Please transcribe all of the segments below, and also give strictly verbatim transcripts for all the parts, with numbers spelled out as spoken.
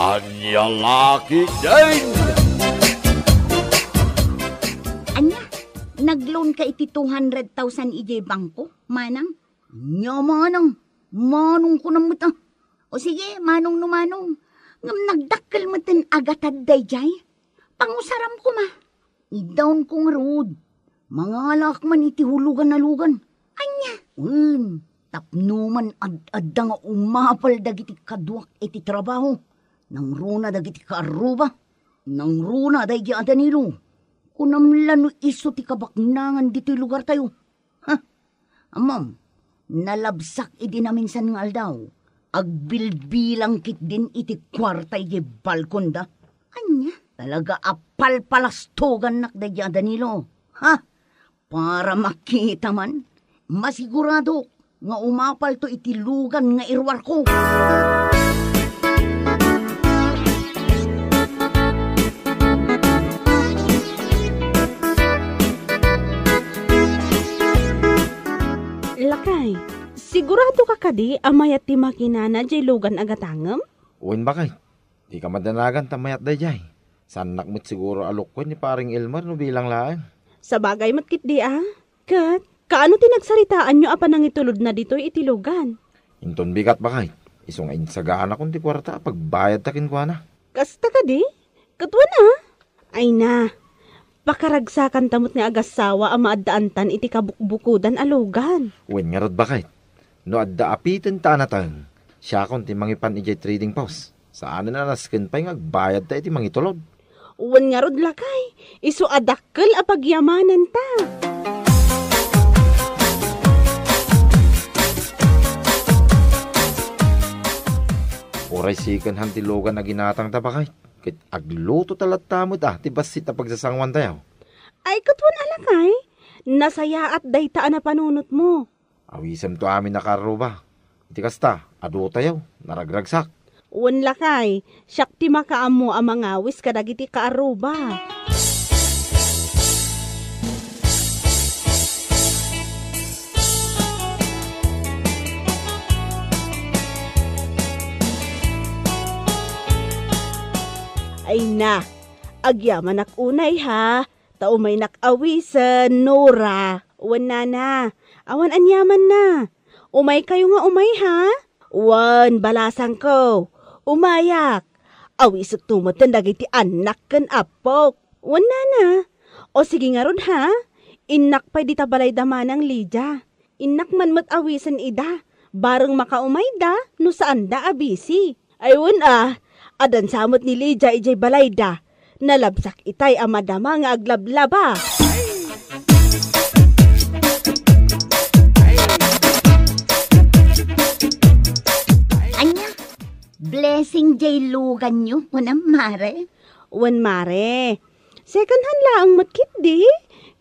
Ania la ketdin? Ania, nag-loan ka iti two hundred thousand idiay bangko, manang? Ania manang, manong kunam met a. O sige, manong no manong. Ngem nagdakkel metten a gatad daydiay. Pangusaram koma. Idaonko ngarud. Mangalaak man iti hulugan a lugan. Ania? Wen, tapno man ad-adda nga umapal dagiti kaduak iti trabaho. Nangruna dagiti kaarruba. Nangruna daydi a Danilo. Kunam la no isu ti kabaknangan ditoy lugartayo. Ha? Ammom, nalabsak idi naminsan nga aldaw, agbilbilang ketdin iti kuarta idiay balkonda. Ania? Talaga a palpalastogannak daydi a Danilo. Ha? Para makita man, masiguradok nga umapalto iti lugan nga iruarko. Lakay, sigurado ka kadi a mayat ti makinana jay lugan a gatangem? Wen, bakay. Dika madanagan ta mayat dayjay. Saannak met siguro a lukuen ni Paring Elmer no bilang laeng. Sabagay met ketdi a. Ket, kaano ti nagsaritaanyo a panangitulodna ditoy iti lugan? Inton bigat, bakay. Isu nga insaganak ti kuarta a pagbayadta kenkuana. Kasta kadi? Ket wen a? Ay na, pakaragsakanta met nga agassawa a maaddaantan iti kabukbukodan a lugan. Wen ngarud, bakay. No adda apitenta a nateng, siakon ti mangipan idiay trading post. Saanen a nasken pay nga agbayadta iti mangitulod. Wen ngarud, lakay, isu a dakkel a pagyamananta. Uray second hand ti lugan a ginatangta, bakay. Ket agluto ta latta met a ti bassit a pagsasanguantayo. Ay, ket wen a, lakay, nasayaat dayta a napanunotmo. Awisemto amin a kaarruba. Iti kasta, adutayo, naragragsak. Wen, lakay, siak ti makaammo a mangawis kadagiti kaarruba. Ay na, agyamanak unay, ha? Ta umaynak awisen, Nora. Wen, nana, awan aniamanna. Umaykayo nga umay, ha? Wen, balasangko. Umayak. Awisekto metten dagiti annak ken appok. Wen, nana. O sige ngarud, ha? Innak pay dita balayda manang Lydia. Innak man met awisen ida. Bareng makaumayda no saanda a busy. Ay, wen a, adansa met ni Lydia idiay balayda. Nalabsak itay a madama nga aglablaba. Ania? Blessing jay luganyo, kunam, mare? Wen, mare. Second hand laeng met ketdi.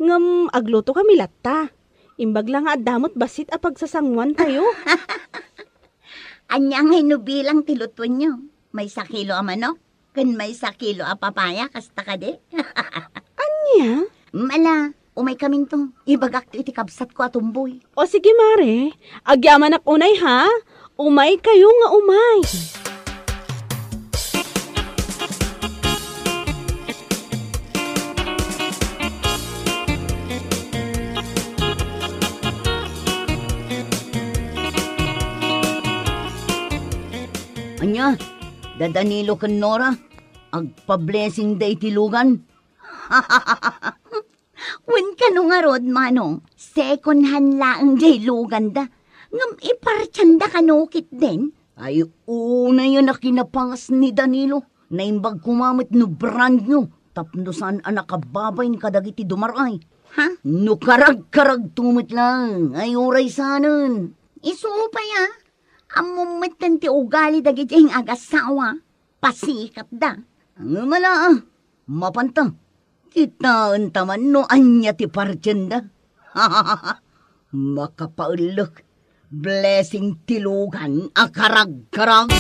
Ngem agluto kami latta. Imbag la nga adda met bassit a pagsasanguantayo. Ania ngay no bilang ti lutuenyo? Maysa kilo a manok ken maysa kilo a papaya, kasta kadi? Ania? Mala, umay kaminto. Ibagakto iti kabsatko a tumboy. O sige, mare. Agyamanak unay, ha? Umaykayo nga umay. Ania, da Danilo ken Nora, agpa-blessing da iti lugan? Wen, kano ngarud, manong, second hand laeng jay luganda. Ngem ipartianda kano ketdin? Ay, unay a nakinapangas ni Danilo. Naimbag koma met no brand new, tapno saan a nakababain kadagiti dumar-ay. Ha? No karagkaragto met laeng, ay uray saanen. Isu pay a, ammom metten ti ugali dagiti agassawa. Pasikatda. Ngem ala, mapanta. Kitaenta man no ania ti partienda. Makapaellek. Blessing ti lugan a karagkarag.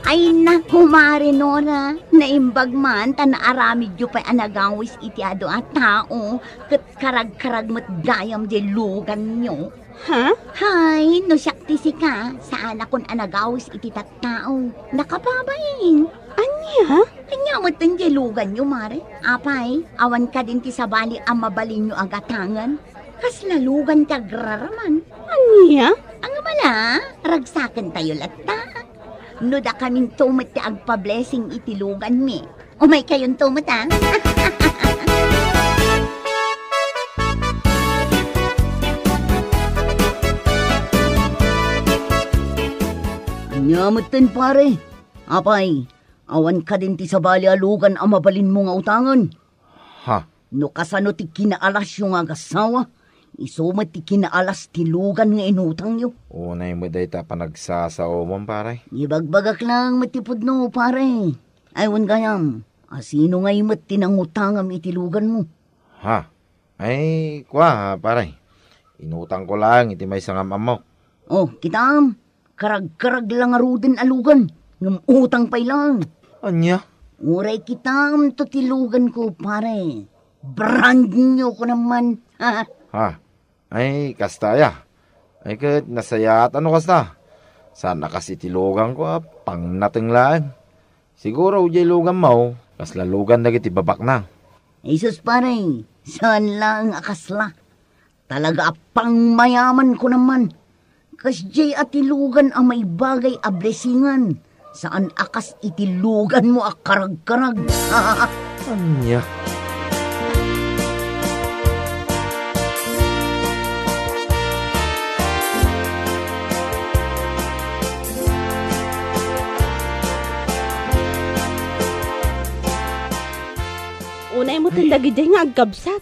Ay, naku, Mare Nora, naimbag man ta naaramidyo pay a nagawis iti adu a tao, ket karagkarag met gayam diay luganyo. Ha? Hay, no siak ti sika, saanakon a nagawis iti tattao. Nakababain. Ania? Ania met diay luganyo, Mare? Apay, awan kadin ti sabali a mabalinyo a gatangen? Kasla lugan ti agraraman. Ania? Angala, ragsakentayo latta. No dakaminto met ti agpa-blessing iti luganmi, umaykayonto met, a. Ania metten, pare? Apay, awan kadin ti sabali a lugan a mabalinmo nga utangen? Ha? No kasano ti kinaalasyo nga agassawa, isu met ti kinaalas ti lugan nga inutangyo. Unay met dayta a panagsasaomon, pare. Ibagbagak laeng met ti pudno, pare. Ay, wen gayam, a sino ngay met ti nangutangam iti luganmo? Ha? Ay, kua, pare. Inutangko laeng iti maysa nga am-ammok. Oh, kitaem, karagkarag la ngaruden a lugan, ngem utang pay laeng. Ania? Uray kitaemto ti luganko, pare. Brand new ko naman. Ha? Ay, kasta aya? Ay, ket nasayaat a no kasta. Saan a kas iti luganko a pangnateng laeng. Siguro, diay luganmo, kasla lugan dagiti babaknang. Jesus, pare, saan laeng a kasla. Talaga a pangmayaman ko naman. Kasdiay a ti lugan a maibagay a blessingan. Saan a kas iti luganmo a karagkarag. Ania? Unay mo ten dagidiay nga agkabsat.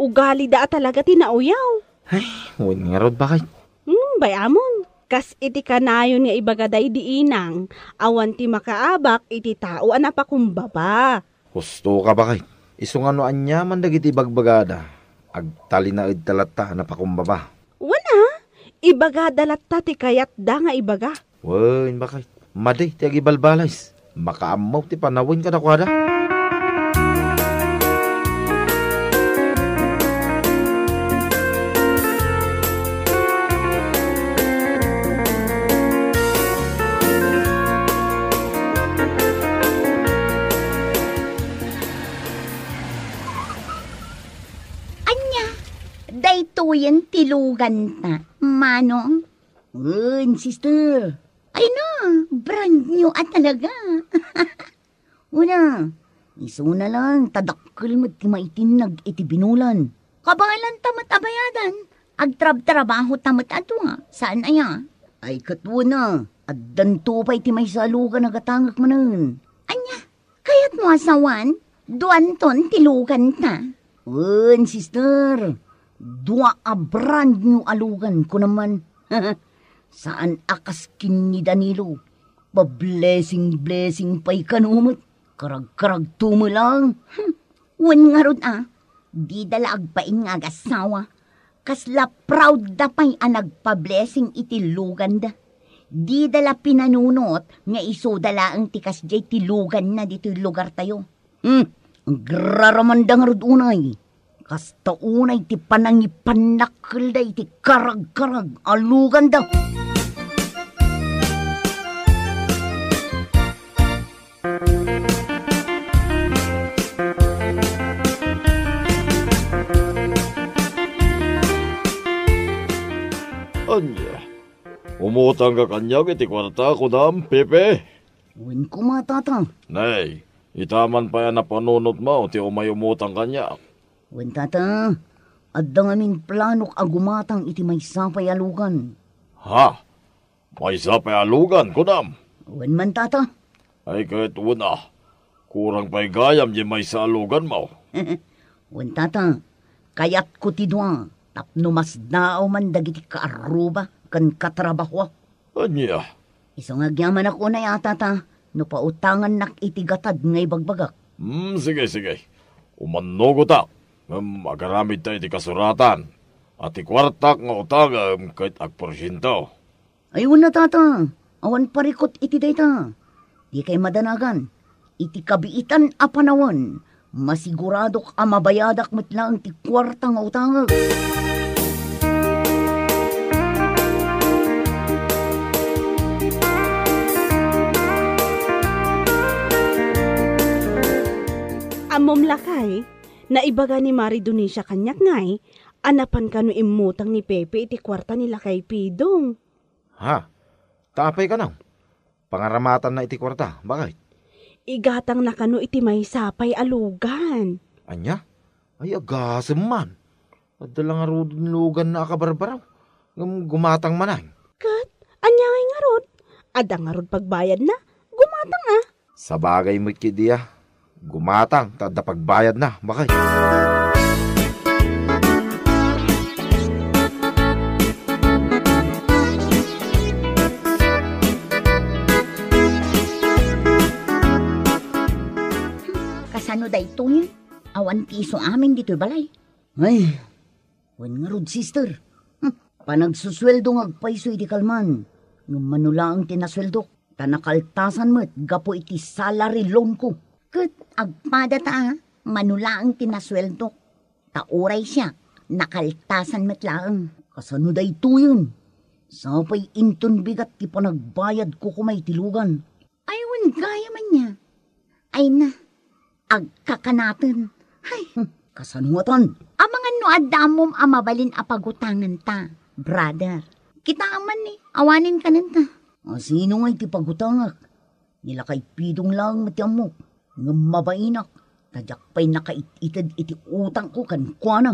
Ugalida a talaga ti nauyaw. Ay, wen ngarud, bakit? Hmm, bay-amon. Kas iti kanayon nga ibagada idi inang, awan ti makaabak iti tao a napakumbaba. Husto ka, bakit? Isu nga no aniaman dagiti ibagbagada, agtalinaedta latta a napakumbaba. Wen a, ibagada latta ti kayatda nga ibaga. Wen, bakit? Madi ti agibalbalis. Makaammo ti panawen kadakuada. Ania, daytoyen ti luganta, Manong? Wen, sister. Ay na, brand new a talaga. Una, isuna lang, ta dakkel met ti maitinnag iti binulan. Kabaelanta met a bayadan, agtrabtrabahota met a dua, saan aya? Ay, ket una, addanto pay ti maysa a lugan a gatangek manen. Ania? Kayatmo a sawan, duanton ti luganta. Wen, sister, dua a brand new a lugan, kunam man. Saan a kas ken ni Danilo. Pablessing-blessing pay kano met. Karagkaragto met lang. Hmm. Wen ngarud a, dida la agbain nga agassawa. Kasla proud da pay a nagpa-blessing iti luganda. Dida la pinanunot nga isuda laeng ti kasdiay ti luganna ditoy lugartayo. Hmm, agraramanda ngarud unay. Kasta unay ti panangipannakkelda iti karagkarag a luganda. Ania? Umutangka kaniak iti kuarta, kunam, Pepe? Wen koma, tata. Nay, ita man pay a napanunotmo ti umay umutang kaniak. Wen, tata, adda ngamin planok a gumatang iti maysa pay a lugan. Ha? Maysa pay a lugan, kunam? Wen man, tata. Ay, ket wen a, kurang pay gayam diay maysa a luganmo. Wen, tata, kayatko ti dua, tapno masdaaw man dagiti kaarruba ken katrabahoa. Ania? Isu nga agyamanak unay a, tata, no pautangannak iti gatad nga ibagbagak. Hmm, sige, sige. Umannugotak, ngem agaramidta iti kasuratan, a ti kuartak nga utangem ket agporsiento. Ay, wen a, tata. Awan parikut iti dayta. Dikay madanagan, iti kabiitan a panawen, masiguradok a mabayadak met laeng ti kuarta nga utangek. Ammom lakay, naibaga ni Mari Dionisia kaniak ngay, a napan kano immutang ni Pepe iti kuarta ni lakay Pidong. Ha? Ta apay kano? Pangaramatanna iti kuarta, baket? Igatangna kano iti maysa pay a lugan. Ania? Ay, agasem man. Adda la ngaruden luganna a kabarbaraw. Ngem gumatang manen. Ket, ania ngay ngarud? Adda ngarud pagbayadna? Gumatang a. Sabagay met ketdi a. Gumatang ta adda pagbayadna, baket. Kasano daytoy? Awan ti isu amin ditoy balay. Ay, wen ngarud, sister. Hmm, panagsusueldo nga agpayso iti kalman. Ngem mano laeng ti nasueldok, ta nakaltasan met gapu iti salary loan ko. Ket agpadata, mano laeng ti nasueldok, ta uray siak, nakaltasan met laeng. Kasano daytoyen? Sapay inton bigat ti panagbayadko koma iti lugan. Ay, wen gayam ania? Ay na, agkakanaten. Ay, hmm, kasano ngatan? Amangan no adda ammom a mabalin a pagutanganta, brother. Kitaem man ni, awanen kanenta. A, sino ngay ti pagutangak? Ni lakay Pidong laeng met ti ammok, ngem mabainak, ta diak pay nakait-ited iti utangko kenkuana.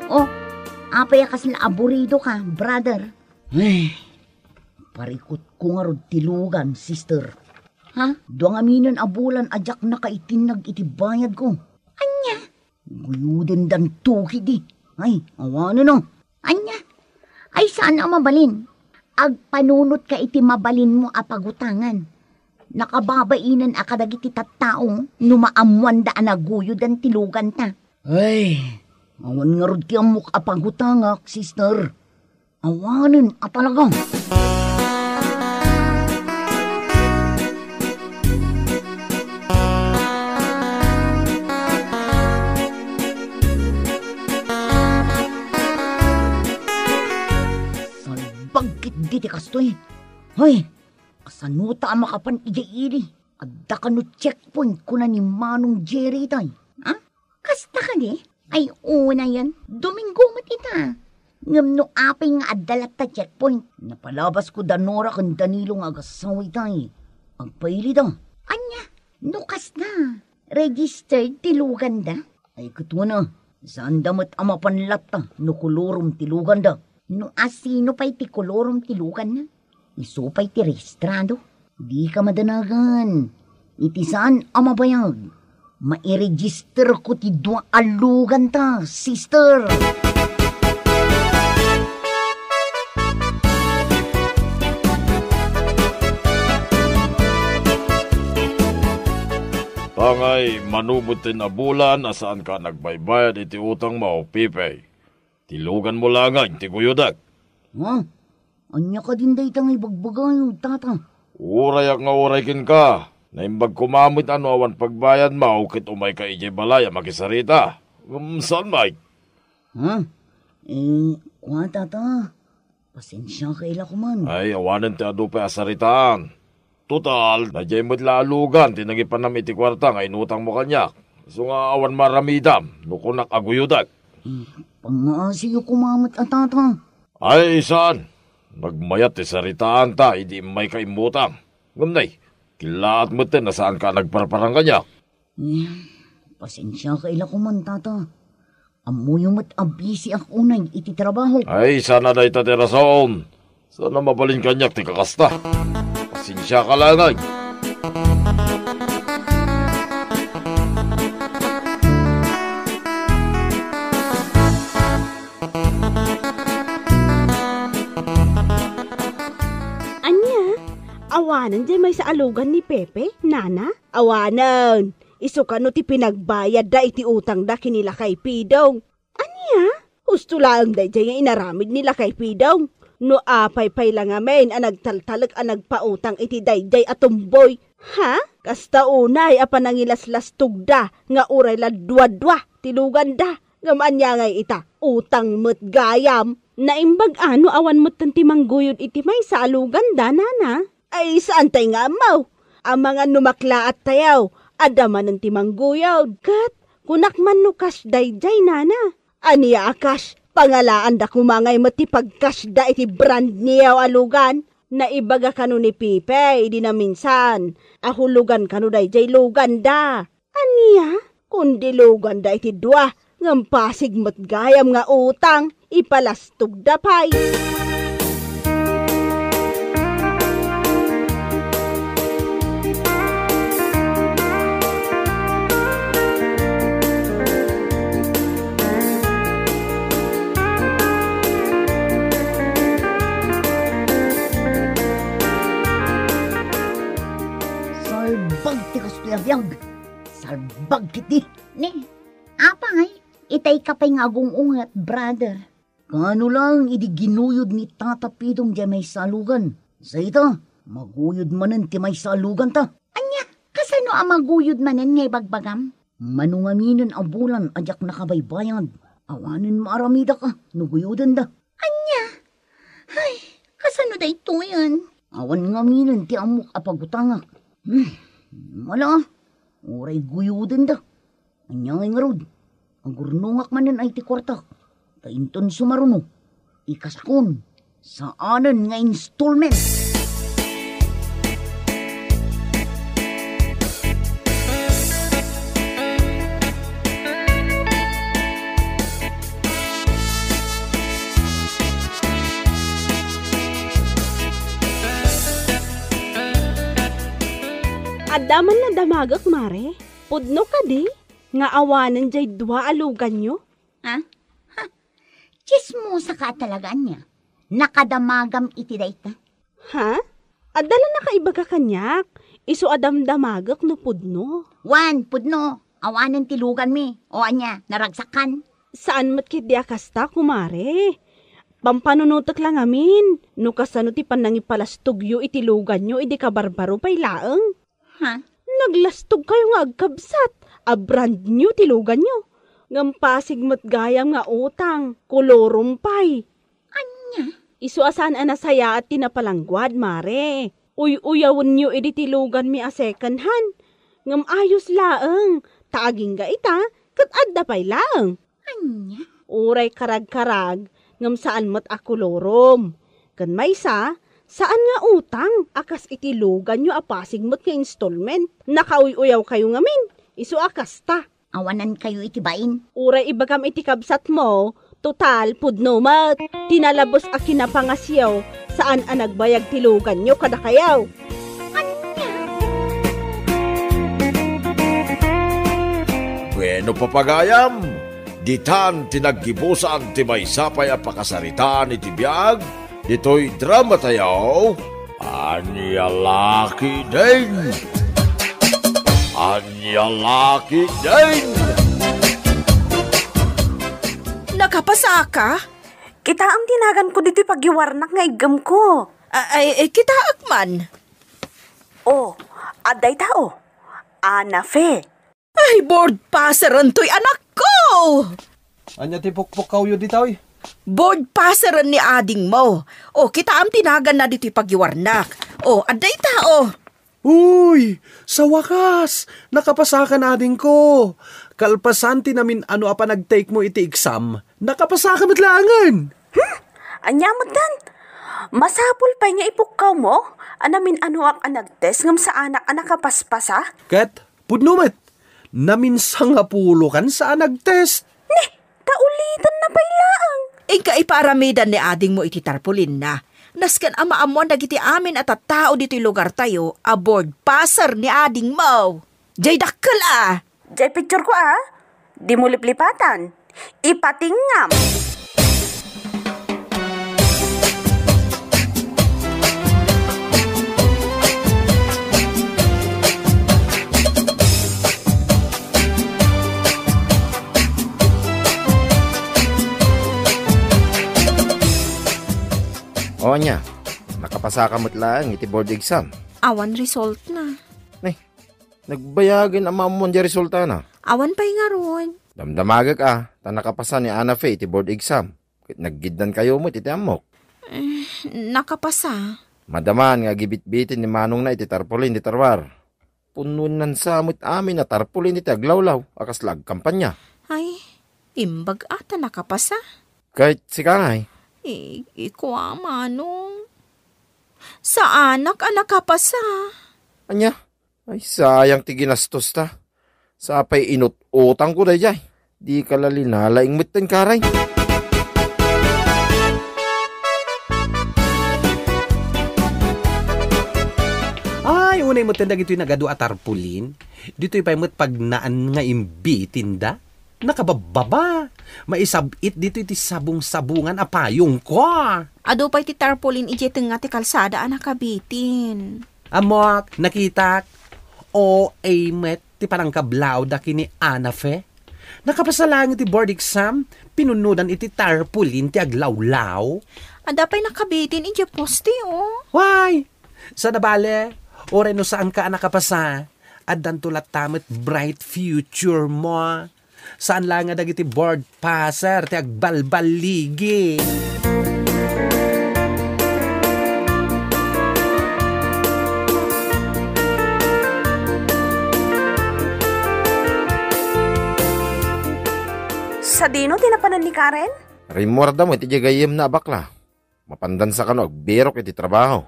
Oh, apay a kasla aburidoka, brother? Ay, parikutko ngarud ti lugan, sister. Ha? Dua ngaminen a bulan a diak nakaitinnag iti bayadko. Ania? Guyudendanto ketdi. Ay, awanen a. Ania? Ay, saan a mabalin? Agpanunotka iti mabalinmo a pagutangan. Nakababainen a kadagiti tattao no maammoanda a naguyodan ti luganta. Ay, awan ngarud ti ammok a pagutangak, sister. Awanen a talaga. Salbag ketdi ti kastoy. Hoy, kasano ta a makapan idiay ili? Adda kano checkpoint kuna ni Manong Jerry itay? Ha? Kasta kadi? Ay, unayen. Domingo met ita. Ngem no apay nga adda latta checkpoint? Napalabasko da Nora ken Danilo nga agasawa itay. Agpailida. Ania? No kasta, registered ti luganda? Ay, ket wen a, saanda met a mapan latta no kolorom ti luganda. No asino pay ti kolorom ti luganna? Isu pay ti rehistrado. Dika madanagan. Iti saan a mabayag, mairegisterko ti dua a luganta, sister. Pangay, mano met ti nabulan a saanka nagbaybayad iti utangmo, Pepe. Ti luganmo laeng ti guyodek. Ha? Ania kadin dayta nga ibagbagayo, tata? Urayak nga uray kenka. Naimbag koma met a no awan pagbayadmo ket umayka idiay balay a makisarita. Ngem saan met? Ha? Eh, kua, tata. Pasensiaka la koman. Ay, awanen ti adu pay a saritaan. Total, nadiay met la a lugan ti nangipannam iti kuarta nga inutangmo kaniak. Isu nga awan maaramidam no kunak a guyodek. Hmm, pangngaasiyo koma met a tata. Ay, saan. Nagmayat ti saritaanta idi immayka immutang. Ngem nay, kellaat metten a saanka a nagparparang kaniak. Hmm, pasensiaka la koman, tata. Ammoyo met a bisiak unay iti trabaho. Ay, saan a dayta ti rason. Saan a mabalin kaniak ti kakasta. Pasensiaka laeng. Ania? Awan Awanen diay maysa a lugan ni Pepe, nana? Awanen. Isu kano ti pinagbayadda iti utangda ken ni Lakay Pidong. Ania? Husto laeng daydiay nga inaramid ni Lakay Pidong. No apay pay la ngamin a nagtaltalek a nagpautang iti daydiay a tumboy. Ha? Kasta unay a panangilaslastogda nga uray la dua-dua ti luganda. Ngem ania ngay ita? Utang met gayam. Naimbag a no awan metten ti mangguyod iti maysa a luganda, nana? Ay, saan tay nga ammo? Amangan no maklaat tayo, adda manen ti mangguyod. Ket kunak man no cash daydiay, nana. Ania a cash? Pangalaanda koma ngay met ti pagcashda iti brand new a lugan. Naibaga kano ni Pipe idi naminsan a hulugan kano daydiay luganda. Ania? Kundi luganda iti dua, ngem pasig met gayam nga utang, ipalastogda pay. Salbag ti kastoy a biag! Salbag ketdi! Ni, apay, itay ka pay nga agung-unget, brother. Kaano lang idi ginuyod ni Tata Pidong diay maysa a lugan? Sa ita, maguyod manen ti maysa a luganta. Ania, kasano a maguyod manen nga ibagbagam? Mano ngaminen a bulan a diak nakabaybayad, awanen maaramidak a no guyodenda. Ania? Ay, kasano daytoyen? Awan ngaminen ti ammok a pagutangak. Hmm, mala, uray guyodenda. Ania ngay ngarud? Agurnongak manen ay ti kuartak. Ta inton sumaruno, ikasakon, saanen nga installment. Adda man nadamagek, Mare? Pudno kadi nga awanen diay dua a luganyo? Ha? Ha? Tsismosa ka talaga, ania? Nakadamagam iti dayta. Ha? Adda la nakaibaga kaniak, isu a damdamagek no pudno. Wen, pudno. Awanen ti luganmi. O ania, naragsakan? Saan met ketdi a kasta, kumare. Pampanunotek la ngamin no kasano ti pannangipalastogyo iti luganyo idi kabarbaro pay laeng. Ha? Naglastog kayo nga agkabsat a brand new ti luganyo. Ngem pasig met gayam nga utang, kolorom pay. Ania? Isu a saan a nasayaat ti napalangguad, Mare. Uy-uyawenyo idi ti luganmi a second hand. Ngem ayos laeng, ta agingga ita, ket adda pay laeng. Ania? Uray karagkarag, ngem saan met a kolorom. Ken maysa, saan nga utang a kas iti luganyo a pasig met nga installment. Nakauy-uyaw kayo ngamin, isu a kasta. Awanan kayo iti bain. Uray ibagam iti kabsatmo, total, pudno met. Ti nalabes a kinapangasiyo, saan a nagbayag ti luganyo kadakayo. Ania? Bueno, papagayam, ditan ti naggibusan ti maysa pay a pakasaritaan iti biag ditoy drama tayo, Ania La Ketdin? Ania La Ketdin? Nakapasaka? Kitaem ti naganko ditoy pagiwarnak nga iggemko. A-, ay, ay, kitaek man. Oh, adda ita, oh. Anafe. Ay, board passeren toy anakko! Ania ti pukpukkawyo ditoy? Board passeren ni adingmo. O, kitaem ti naganna ditoy pagiwarnak. O, adda ita, o. Uy, sa wakas, nakapasakan adingko. Kalpasan ti namin-ano a panagtake mo iti exam, nakapasaka met laengen. Hmm? Ania met dan? Masapul pay nga ipukkawmo a namin-anoak a nagtest ngem saanak a nakapaspasa? Ket pudno met, naminsangapulokan sa a nagtest. Ni, ta ulitenna pay laeng. Inka ipaaramidan ni adingmo iti tarpulinna. Nasken a maammoan dagiti amin a tattao ditoy lugartayo a board passer ni adingmo. Jay dakkel a! Jay picture ko a! Dimo liplipatan. Ipatingngam! O ania, nakapasaka met laeng iti board exam. Awan resultna. Nay, nagbayagen a maammuan diay resultana. Awan pay ngarud. Damdamagek a, ta nakapasa ni Ana Fe iti board exam. Ket naggiddankayo met iti ammok. Eh, nakapasa. Madaman nga agibitbitin ni manongna iti tarpaulin ti tarwar. Punnoennan sa met amin a tarpaulin iti aglawlaw a kasla agkampania. Ay, imbag a ta nakapasa. Ket sika ngay? I-, ikua, manong. Saanak a nakapasa. Ania? Ay, sayang ti ginastosta. Sapay inut-utangko daydiay. Dika la linalaing metten, Karen. Ay, unay metten dagitoy nagadu a tarpaulin. Ditoy pay met pagnaan nga imbitinda. Nakababbaba. Maisab-it ditoy ti sabong-sabongan a payongko. Adu pay ti tarpaulin idiay tengnga ti kalsada a nakabitin. Ammok, nakitak. O A met ti panangkablaawda ken ni Ana Fe. Nakapasa laeng iti board exam, pinunnodan iti tarpaulin ti aglawlaw. Adda pay nakabitin idiay poste, o. Why? Saan a bale, uray no saanka a nakapasa, addanto latta met bright future mo. Saan laeng a dagiti board passer ti agbalballigi. Sadino ti napanan ni Karen? Rimmuarda met idiay gayyemna a bakla. Mapandansa kano agbirok iti trabaho.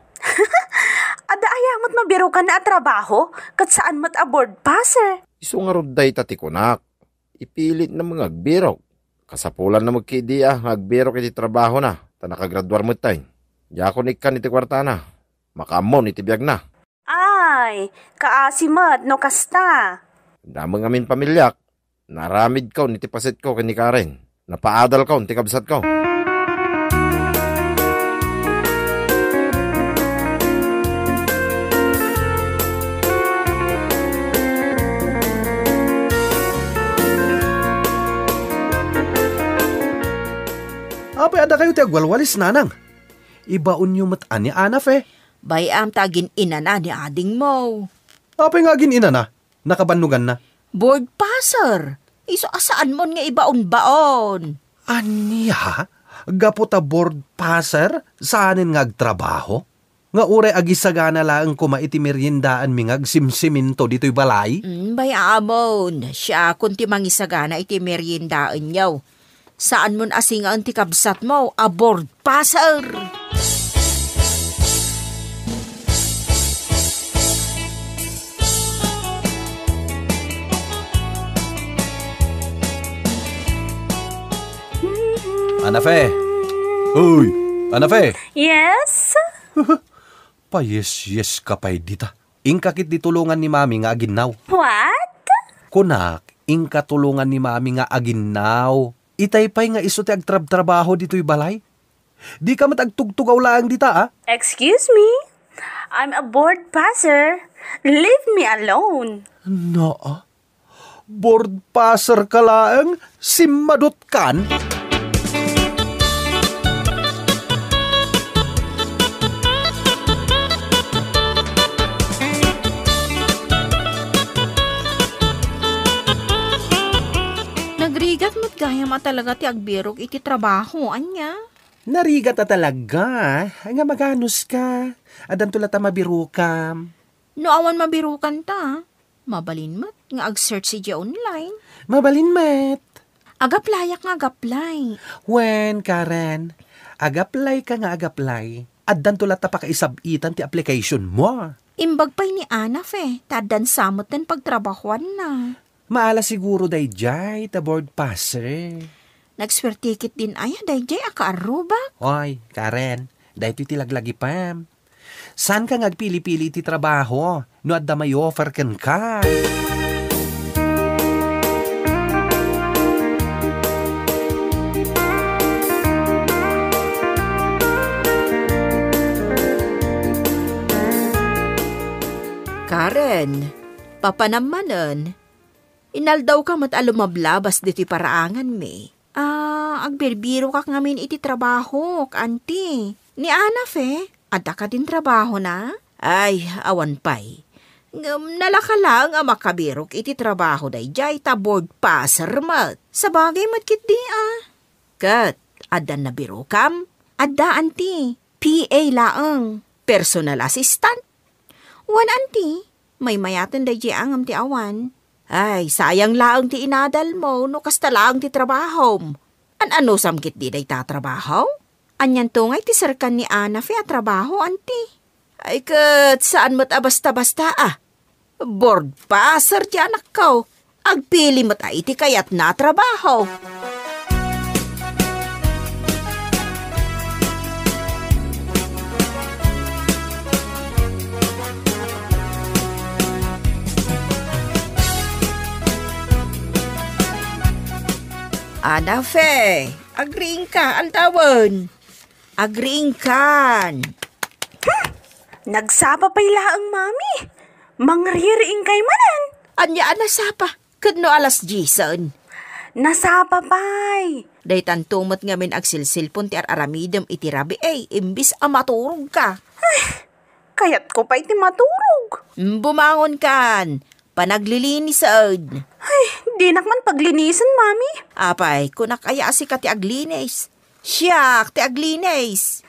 Adda aya met mabirokanna a trabaho, ket saan met a board passer? Isu ngarud dayta ti kunak. Ipilitna met nga agbirok. Kasapulanna met ketdi a nga agbirok iti trabahona, ta nakagraduar metten. Diakon ikkan iti kuartana. Makaammon iti biagna. Ay, kaasi met no kasta. Dameng amin pamiliak. Naaramidkon iti pasetko ken ni Karen. Napaadalkon ti kabsatko. Apay a dakayo ti agwalwalis, nanang? Ibaonyo met a ni Ana Fe. Bay-am ta agin-inana ni adingmo. Apay nga agin-inana? Nakabannoganna. Board passer. Isu a saanmon nga ibaon-baon. Ania? Gapu ta board passer, saanen nga agtrabaho? Nga uray agisagana laeng koma iti meriendaanmi nga agsimsimento ditoy balay? Mm, bay-amon, siakon ti mangisagana iti meriendaanyo. Saanmon a singaen ti kabsatmo a board passer. Ana Fe! Uy! Ana Fe! Yes? Payesyes ka pay dita. Inka ketdi tulongan ni Mami nga aginnaw. What? Kunak, inka tulongan ni Mami nga aginnaw. Itay pay nga isu ti agtrabtrabaho ditoy balay. Dika met agtugtugaw laeng dita, a? Excuse me? I'm a board passer. Leave me alone. Naa. Board passer ka laeng, simmadutkan? Nagrigat met gayam a talaga ti agbirok iti trabaho, ania? Narigat a talaga, nga maganuska. Addanto latta mabirokam. No awan mabirokanta, mabalin met nga ag-search idiay online. Mabalin met. Ag-applyak nga ag-apply. Wen, Karen, ag-apply ka nga ag-apply. Addanto latta pakaisab-itan ti application mo. Imbag pay ni Ana Fe, ta addan sa met ti pagtrabahoanna. Maala siguro daydiay ta board passer. Nagsuerte ketdin aya daydiay a kaarrubak? Oy, Karen, daytoy ti laglagipem. Saanka nga agpili-pili iti trabaho no adda may offer kenka? Karen, papanam manen, inaldawka met a lumablabas ditoy paraanganmi. Ah, agbirbirokak ngamin iti trabahok, anti. Ni Ana Fe, adda kadin trabahona? Ay, awan pay. Ngem nalaka laeng a makabirok iti trabaho daydiay ta board passer met. Sabagay met ketdi a. Ket, addan nabirokam? Adda, anti. P A laeng. Personal assistant? Wen, anti. Maymayaten daydiay ngem ti awan. Ay, sayang laeng ti inadalmo no kasta laeng ti trabahom. An-anusam ketdi dayta a trabaho? Anianto ngay ti serkan ni Ana Fe a trabaho, anti? Ay, ket saan met a basta-basta a. Board passer ti anakko. Agpili met a iti kayatna a trabaho. Ana Fe, agriingka, aldawen. Agriingkan. Hmm, nagsapa pay laeng, Mami. Mangririingkay manen. Ania a nasapa? Ket no alas diesen? Nasapa pay. Daytanto met ngamin agsilsilpon ti ar-aramidem iti rabii, imbis a maturogka. Ay, kayatko pay ti maturog. Mm, bumangonkan. Panaglilinisan. Ay, dinak man paglinisen, Mami. Apay, kunak aya a sika ti aglinis? Siak ti aglinis.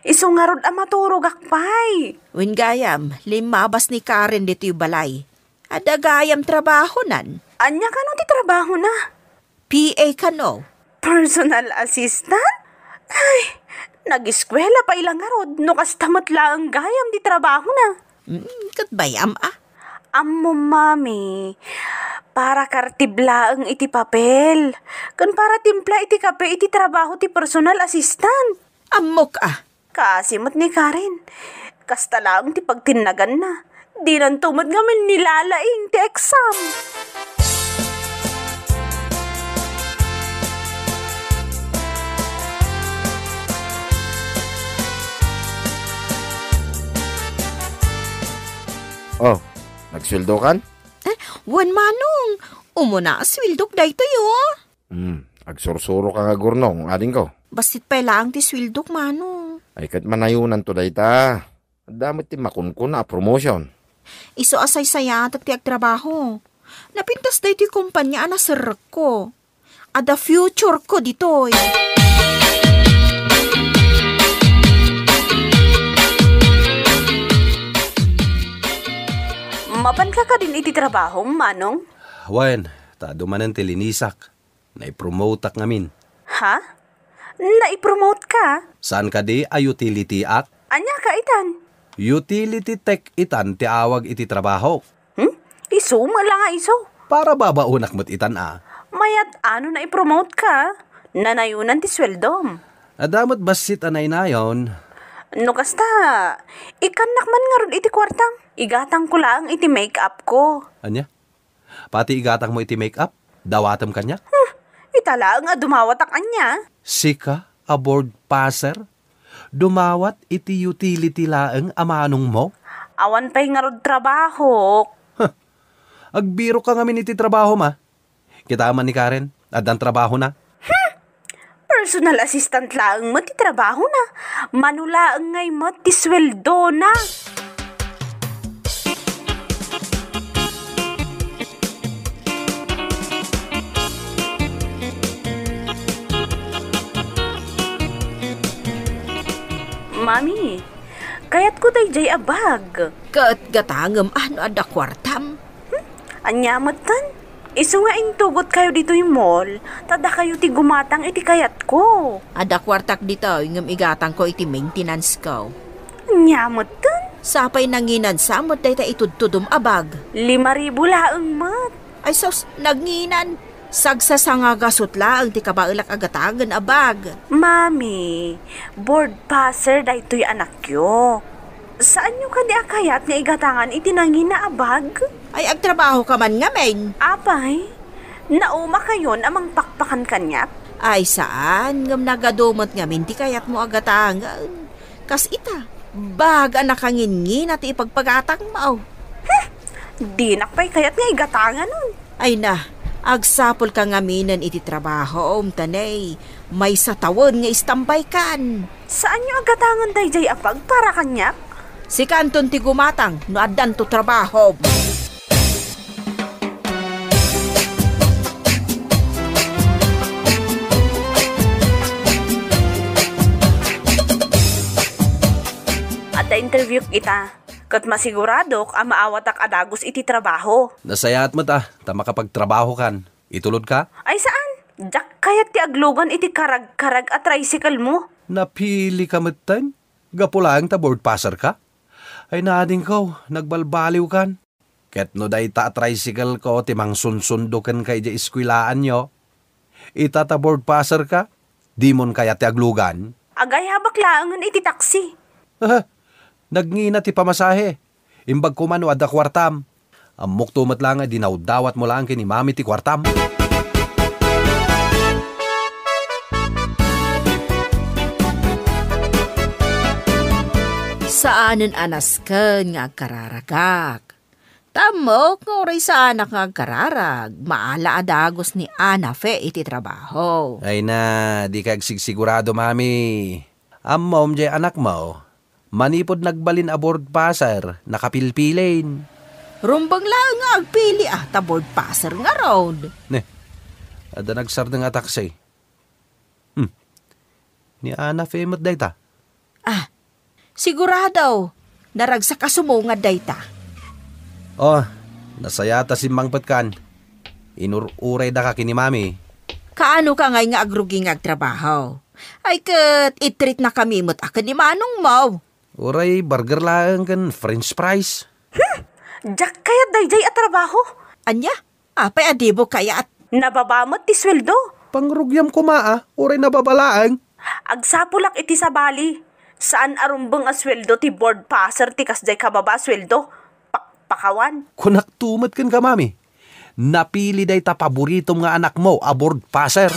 Isu ngarud a maturogak pay. Wen gayam, limmabas ni Karen ditoy balay. Adda gayam trabahonan. Ania kano ti trabahona? P A kano? Personal assistant? Ay, nag-eskuela pay la ngarud no kasta met laeng gayam ti trabahona. Mm, ket bayam a. Ammom, Mami, para kartib laeng iti papel, ken para timpla iti kape iti trabaho ti personal assistant. Ammok a. Kaasi met ni Karen. Kasta laeng ti pagtinnaganna. Dinanto met ngamin nilalaing ti exam. Oh, nagsueldokan? Eh, wen, Manong. Umuna a sueldok daytoy, oh. Hmm, agsursuro ka nga gurnong, adingko. Bassit pay laeng ti sueldok, Manong. Ay, ket manayonanto dayta. Adda met ti makunkuna a promotion. Isu a saysayaatek ti agtrabaho. Napintas daytoy kompania a naserrekko. Adda future ko ditoy. Mapanka kadin iti trabahom, Manong? Wen, ta adu manen ti linisak. Naipromoteak ngamin. Ha? Naipromote ka? Saan kadi a utility-ak? Ania ka itan? Utility tech itan ti awag iti trabahok. Hmm? Isu met la nga isu. Para babaonak met itan a. Mayat a no naipromote ka, nanayonan ti sueldom. Adda met bassit a nainayon. No kasta, ikkannak man ngarud iti kuartam. Igatangko laeng iti make-up ko. Ania? Pati igatangmo iti make-up, dawatem kaniak? Hmm, ita laeng a dumawatak ania? Sika a board passer? Dumawat iti utility laeng a manongmo? Awan pay ngarud trabahok. Huh. Agbirok ka ngamin iti trabahom a. Kita man ni Karen, addan trabahona. Hmm! Personal assistant laeng met ti trabahona. Mano laeng ngay met ti sueldona. Mami, kayatko daydiay a bag. Ket gatangem a no adda kuartam. Hmm? Ania metten? Isu nga intugotkayo ditoy mall, ta dakayo ti gumatang iti kayatko. Adda kuartak ditoy, ngem igatangko iti maintenance ko. Ania metten? Sapay nanginansa met dayta itudtudom a bag. Lima ribu laeng met. Ay sus, nanginan. Sagsasangagasut laeng ti kabaelak a gatagen a bag. Mami, board passer daytoy anakyo. Saanyo kadi a kayat nga igatangan iti nangina a bag? Ay, agtrabaho ka man ngamin. Apay, naumakayon a mangpakpakan kaniak? Ay, saan, ngem nagadu met ngamin ti kayatmo a gatangen. Kas ita, bag a nakangingina ti ipagpagatangmo. Huh! Dinak pay kayat nga igatanganon. Ay na, Agsapulka ngaminen iti trabahom, ta ne, maysa tawen nga istambaykan. Saanyo a gatangen daydiay a bag para kaniak? Sikanton ti gumatang no addanto trabahom. Adda interviewk ita, ket masiguradok a maawatak a dagus iti trabaho. Nasayaat met a, ta makapagtrabahokan. Itulodka? Ay, saan? Diak kayat ti aglugan iti karagkarag a tricycle mo. Napilika metten? Gapu laeng ta board passer ka? Ay, naadingko, nagbalbaliwkan. Ket no dayta a tricycle ko ti mangsunsundo kenka idiay eskuelaanyo, ita ta board passer ka, dimon kayat ti aglugan? Agayabak laengen iti taksi. Aha, nagngina ti pamasahe. Imbag koma no adda kuartam. Ammokto met laeng a dinawdawatmo laeng ken ni Mami ti kuartam. Saanen a nasken nga agkararagak. Tammok nga uray saanak nga agkararag, maala a dagus ni Ana Fe iti trabaho. Ay na, dika agsigsigurado, Mami. Ammom, jay anakmo, manipud nagbalin a board passer, nakapilpilin. Rumbeng laeng nga agpili a ta board passer ngarud. Ne, adda nagsardeng a taksi. Hmm. Ni Ana Fe met dayta? Ah, sigurado. Naragsak a sumungad dayta. Oh, nasayaat a simmangpetkan. Inur-uraydaka ken ni Mami. Kaano ka ngay nga agrugi nga agtrabaho? Ay ket, itreatnakami met a ken ni manongmo. Uray burger laeng ken french fries. Hmm! Diak kayat daydiay a trabaho. Ania? Apay a dimo kayat? Nababa met ti sueldo. Pangrugiam koma a, uray nababa laeng. Agsapulak iti sabali. Saan a rumbeng a sueldo ti board passer ti kasdiay kababa a sueldo. Pakpakawan. Kunakto met kenka, Mami. Napili dayta paboritom nga anakmo a board passer.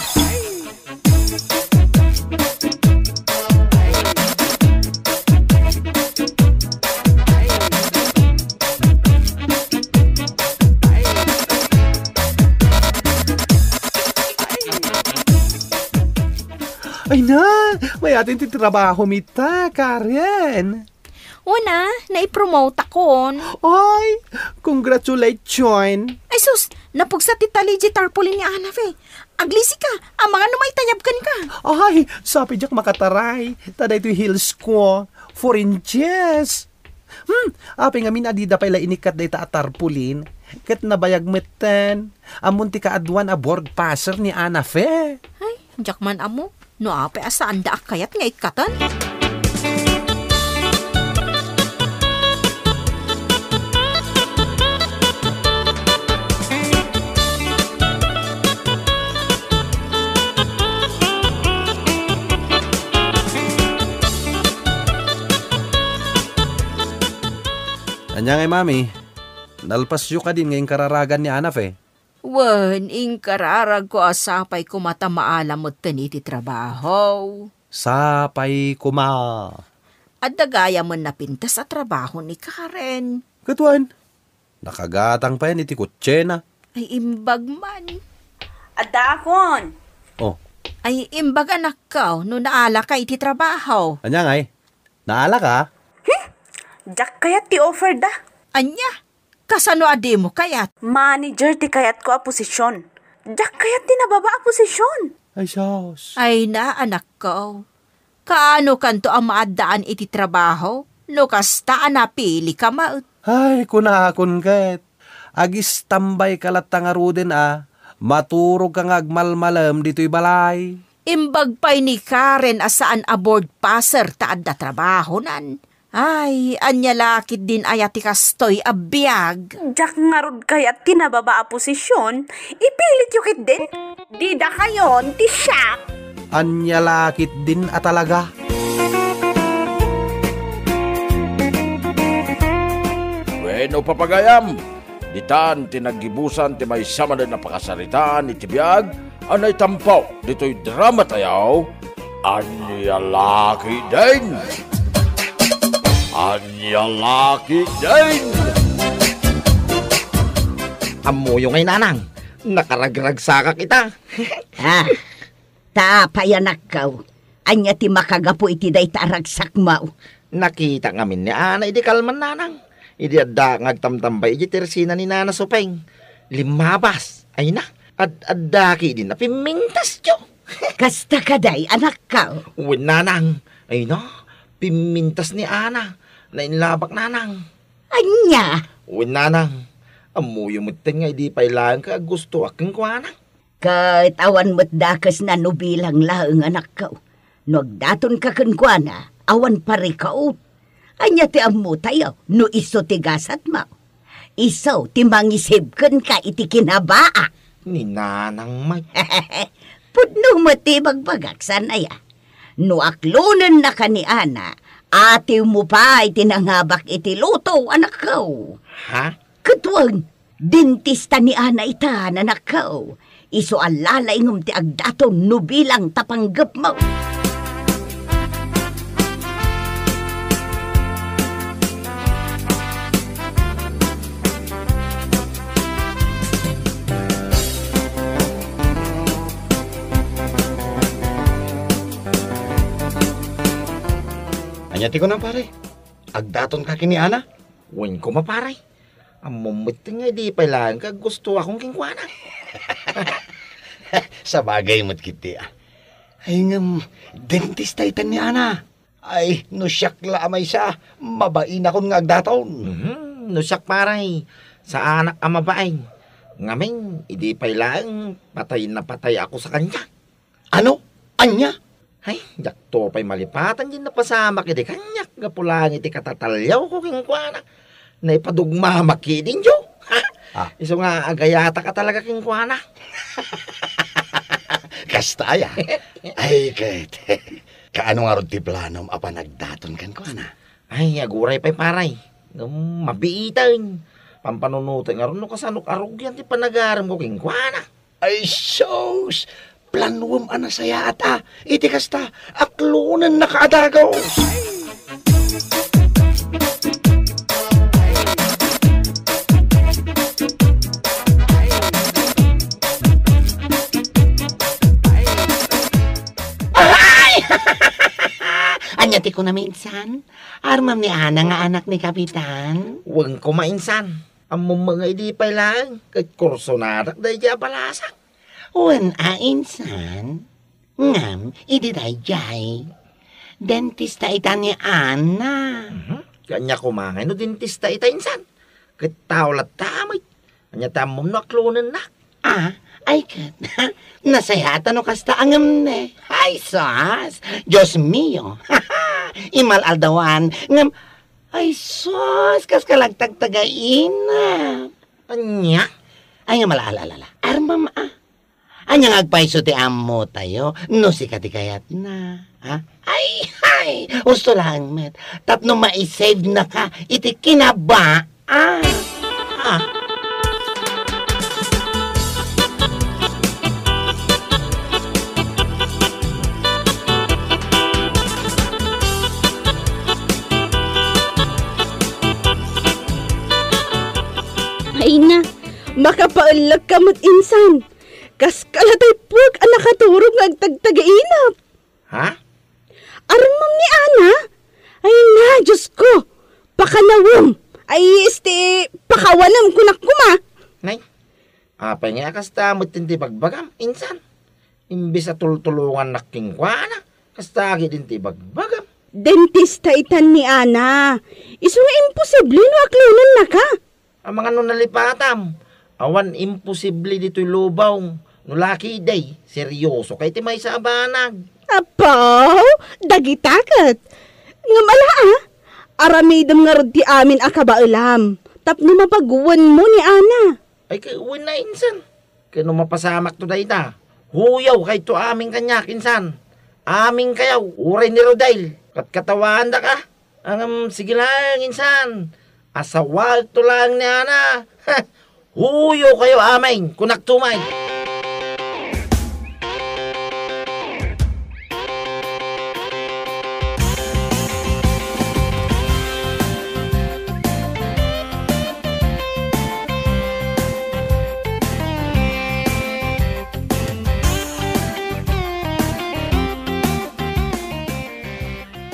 Ay na, mayat ti trabahom ita, Karen. Una, naipromote akon. Ay, congratulations. Ay sus, napugsa ti tali iti tarpaulin ni Ana Fe. Aglisika, amangan no maitayab kenka. Ay, sapay diak makataray. Ta daytoy heels ko, four inches. Hmm, apay ngamin a dida pay la inikkat dayta a tarpaulin. Ket nabayag metten. Ammon ti kaaduan a board passer ni Ana Fe. Ay, diak man ammo. No apay a saanda a kayat nga ikkatan? Ania ngay, Mami? Nalpasyo kadin nga inkararagan ni Ana Fe? Wen, inkararagko a sapay koma ta maala metten iti trabaho. Sapay koma. Adda gayamen napintas a trabaho ni Karen. Ket wen, nakagatang payen iti kotsena. Ay, imbag man. Addaakon. Oh. Ay, imbag, anakko, no naalaka iti trabaho. Ania ngay? Naalaka? Hmm? Diak kayat ti offer da. Ania? Kasano a dimo kayat? Manager ti kayatko a posisyon. Diak kayat ti nababa a posisyon. Ay, sus. Ay na, anakko. Kaano kanto a maaddaan iti trabaho no kasta a napilika met? Ay, kunakon ket, agistambayka latta ngaruden a maturogka nga agmalmalem ditoy balay. Imbag pay ni Karen a saan a board passer ta adda trabahonan. Ay, ania la ketdin aya ti kastoy a biag? Diak ngarud kayat ti nababa a posisyon, ipilityo ketdin. Didakayon ti siak. Ania la ketdin a talaga? Wenno, papagayam, ditan ti naggibusan ti maysa manen a pakasaritaan iti biag a naitampo ditoy drama tayo, Ania la ketdin? Ania la ketdin? Ammoyo ngay, nanang, Nakaragragsakak ita. Ah, ta apay, anakko? Ania ti makagapu iti dayta a ragsakmo? Nakita ngamin ni Ana idi kalman, nanang. Idi adda nga agtamtambay iti tersina ni Nana Supeng. Limmabas. Ay na, ad-, adda ki idi napimmintasyo. Kasta kadi, anakko? Wen, nanang. Ay na, pimmintas ni Ana. Nainlabak, nanang. Ania? Wen, nanang. Ammoyo metten nga idi pay laeng ket aggustoak kenkuana. Ket awan met dakesna no bilang laeng, anakko. No agdatonka kenkuana, awan parikaut. Ania ti ammotayo no isu ti gasatmo? Isu ti mangisib kenka iti kinabaak. Ni nanang may. Pudno met ti ibagbagak, saan aya? No aklonennaka ni Ana, atiwmo pay ti nangabak iti luto, anakko. Ha? Ket wen, dentista ni Ana ita, anakko. Isu a lalaingem ti agdaton no bilang ta panggepmo. Ania ti kunam, pare? Agdatonka ken ni Ana? Wen koma, pare. Ammom met nga idi pay laeng ket aggustoakon kenkuana. Sabagay met ketdi, a. Ay, ngem, dentista itan ni Ana. Ay, no siak la a maysa, mabainakon nga agdaton. Mhm, no siak, pare, saanak a mabain. Ngamin, idi pay laeng, patay na patayakon sa kaniak. Ano? Ania? Ay, diakto pay malipatan ti napasamak idi kaniak gapu laeng iti katataliawko kenkuana. Naipadugmamak ketdin, Joe. Ha? Ah. Isu nga agayataka talaga kenkuana. Kasta aya? Ay, ket, kaano ngarud ti planom a panagdaton kenkuana? Ay, aguray pay, pare. Ngem mabiiten. Pampanunoten ngarud no kasanok arugian ti panagaremko kenkuana. Ay, sus! Planuem a nasayaat, a. Iti kasta, aklonennaka a dagus. Ay! Ania ti kunam, insan? Armam ni Ana nga anak ni Kapitan? Wen koma, insan. Ammom nga idi pay laeng, ket kursonadak daydiay a balasak. Wen a, insan. Ngem, idi daydiay, dentista ita ni Ana. Mhm. Ania koma ngay no dentista ita, insan? Ket tao latta met. Ania ti ammom no aklonennak? Ah, ay ket, nasayaat no kasta a ngem ne. Ay, sus! Dios mio! Imal-aldawan, ngem, ay, sus! Kas ka lagtagtagaina. Ania? Ay, nga mala, ala, ala, ala. Armam, a. Ania nga agpayso ti ammotayo no sika ti kayatna, ha? Ay, ay! Husto laeng met tapno maisave-naka iti kinabaan. Ah. Ay na, makapaellek ka met, insan. Kas kala tay puek a nakaturog nga agtagtagainep. Ha? Armam ni Ana? Ay na, Diyos ko! Pakanawem! Ay, este, pakawanem, kunak koma! Nay, apay nga a kasta met ti bagbagam, insan? Imbes a tultulongannak kenkuana, kasta ketdin ti bagbagam. Dentista itan ni Ana. Isu nga imposible no aklonennaka. Amangan no nalipatam, awan imposible ditoy lubong. No laki, day, seryoso kay ti maysa a banag. Apaw, dagita ket. Ngem ala, a, aramidem ngarud ti amin a kabaelam tapno mapagwenmo ni Ana. Ay, ket wen a, insan. Ket no mapasamakto dayta, huyaw kayto amin kaniak, insan. Amin kayo, uray ni Rodel. Katkatawaandaka. Ngem, sige laeng, insan. Asawaekto laeng ni Ana. Huyo kayo amin, kunakto met.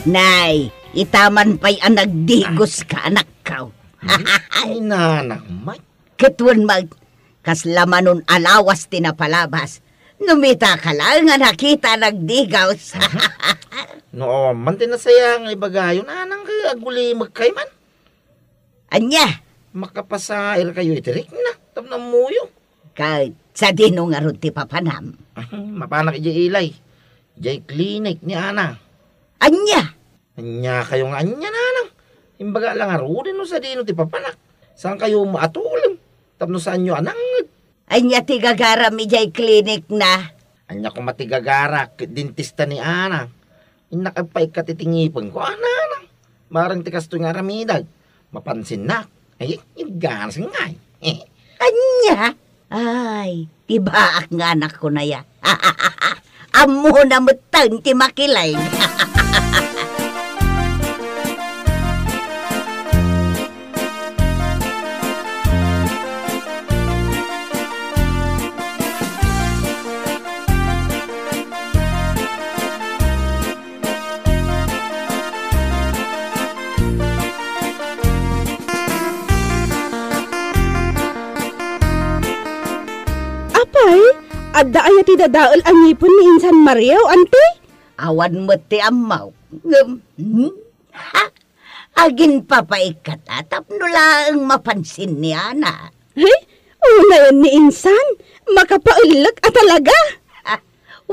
Nay, ita man pay a nagdigos ka, anakko. Ay, nanang, may. Ket wen met, kasla manon a lawas ti napalabas. No mitaka laeng a nakita a nagdigos. No awan man ti nasaya nga ibagayo, nanang, ket agulimek kay man. Ania? Makapasair kayo iti rikna, tapno ammoyo. Ket sadino ngarud ti papanam? Mapanak idiay ilay. Idiay klinik ni Ana. Ania? Ania kayo nga ania, nanang? Imbaga la ngaruden no sadino ti papanak. Saan kayo maatulem? Tapno saanyo a nangngeg? Ania ti gagaram idiay klinik na? Ania koma ti gagarak ket dentista ni Ana? Innak agpaikkat iti ngipenko, a, nanang. Marang ti kastoy nga aramidek. Mapansinnak. Ay, igganas ngay. Ania? Ay, ti baak nga anakko naya. Ammona metten ti makileg. Apay, adda aya ti dadael a ngipen ni Insan Mario, anti? Awan met ti ammok. Ngem, hmm? Ha? Aginpapaikkat a tapno laeng mapansin ni Ana. He? Unayen ni Insan? Makapaellek a talaga? Ha?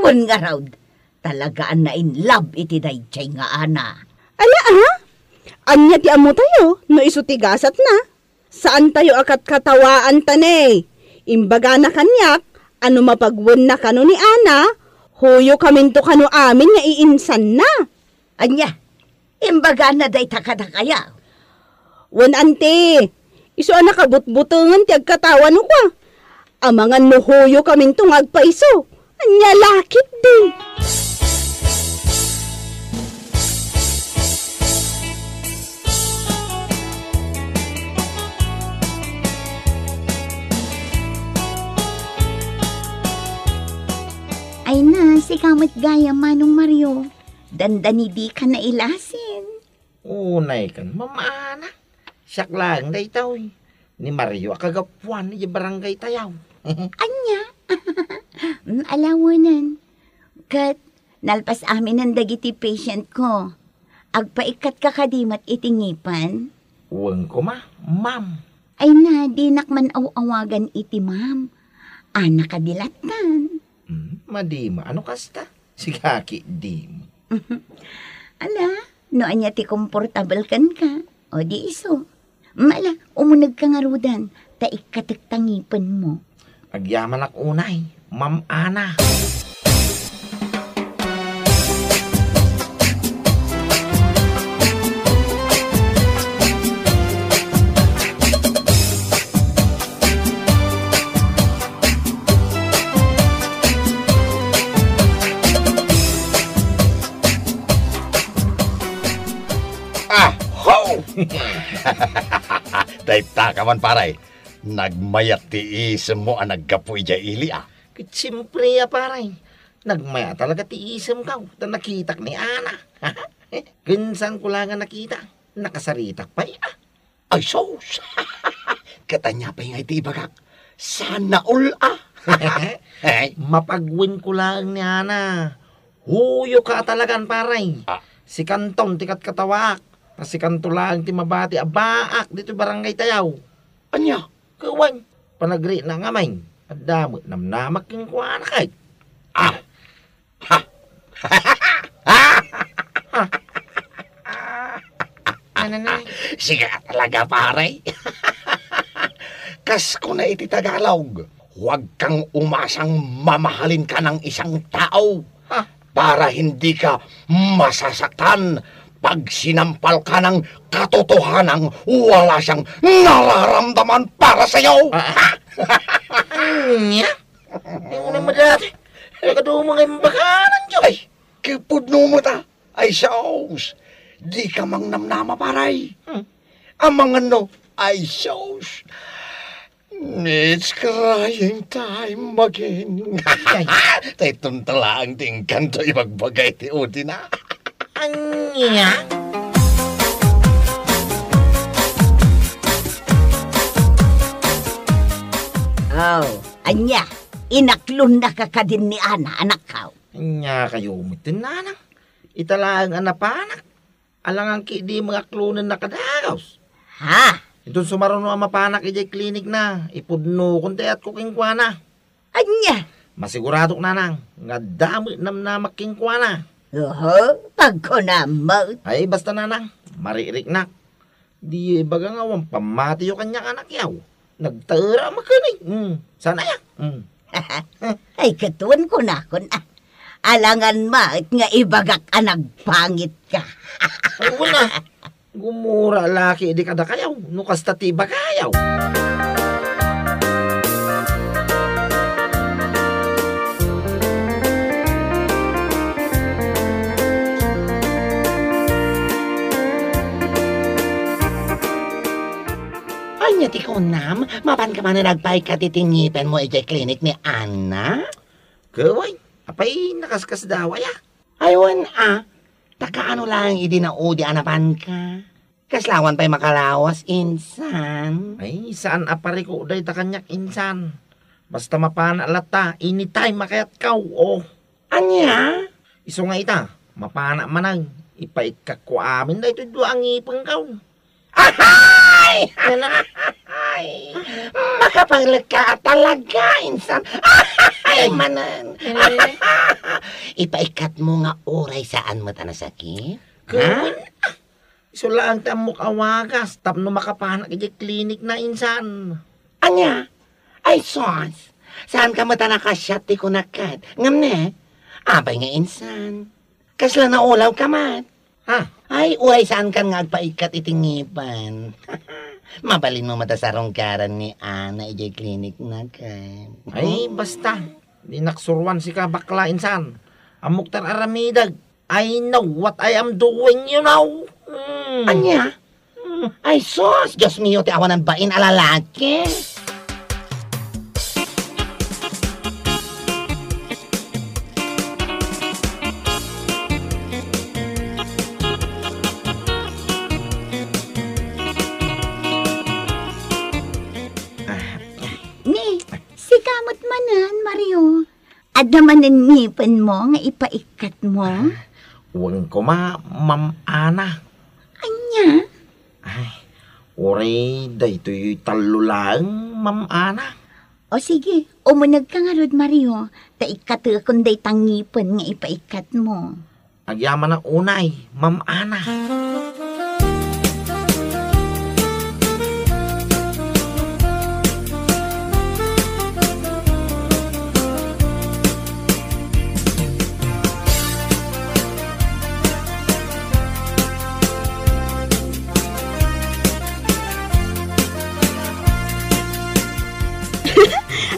Wen ngarud, talaga a na-in love iti daydiay nga Ana. Ala, a? Ania ti ammotayo no isu ti gasatna? Saantayo a katkatawaanta ne. Imbagana kaniak a no mapagwenna kano ni Ana, huyokaminto kano amin nga iinsanna. Ania? Imbagana dayta kadakayo? Wen, anti, isu a nakabutbutengen ti agkatawa no kua. Amangan no huyokaminto nga agpaiso. Ania la ketdi? Ay na, sika met gayam, Manong Mario. Dandani-dika nailasin. Unay kan, Ma'am Ana. Siak laeng daytoy. Ni Mario a kagapuan idiay barangay tayo. Ania? Mm, ala wen. Ket nalpas aminen dagiti patient ko. Agpaikkatka kadi met iti ngipen? Wen koma, ma'am. Ay na, dinak man aw-awagan iti ma'am. Ana kadi lattan. Hmm, madima. Ano kasta? Sigaki, di. Ala, no ania ti komportabel kenka, o di isu. Mala, umunegka ngaruden, ta ikkatek ta ngipenmo. Agyamanak unay, Ma'am Ana. Ah, ho! Dayta ka man, pare. Nagmayat ti isemmo a naggapu idiay ili, a. Ket siempre a, pare. Nagmayat talaga ti isemko ta nakitak ni Ana. Ken saanko la nga nakita, nakasaritak pay, a. Ay, sus! Ket ania pay ngay ti ibagak? Sana all, a! Ay. Mapagwenko laeng ni Ana. Huyoka a talagan, pare. Ah. Sikanton ti katkatawaak. Ta sikanto laeng ti mabati a baak ditoy barangay tayo. Ania? Ket wen, panagrikna ngamin. Adda met namnamak kenkuana ket. Ah! Ha! Nananay. Sika talaga, pare. Kas kuna iti Tagalog, huwag kang umasang mamahalin ka ng isang tao para hindi ka masasaktan pag sinampal ka ng katotohanang wala siyang nararamdaman para sa'yo. Ah, ah. Ania? Ay, unay madati. Nakaduma nga imbakanan, Diyo. Ay, kipudno mo ta. Ay, sus! Di ka mangnamnama, paray. Hmm. Amangan no, ay, sus! It's crying time again. Ay. Tay tuntalaang ti engkanto ibagbaga iti udina. Ania? Oh, ania? Inaklonnaka kadin ni Ana, anakko? Ania kayo metten, nanang? Ita laeng a napanak. Alangan ketdi mangaklonenna kadagus. Ha? Inton sumaruno a mapanak idiay klinikna, ipudnokon ti ayatko kenkuana. Ania? Masiguradok, nanang, nga adda met namnamak kenkuana. Oho, pagkunam met. Ay, basta, nanang, maririknak. Diyo ibaga nga awan pammatiyo kaniak, anakko. Nagtaera maken, eh. Hmm, saan aya? Hmm. Ay, ket wen kunakon, ah. Alangan met nga ibagak a nagpangitka. Ay, wen a. Gumura la ketdi kadakayo, no kasta ti ibagayo. Ania ti kunam? Mapanka manen agpaikkat iti ngipenmo idiay klinik ni Ana? Ket wen, apay nakaskasdaaw aya? Ay, wen a, ta kaano laeng idi naudi a napanka? Kasla awan pay makalawas, insan. Ay, saan a parikok dayta kaniak, insan. Basta mapanak latta, anytime a kayatko, oh. Ania? Isu nga ita, mapanak manen, ipaikkatko amin daytoy dua a ngipenko. Ahay! Ano? Ahay! Makapangleka a talaga, insan. Ahay! Ay. Manen. Eh. Ipaikkatmo nga uray saan met a nasakit? Ha? Ket wen, ah, isu laeng ti ammok a wagas tapno makapanak idiay klinikna, insan. Ania? Ay, sus! Saanka met a nakasiat ti kunak ket. Ngem ne, apay nga insan? Kasla naulawka met? Ha? Ay, uray saankan nga agpaikkat iti ngipen. Mabalinmo met a sarungkaran ni Ana idiay klinikna ket. Ay, basta. Dinak suruan sika, bakla, insan. Ammok ti ar-aramidek. I know what I am doing, you know. Mm. Ania? Mm. Ay, sus! Dios mio, ti awanan bain a lalaki. Ni, sika met manen, Mario. Adda manen ngipenmo nga ipaikkatmo? Ah, wen koma, Ma'am Ana. Ania? Ay, uray daytoy tallo laeng, Ma'am Ana. O sige, umunegka ngarud, Mario, ta ikkatekon dayta ngipen nga ipaikkatmo. Agyamanak unay, Ma'am Ana.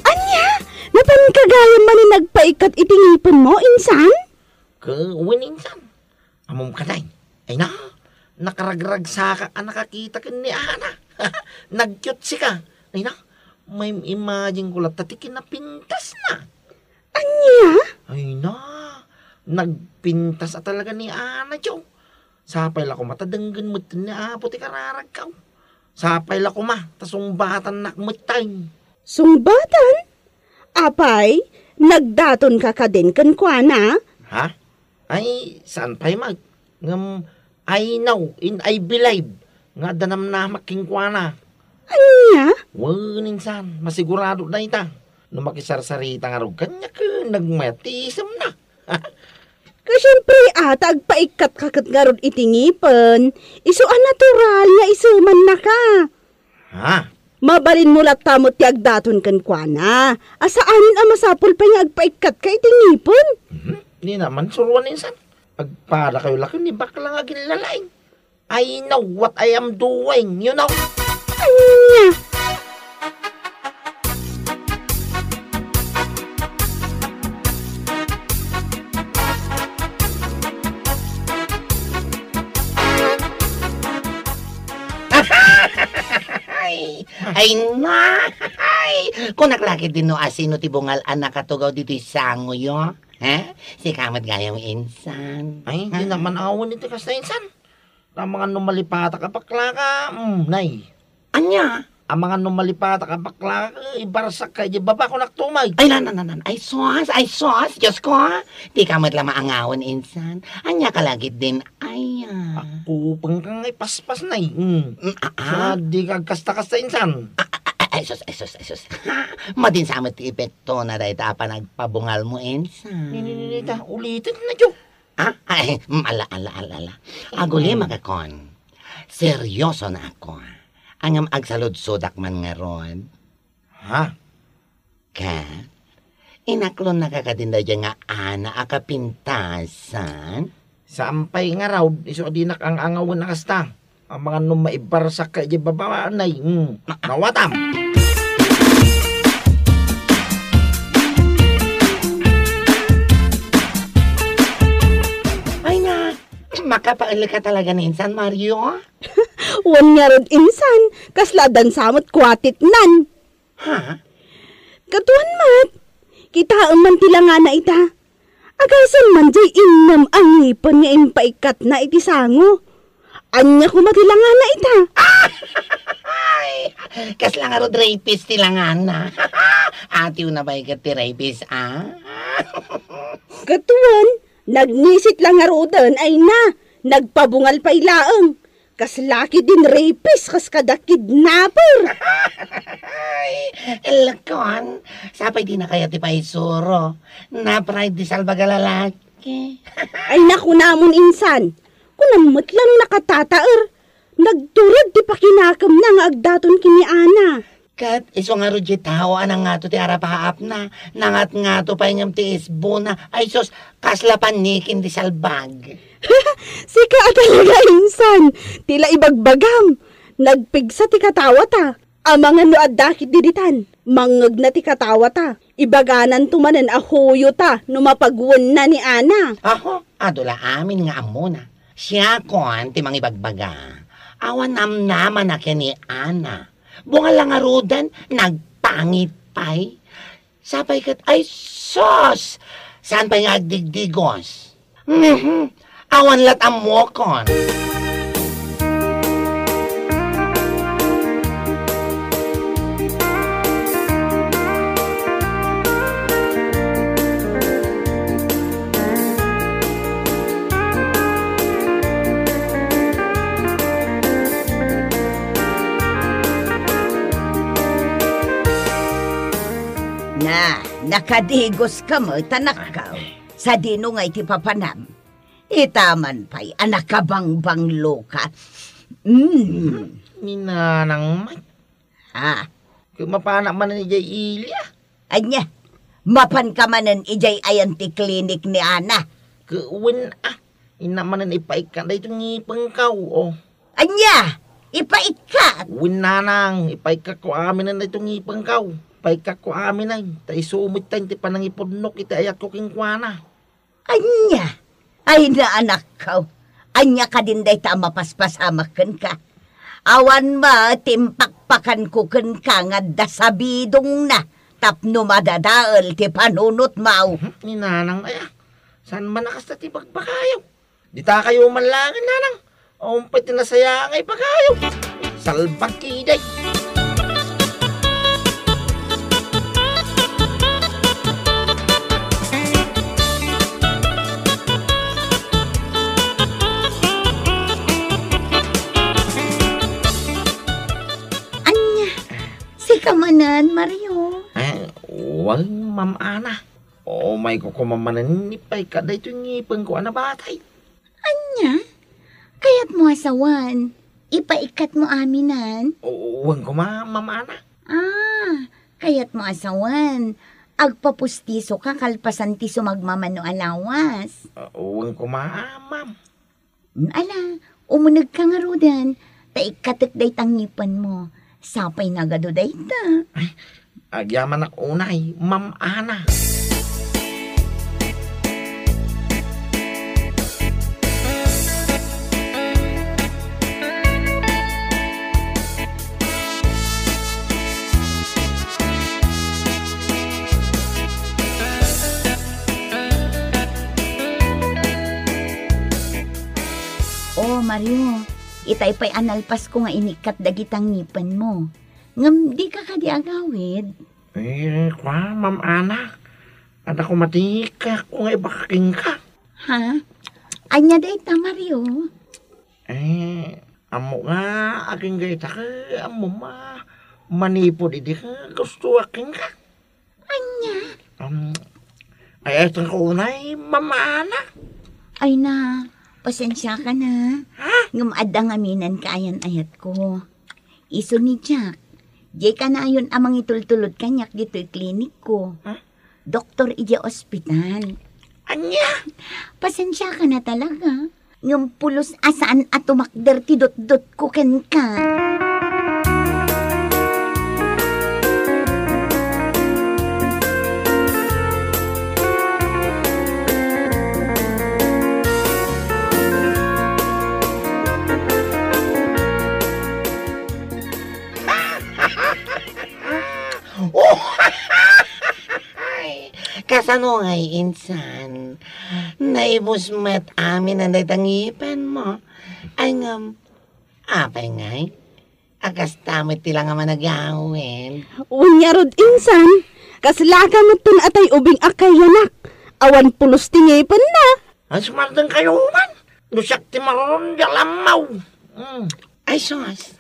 Ania? Napanka gayam manen agpaikkat iti ngipenmo, insan? Ket wen, insan. Ammom kadi? Ay na, nakaragragsakak a nakakita ken ni Ana. Nagkiutsika. Ay na, maim-imagineko latta ti kinapintasna. Ania? Ay na, nagpintas a talaga ni Ana, Joe. Sapay la koma ta denggen met ni Apo ti kararagko. Sapay la koma ta sungbatannak metten. Sungbatan? Apay, nagdatonka kadin kenkuana? Ha? Ay, saan pay met. Ngem, I know and I believe nga adda namnamak kenkuana. Ania? Wen, insan, masiguradok dayta. No makisarsarita ngarud kaniak, nagmayat ti isemna. Ket siempre, a, ta agpaikkatka ket ngarud iti ngipen, isu a natural nga isemannaka. Ha? Mabalinmo latta met ti agdaton kenkuana. A, saanen a masapul pay nga agpaikkatka iti ngipen. Mhm. Dina man suruan, insan. Agpadakayo la ken ni bakla nga aginlalaing. I know what I am doing, you know? Ania? Ay, ay na! Ay! Kunak la ketdin no asino ti bungal a nakatugaw ditoy sangoyo. Ha? Sika met gayam, insan. Ay, Ha? Di naman awan iti kasta, insan. Amangan no malipatak a baklaka, mm, nay. Ania? Amangan no malipatak a baklaka, ibarsak ka iti baba, kunak tumay. Ay, na, na, na, na. Ay, sus, ay, sus, Diyos ko, ha? Di ka met la maangawan, insan. Ania ka lagit din, ay, ah. Ako, pangkang ay paspas, nay. Mm. Mm, ah, ah. Sa di ka kasta-kasta, insan. Ah, ah, ah, ay, sus, ay, sus, ay, sus. Ha? Madin sa amat ti epekto na dayta a panagpabungal mo, insan. Ni, ni, ni, ni, ta, ulitin na, Jo. Ah, ay, mm, ala, ala, ala, ala. Aguli, Mm. magakon. Seryoso na ako, ah. Angam agsaludsodak man ngarud. Ha? Ket, inaklon na ka kadin daydiay nga Ana a kapintasan? Saan pay ngarud, isu a dinak ang-angawen a kasta. Amangan no maibarsak ka iti baba, nay. Hmm. Nawatam. Ay na, makapael ka talaga ni insan, Mario? Wen ngarud, insan, kasla addan sa met kuatitnan. Ha? Katuan met, kitaem man ti langana ita. Agasan man diay innem a ngipen nga impaikkatna iti sango. Ania koma ti langana ita? Ay, kasla ngarud rapist ti langana. Atiw na pay ket ti rapist, ah? Katuan, nagnisit la ngaruden, ay na, nagpabungal pay laeng. Kasla ketdin rapist, kas kada kidnapper. Ay, lakon, sapay di na kayat ti paisuro. Napride ti salbag a lalaki. Ay, nakunamon, insan. Kunam met la no nakatataer. Nagturod ti pakinakemna nga agdaton ken ni Ana. Ket isu ngarud diay tao a nangato ti arapaapna, nangatngato pay ngem ti isbona. Ay sus, kasla pannikin ti salbag. Sika a talaga, insan, ti la ibagbagam. Nagpigsa ti katawata. Amangan no adda ketdi ditan, mangngegna ti katawata. Ibagananto manen a huyota no mapagwenna ni Ana. Aho, adu la amin nga ammona. Siakon ti mangibagbaga. Awan namnamana ken ni Ana. Bungal la ngaruden, nagpangit pay. Sapay ket, ay sus! Saan pay nga agdigdigos? Mhm. Awan lat ammokon. Na, nakadigoska met, anakko. Sadino ngay ti papanam? Ita man pay a nakabangbangloka. Mm. Ni Nanang met. Ah. Ket mapanak manen idiay ili, ah. Ania? Mapanka manen idiay ayan ti klinik ni Ana? Ket wen, ah. Innak manen ipaikkat daytoy ngipengko, oh. Ania? Ipaikkat? Wen, Nanang, ipaikkatko aminen daytoy ngipengko. Ipaikkatko aminen, ta isu met ti panangipudnok iti ayatko kenkuana. Ania? Ay, naanakko. Ania kadin dayta a mapaspasamak kenka? Awan met ti impakpakanko kenka nga adda sabidongna tapno madadael ti panunotmo. Mhm, ni Nanang aya. Saan man a kasta ti bagbagayo? Ditakayo man laengen, Nanang. Awan pay ti nasaya nga ibagayo. Salbag ketdi. Ania, sika manen, Mario? Eh, wen, Ma'am Ana. Umayko koma manen ipaikkat daytoy ngipengko a nabatay. Ania? Kayatmo a sawen, ipaikkatmo aminen? O, wen koma, Ma'am Ana. Ah, kayatmo a sawen, agpapustisoka kalpasan ti sumagmamano a lawas. Ah, wen koma, Ma'am. Ala, umunegka ngaruden, ta ikkatek dayta ngipenmo. Sapay nagadu dayta. Ay, agyamanak unay, Ma'am Ana. O, Mario, itay pay a nalpasko nga inikkat dagita ngipenmo. Ngem dika kadi agawid? Eh, kua, Ma'am Ana. Adda koma ti kaayatko nga ibagak kenka. Ha? Ania dayta, Mario? Eh, ammo nga, agingga ita ket ammo ma-, manipud idi ket gustoak kenka. Ania? Um, ay, ay, tungko unay, Ma'am Ana. Ay na, pasensiaka na. Ha? Ngem adda ngamin a kaayan-ayatko. Isu ni Jack, diay kanayon a mangitultulod kaniak ditoy klinikko. Ha? Doktor idiay ospital. Ania? Pasensiaka na talaga. Ngem pulos a saan a tumakder ti dutdutko kenka. Oh! Kasano ngay, insan? Naibus met amin a dayta ngipenmo. Ay ngem, apay ngay? A kasta met ti la nga managawid. Wen ngarud, insan, kaslaka metten a tay ubing a kayanak. Awan pulos ti ngipenna. Ay, sumardengkayo man. No siak ti marurun, di alammaw. Mm. Ay, sus.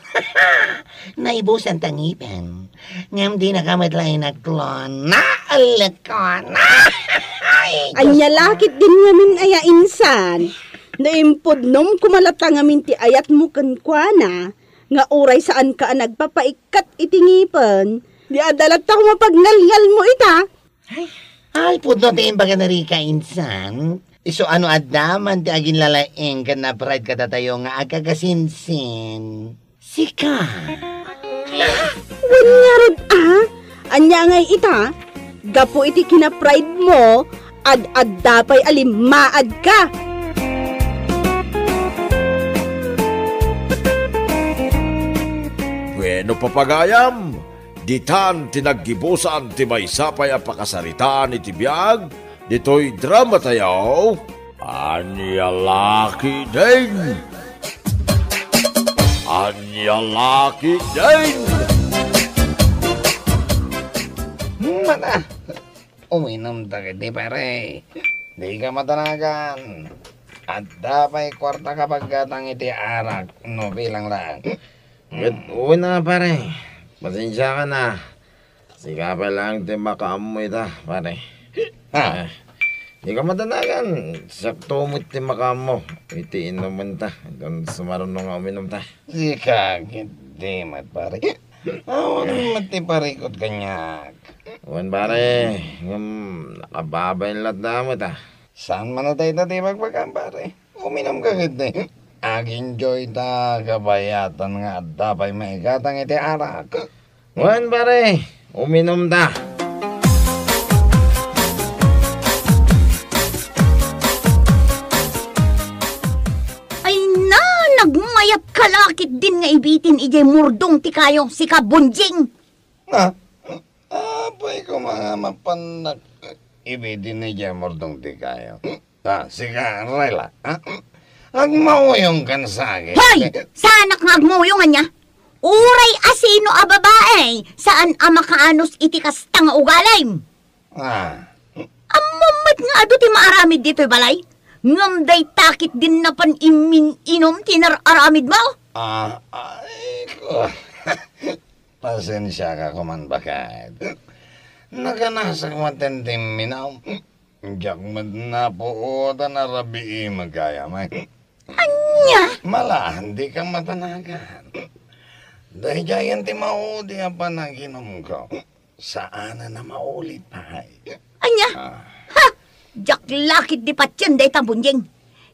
Naibusan ta ngipen. Ngem dinaka met la inaklon. Naalekon. Ay, Diyos ko. Ania la ketdin ngamin aya, insan? Naimpudnom koma latta ngamin ti ayatmo kenkuana, nga uray saanka a nagpapaikkat iti ngipen, di adda latta koma pagngalngalmo ita. Ay, ay, pudno ti imbaga ni Rica, insan. Isu a no adda man ti aginlalaing ken na-pride kadatayo nga agkakasinsin. Sika. Wen ngarud a? Ania ngay ita? Gapu iti kina-pride-mo, ad-adda pay a limmaadka. Wenno, papagayam, ditan ti naggibusan ti maysa pay a pakasaritaan iti biag ditoy dramatayo, Ania La Ketdin? Ania La Ketdin? Mata, uminum ta ketdi, pare. Dika matanagan. Adda pay kuarta ka paggatang iti arak, no bilang lang. Ket, wen a, pare. Pasensiaka na. Sika pay laeng ti makaammo ita, pare. Ha? Eh, dika matanagan. Siakto met ti makaammo iti inumenta. Inton sumaruno nga uminumta. Sika, ketdi met, pare. Awan met ti parikut kaniak. Wen, pare, ngem nakababain latta met, a. Saan man a dayta ti ibagbagam, pare? Uminumka ketdi. Ag-enjoyta kabayatan nga adda pay maigatang iti arak. Wen, pare, uminumta. Ay na, nagmayat ka la ketdin nga ibitin idiay murdong ti kayo, sika Bonjing. Ah, apay koma nga mapannak ibitin idiay murdong ti kayo? Ah, sika, Rela, ah? Agmauyongkan sa akin. Hoy! Saanak nga agmuyong, ania? Uray asino a babae, saan a makaanus iti kasta nga ugalim. Ah. Ammom met nga adu ti maaramid ditoy balay? Ngem dayta ketdin napan immin-inum ti nar-aramidmo? Ah, ay, ko. Pasensiaka koman, baket. Nakanasak met ti imminum. Diak met napuotan a rabii met gayam, ay. Ania? Mala, dika matanagan. Daydiayen ti maudi a panaginumko. Saanen a maulit pay. Ania? Ah. Ha! Diak la ketdi patien dayta, Bonjing.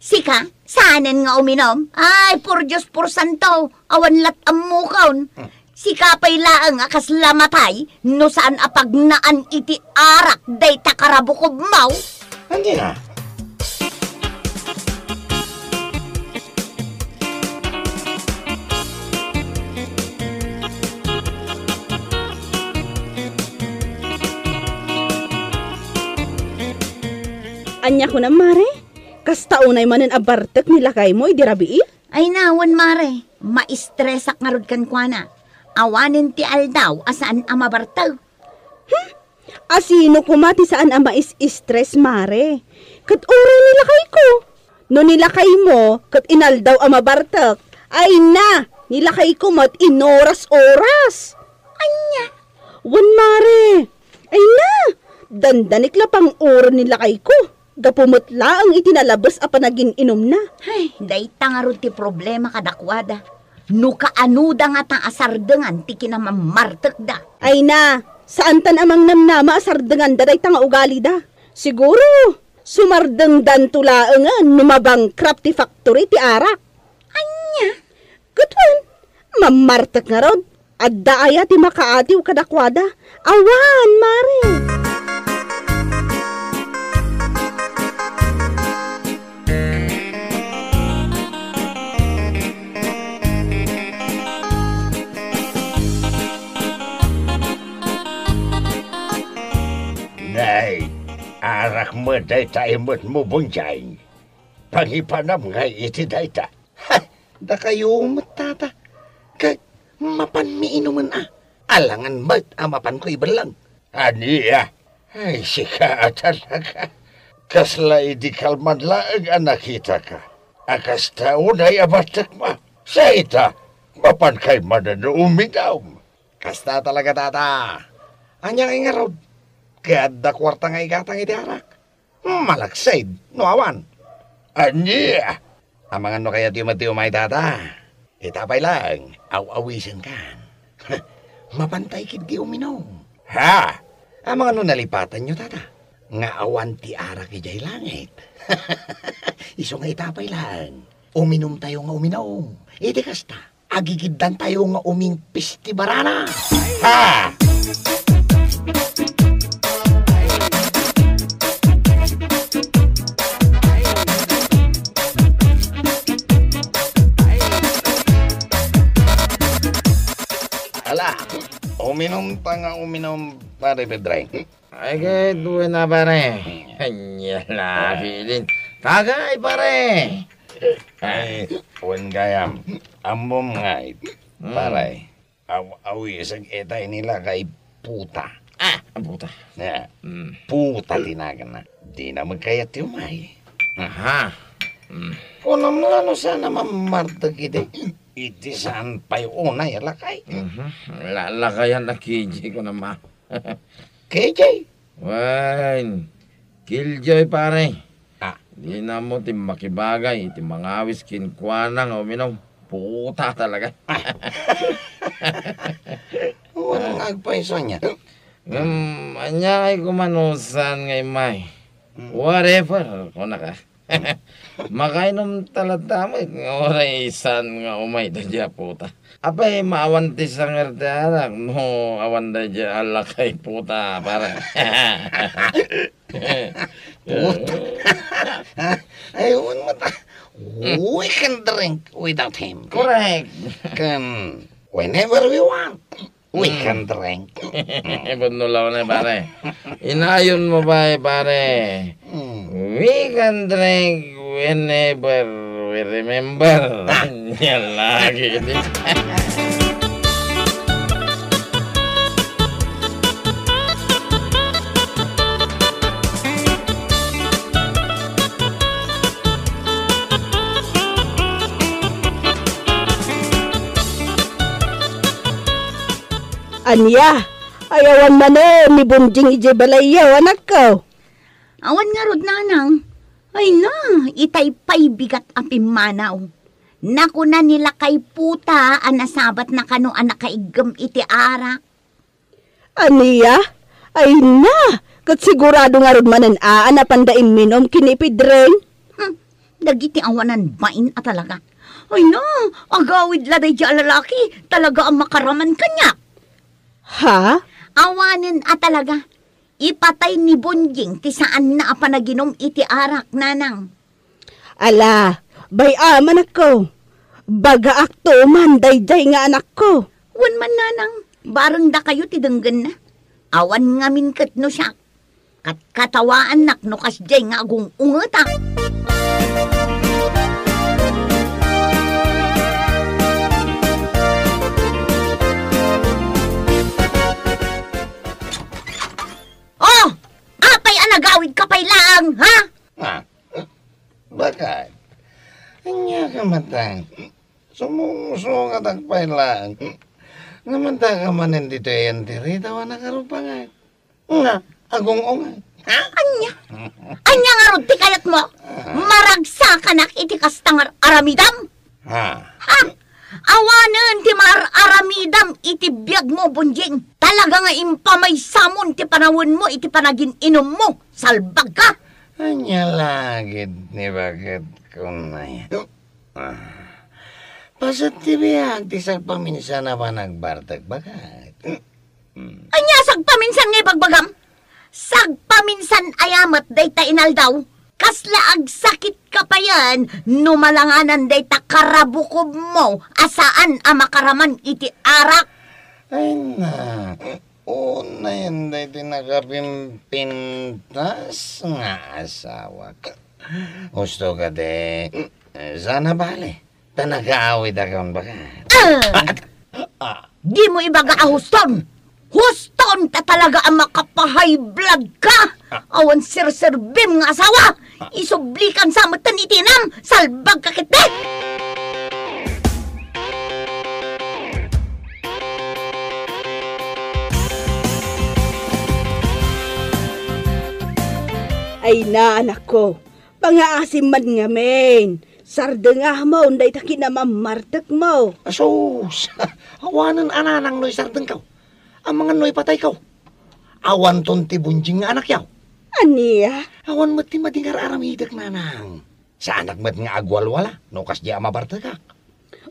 Sika, saanen nga uminum? Ay, por Dios, por santo, awan lat ammokon. Hmm. Sika pay laeng a kasla matay no saan a pagnaan iti arak dayta karabukobmo. Ania? Ania kunam, Mare? Kasta unay manen a bartek ni lakaymo idi rabii? Ay na, wen mare, maistresak ngarud kenkuana. Awanen ti aldaw a saan a mabartek. Hmm? Asino koma ti saan a mais-stress, mare? Ket uray ni lakayko. No ni lakaymo ket inaldaw a mabartek, ay na, ni lakayko met inoras-oras. Ania? Wen, mare. Ay na, dandanik la panguren ni lakayko. Gapu met laeng iti nalabes a panagin-inumna. Ay, dayta ngarud ti problema kadakuada. No kaanoda ngata a sardengan ti kinamammartekda. Ay na, saantan a mangnamnama a sardenganda dayta nga ugalida. Siguro, sumardengdanto laengen no mabankrupt ti factory ti arak. Ania? Ket wen, mammartek ngarud. Adda aya ti makaatiw kadakuada? Awan, mare. Nay, arak met dayta imutmo, Bonjay. Pangipanam ngay iti dayta. Ha! Dakayo met, tata. Kay mapanmi inumen a. Alangan met a mapanko ibellang. Ania? Ay, sika a talaga. Kasla idi kalman laeng a nakitaka. A kasta unay a bartekma. Sa ita, mapankay manen uminum. Kasta talaga, tata. Ania ngay ngarud? Kay adda kuarta nga igatang iti arak. Malaksid no awan. Ania? Amangan no kayatyo met ti umay, tata. Ita pay laeng, aw-awisenkan. Mapantay ketdi uminum. Ha? Amangan no nalipatanyo, tata, nga awan ti arak idiay langit. Isu nga ita pay laeng, uminumtayo nga uminum. Iti kasta, agigiddantayo nga umingpis ti barana. Ha! Ala, uminumta nga uminum, Pare Pedreng. Ay, ket wen a, pare. Ania la, bilin. Kakaay, pare. Ay, wen gayam. Ammom ngay, mm, pare. Aw-, awisag ita ini lakay puta. Ah, puta. Ya. Mm. Puta ti naganna. Dina met kayat ti umay. Aha. Mm. Kunam nga no saan a mammartek iti, iti saan pay unay a lakay. Mhm. La-, lakayan a K J ko naman. K J? Wen, Killjoy, pare. Ah. Dina mo ti makibagay iti mangawis kenkuana nga uminum. Puta talaga. Wen nga agpayso ania. Ngem, ania ay kuman no saan nga immay. Mm. Whatever, kunaka. Makainum talaga met nga uray saan nga umay daydiay a puta. Apay, maawan ti sanger ti arak no awan daydiay a lakay puta, pare. Puta. Ay, wen met a. We can drink without him. Correct. Can whenever we want. We can drink. Ibon no law na, pare. Inayon mo ba, eh, pare? Mm. We can drink whenever we remember. Ah. Yan lagi, di. Ania? Ay, awan manen ni Bonjing idiay balayyo, anakko? Awan ngarud, nanang. Ay na, itay pay bigat a pimmanaw. Nakuna ni lakay puta a nasabatna kano a nakaiggem iti arak. Ania? Ay na, ket sigurado ngarud manen a, a napanda imminum ken ni Pedreng? Hmm, dagiti awanan bain a talaga. Ay na, agawid la daydiay a lalaki, talaga a makaraman kaniak. Ha? Awanen a talaga. Ipatay ni Bonjing ti saanna a panaginum iti arak, nanang. Ala, bay-am, anakko. Bagaakto man daydiay nga anakko. Wen man, nanang, bareng dakayo ti denggenna. Awan ngamin ket no siak. Katkatawaannak no kasdiay nga agung-ungetak. Ania ka met? Sumungsungatak pay laeng. Namanta ka manen ditoy entero, awan a karupangak. Nga, agung-ungak. Ha? Ania? Ania ngarud ti kayatmo? Ah. Maragsakanak iti kasta nga aramidam? Ha? Ha? Awanen ti mar-aramidam iti biagmo, Bonjing. Talaga nga impamaysamon ti panawenmo iti panagin-inummo. Salbag ka! Ania la ketdi, baket kunay. Ah. Paset ti biag ti sagpaminsan a panagbartek, baket. Hmm. Ania sagpaminsan nga ibagbagam? Sagpaminsan aya met dayta inaldaw? Kasla agsakit ka payen no malanganan dayta karabukobmo a saan a makaraman iti arak? Ay na, unayen daytoy nakapimpintas nga asawak. Husto kadi, saan a bale. Ta nakaawidakon, baket. Ah! Ah! Dimo ibaga a huston! Huston ta talaga a makapahay blood ka! Ah. Awan serserbim nga asawa! Ah. Isublikan sa metten iti inam! Salbag ka ketdi! Ay na, anakko. Pangaasim man ngamin. Sardengamon dayta kinamammartekmo. Asus! Awanen a nanang no isardengko. Amangan no ipatayko. Awanton ti Bonjing nga anakyo. Ania? Awan met ti madi nga ar-aramidek, nanang. Saanak met nga agwalwala no kasdiay a mabartekak.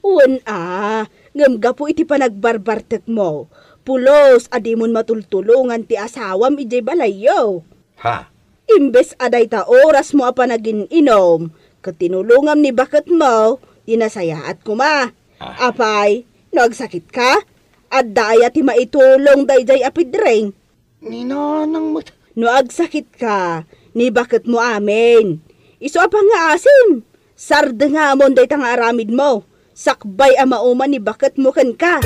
Wen a, ngem gapu iti panagbarbartekmo, pulos a dimon matultulongan ti asawam idiay balayyo. Ha? Imbes a dayta orasmo a panagin-inum, ket tinulongam ni baketmo, ti nasayaat koma. Ah. Apay, no agsakitka, adda aya ti maitulong daydiay a pidring? Ni nanang met. No agsakitka, ni baketmo amin. Isu a pangngaasim, sardengamon dayta nga aramidmo. Sakbay a mauman ni baketmo kenka.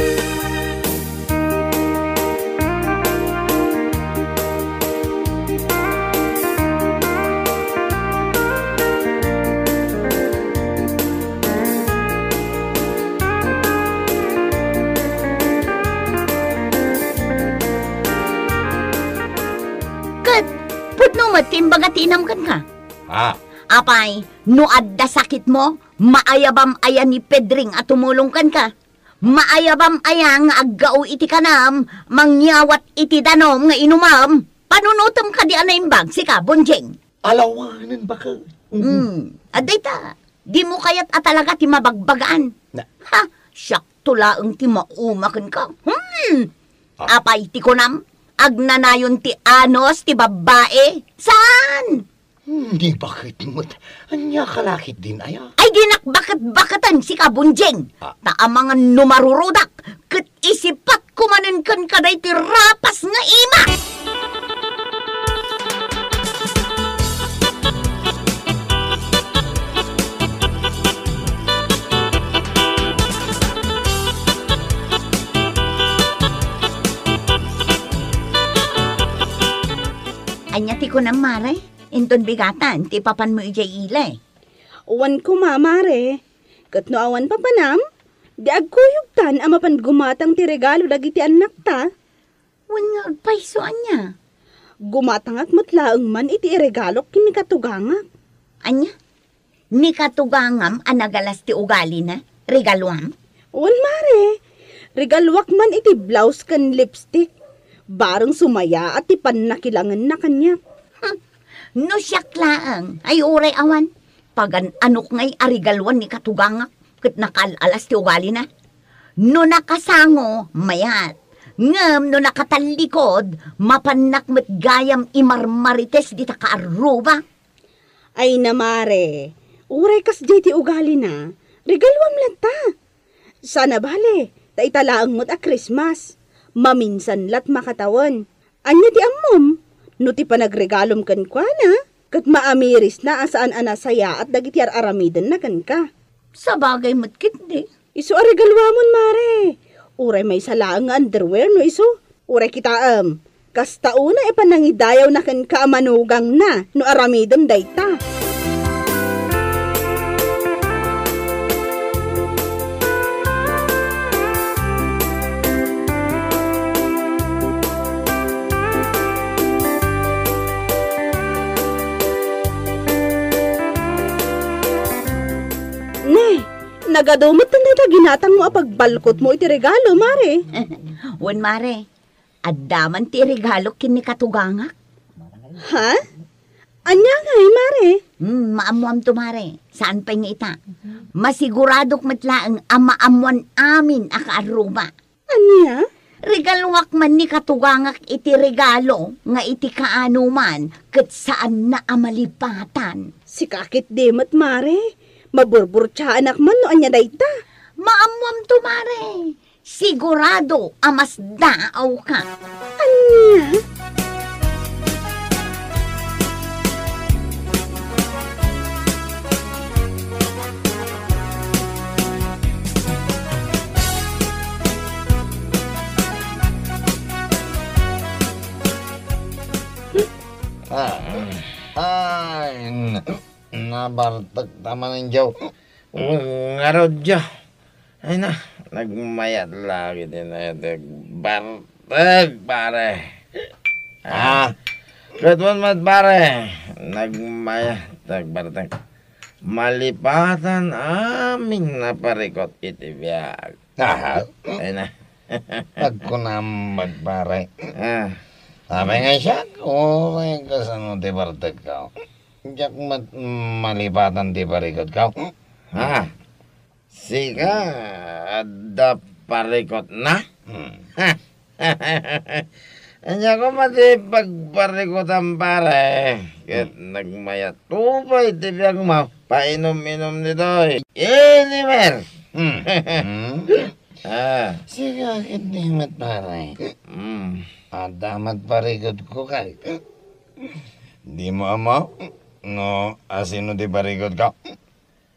Ket pudno met ti imbaga ti inam kenka? Ah. Apay, no adda sakitmo, maayabam aya ni Pedring a tumulong kenka? Maayabam aya nga aggao iti kanam, mangyawat iti danum nga inumam? Panunotem kadi a naimbag, sika, Bonjing? Alawanen, baket. Hmm, adda ita, dimo kayat a talaga ti mabagbagaan. Na- Ha? Siakto laeng ti mauma kenka. Hmm! Ah. Apay ti kunam, agnanayon ti anus ti babbai? Saan? Hmm, ni baket met. Ania ka la ketdin aya? Ay, dinak baket-baketen, sika, Bonjing. Ah. Ta amangan no marurudak, ket isipatko manen kenka daytoy rapas nga ima. Ania ti kunam, Mare? Inton bigatan ti papanmo idiay ili? Wen koma, Mare. Ket no awan papanam, di agkuyogtan a mapan gumatang ti regalo dagiti annakta. Wen nga agpayso, ania? Gumatangak met laeng man iti iregalok ken ni katugangak. Ania? Ni katugangam a nagalas ti ugalina, regaluam? Wen, Mare. Regaluak man iti blouse ken lipstick. Bareng sumayaat ti pannakilangenna kaniak. Hmm. No siak laeng, ay uray awan. Pagan-anok ngay a regaluan ni katugangak ket nakaal-alas ti ugalina. No nakasango, mayat. Ngem no nakatallikod, mapannak met gayam imarmarites dita kaarruba. Ay na, Mare, uray kasdiay ti ugalina, regaluam latta. Saan a bale, ta ita laeng met a Christmas. Maminsan lat makatawen. Ania ti ammom? No ti panagregalom kenkuana, ket maamirisna a saan a nasayaat dagiti ar-aramidenna kenka. Sabagay met ketdi. Isu a regaluamon, Mare. Uray maysa laeng nga underwear no isu. Uray kitaem, kasta unay a panangidayawna kenka a manugangna no aramidem dayta. Ne, nagadu met dayta ginatangmo a pagbalkotmo iti regalo, Mare. Wen, Mare, adda man ti regalo ken ni katugangak. Ha? Ania ngay, Mare? Hmm, maammoamto, Mare. Saan pay nga ita. Masiguradok met laeng a maammoan amin a kaarruba. Ania? Regaluak man ni katugangak iti regalo nga iti kaanoman ket saanna a malipatan. Sika ketdi met, Mare. Maburburtiaanak man no ania dayta. Maammoamto, Mare. Sigurado a masdaawka. Ania? Ah, ay, n-, nabartek ta man, Joe. Ngarud, Joe. Ay na, nagmayat la iti nayatek. Bartek, pare. Ah, ket wen met, pare, nagmayat, bartek. Malipatan amin a parikut iti biag. Aha. Ay na. Agkunam met, pare. Ah. Apay nga siak, uray kasano ti bartekko. Diak met malipatan ti parikutko. Ah. Sika, adda parikutna? Hmm. Ania koma ti pagparikutam, pare? Ket hmm, nagmayat pay ti biagmo. Painum-inum ditoy. Inimer! Hmm. Hmm. Ah. Sika, ketdi met, pare. Hmm. Adda met parikutko kay. Dimo ammo no asino ti parikutko?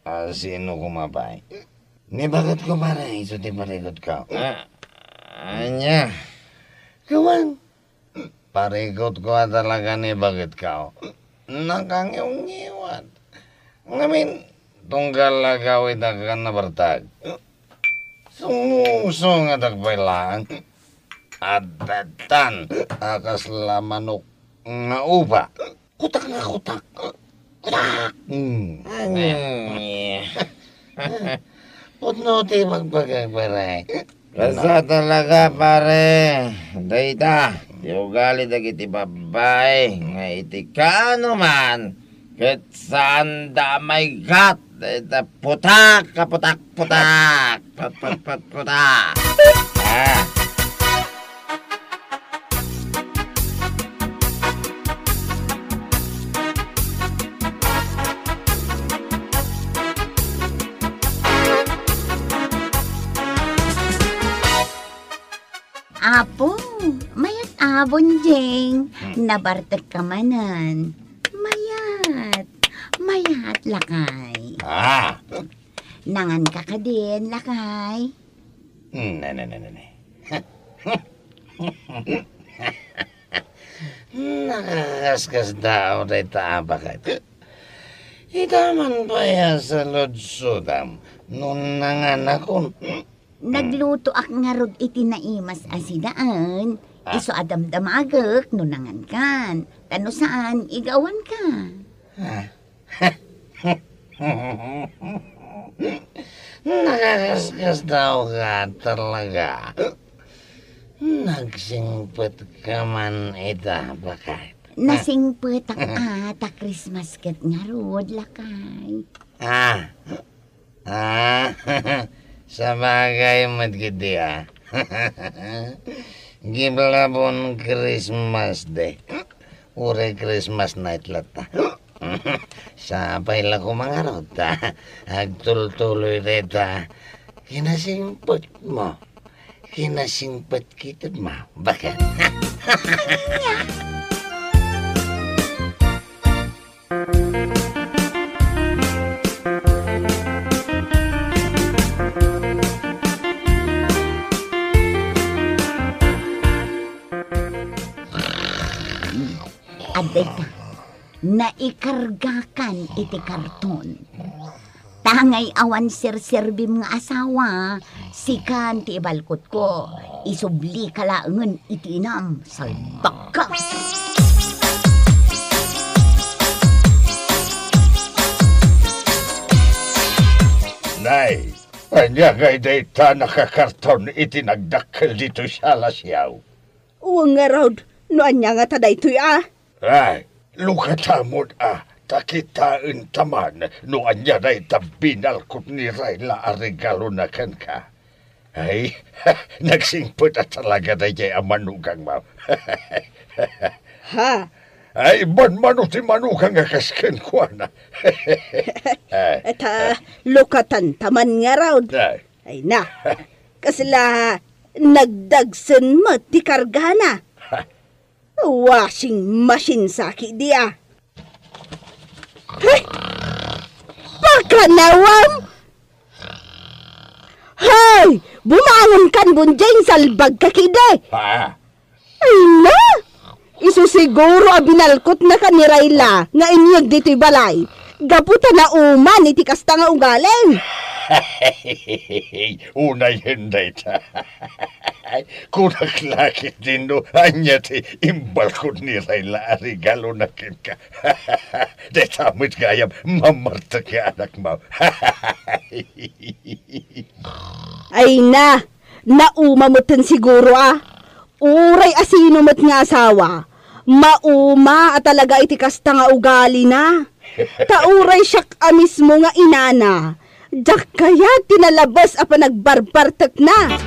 Asino koma pay? Ni baketko, pare, isu ti parikutko. Ah, ania? Kuan, parikutko a talaga ni baketko. Nakangiwngiwat. Ngamin, tunggal agaw ita kan nabartek. Sumusungadak pay laeng. Adda tan a kasla manok nga upa. Kutak nga kutak. Kutak! Hmm. Ay. Pudno ti bagbagak, pare. Kasta talaga, pare. Dayta, ti ugali dagiti babbai nga iti kaanoman, ket saanda a maiggat. Dayta putak, kaputak, putak. Put, put, put, putak. Ah. Apo, mayat a, Bonjing. Hmm. Nabartek ka manen. Mayat. Mayat, lakay. Ah. Nangan ka kadin, lakay? Hmm, ne, ne, ne, ne, ne. Nakakaskasdaaw dayta a baket. Ita man pay a saludsodam no nanganakon. Naglutoak ngarud iti naimas a sidaan. Ah. Isu a damdamagek no nangankan. Ta no saan, igawanka. Ah. Nakakaskasdaaw ka talaga. Nagsingpet ka man ita, baket. Nasingpetak a ta Christmas ket ngarud, lakay. Ah. Ah, sabagay met ketdi, ah. Giblabon Christmas Day. Uray Christmas night latta. Sapay la koma ngarud ta agtultuloy dayta kinasingpetmo. Kinasingpet kitadmo, baket. Adda ita, naikargakan iti karton. Tangay awan serserbim nga asawa, sikan ti ibalkotko. Isublika laengen iti inam, salbagka. Nay, ania ngay dayta nakakarton iti nagdakkel ditoy sala, siaw? Wen ngarud, no ania ngata daytoy a? Ay, lukatamon a, ta kitaenta man no ania dayta binalkot ni Rayla a regalona kenka. Ay, nagsingpet a talaga daydiay a manugangmo. Ha? Ay, banmano ti manugang a kas kenkuana. Ay, ta, lukatanta man ngarud. Ay. Ay na, kasla nagdagsen met ti kargana. Washing machine sa ketdi a. Hay! Pakanawam! Hay! Bumangon kan, Bonjing, salbagka ketdi! Ha? Ay na! Isu siguro a binalkotnaka ni Rayla nga inyeg ditoy balay gapu ta nauman iti kasta nga ugalim. Unayen dayta. Kunak la ketdin no ania ti imbalkot ni Rayla a regalona kenka. Dayta met gayam, mamartek nga anakmo. Ay na, nauma metten siguro a. Uray a sino met nga asawa, mauma a talaga iti kasta nga ugalina. Ta uray siak a mismo nga inana, diak kayat ti nalabes a panagbarbartekna.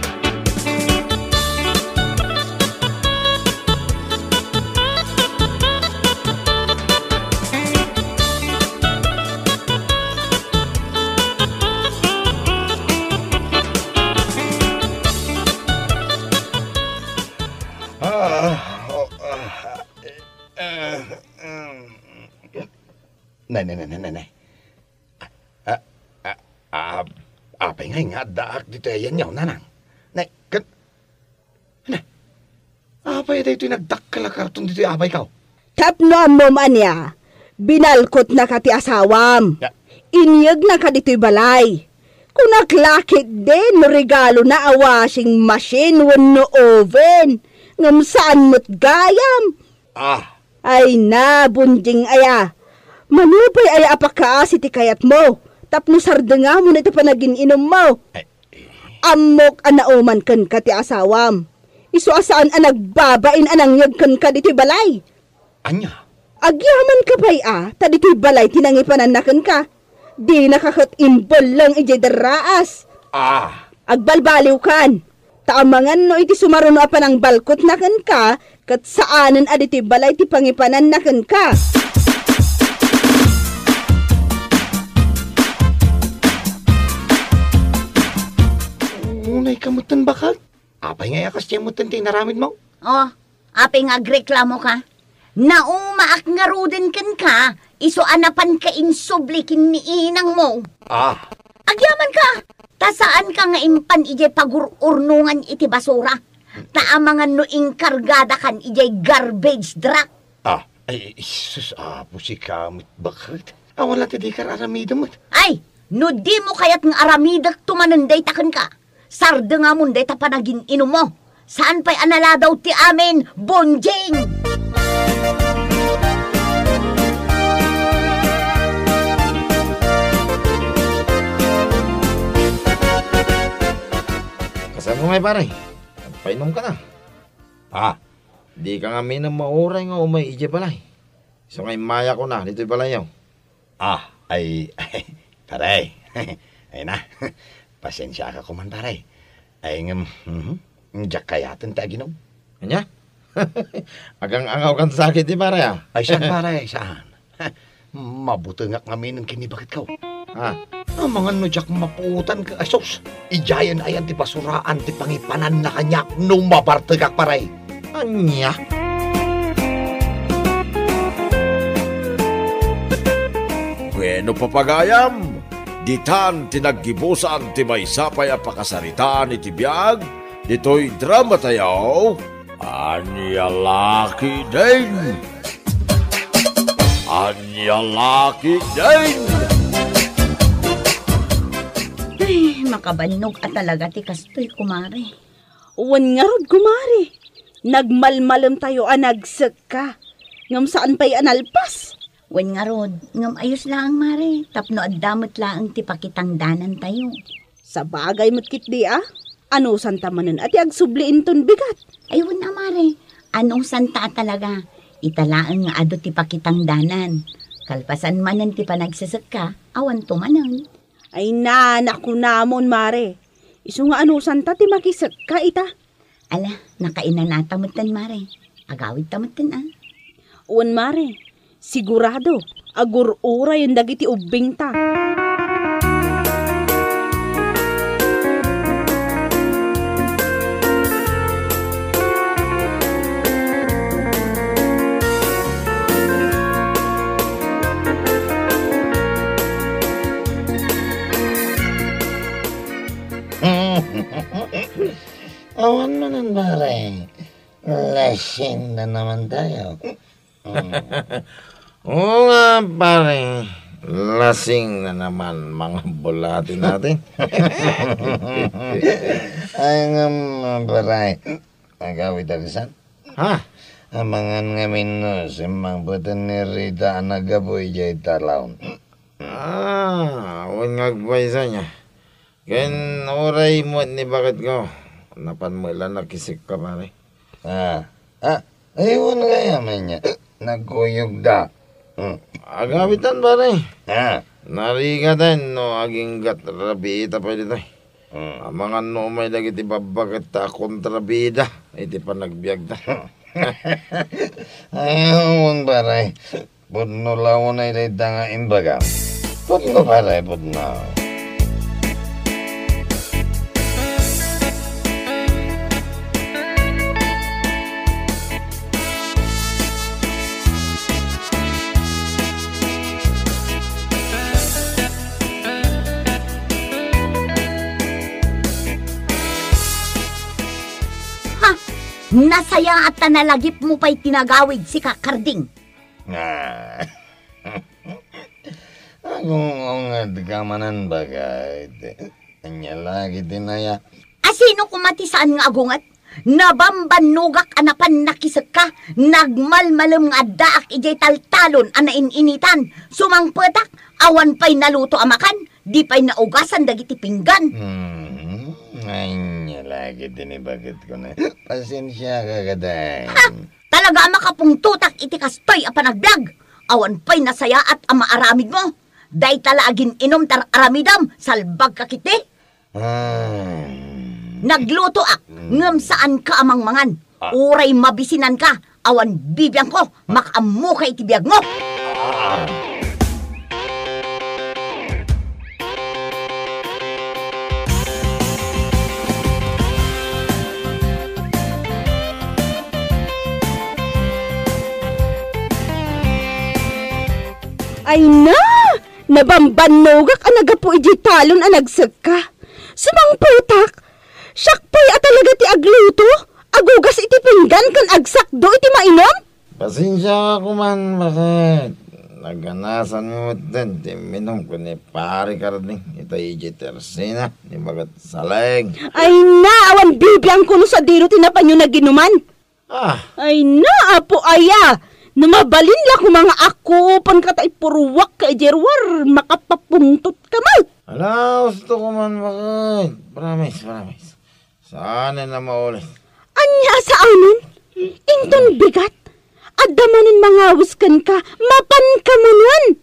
Ah, oh, ah, eh, eh, mm. Nay, nay, nay, nay, nay, nay. Ah, ah, ah, apay ngay nga addaak ditoy a yaniaw, nanang? Nay, ken, nay, apay daytoy nagdakkel a karton ditoy a bayko? Tapno ammom ania, binalkotnaka ti asawam. Ya. Inyegnaka ditoy balay. Kunak la ketdi no regalona a washing machine wenno oven, ngem saan met gayam. Ah. Ay na, Bonjing aya. Mano pay aya a pakaasi ti kayatmo tapno sardengamon iti panagin-inummo? Ay. Ammok a nauman kenka ti asawam. Isu a saan a nagbabain a nangyeg kenka ditoy balay. Ania? Agyamanka pay a, ta ditoy balay ti nangipananna kenka. Dinaka ket imbelleng idiay darraas. Ah. Agbalbaliwkan. Ta amangan no iti sumaruno a panangbalkotna kenka, ket saanen a ditoy balay ti pangipananna kenka. Unay ka metten, bakag? Apay nga iyakas ti metten ti inaramidmo? Oh, apay nga agreklamoka? Naumaak ngaruden kenka, isu a napanka insubli ken ni inangmo. Ah. Agyamanka, ta saanka nga impan idiay pagur-urnongan iti basura. Ta amangan no inkargadakan idiay garbage truck. Ah, ay, sus, Apo, sika met, bakit? Awan la ti dika aramidem met. Ay, no dimo kayat nga aramidekto manen dayta kenka, sardengamon dayta panagin-inummo. Saan pay a naladaw ti amin, Bonjing! Kasano ngay, pare? Nagpainumka na. Ah. Dika ngamin a mauray nga umay idiay balay. Isu nga immayakon a ditoy balayyo. Ah, ay, pare. Ay na, pasensiaka koman, pare. Ay, ngem, mhm, diak kayaten ti aginom. Ania? Agang-angawkan sa ketdi, pare, a. Ay, saan, pare? Saan? Mabutengak ngamin ken ni baketko. Ah. Amangan no diak mapuotan ket, ay sus, idiayen ayan ti basuraan ti pangipananna kaniak no mabartegak, pare. Ania? Bueno, papagayam, ditan ti naggibusan ti maysa pay a pakasaritaan iti biag ditoy drama tayo. Ania la ketdin? Ania la ketdin? Ay, makabannog a talaga ti kastoy, kumare. Wen ngarud, kumare. Nagmalmalem tayo a nagsekka. Ngem saan pay a nalpas. Wen ngarud, ngem ayos laeng, Mare, tapno adda met laeng ti pakitangdanantayo. Sabagay met ketdi a. Anusanta manen a ti agsubli inton bigat? Ay, wen a, Mare. Anusanta a talaga. Ita laeng nga adu ti pakitangdanan. Kalpasan manen ti panagsesekka, awanto manen. Ay na, nakunamon, Mare. Isu nga anusanta ti makisekka ita. Ala, nakainanata metten, Mare. Agawidta metten, a. Wen, Mare. Sigurado, agur-urayen dagiti ubbingta. Awan manen, pare. Lasing na naman tayo. Mm. Oo nga, pare. Lasing na naman mga bulati natin. Ay nga, pare. Agawid a kasan? Ha? Amangan ngamin no, simmangpeten ni Rita a naggapu idiay talon. Ah, awan nga agpaysa niya. Ken uray met ni baketko, napan met la nakisekka, pare. Ah, ah, ay, wen gayam ania. Nagkuyogda. Hmm. Agawitan, pare. Ah. Narigaten no aginggat rabiita pay ditoy. Hmm. Amangan no umay dagiti babbaketta a kontrabida iti panagbiagda. Ay, wen, pare. Pudno la unay dayta nga imbagam. Pudno, pare, pudno. Ha! Nasayaat ta nalagipmo pay ti nagawid, sika, Karding. Ah. Agung-ungedka manen, baket. Ania la ket ti naya? A, sino koma ti saan nga agunget? Nabambannogak a napan nakisekka, nagmalmalem nga addaak idiay taltalon a nain-initan. Sumangpetak, awan pay naluto a makan, di pay naugasan dagiti pinggan. Hmm, ania la ket ti ni baketko na. Pasensiaka kadi. Ha! Talaga a makapungtotak iti kastoy a panagbiag. Awan pay nasayaat a maaramidmo. Dayta la agin-inom ti ar-aramidem, salbagka ketdi. Ah. Naglutoak, mm, ngem saanka a mangmangan. Ah. Uray mabisinanka, awan bibiangko, makaammoka iti biagmo. Ah. Ay na! Nabambannogak a naggapu idiay talon a nagsekka. Sumangpetak! Siak pay a talaga ti agluto, agugas iti pinggan ken agsakdo iti mainom? Pasensiaka koman, baket. Naganasanmi metten ti imminum ken ni Pare Karding ita idiay tersena ni baket Saleng. Ay na, awan bibiangko no sadino ti napanyo naginuman. Ah. Ay na, Apo Aya! No mabalin la koma nga akupanka ta ipurruakka idiay ruar, makapapungtotka met. Ala, usto koman, baket. Promise, promise. Saanen a maulit. Ania a saanen? Inton bigat, adda manen mangawis kenka, mapanka manen.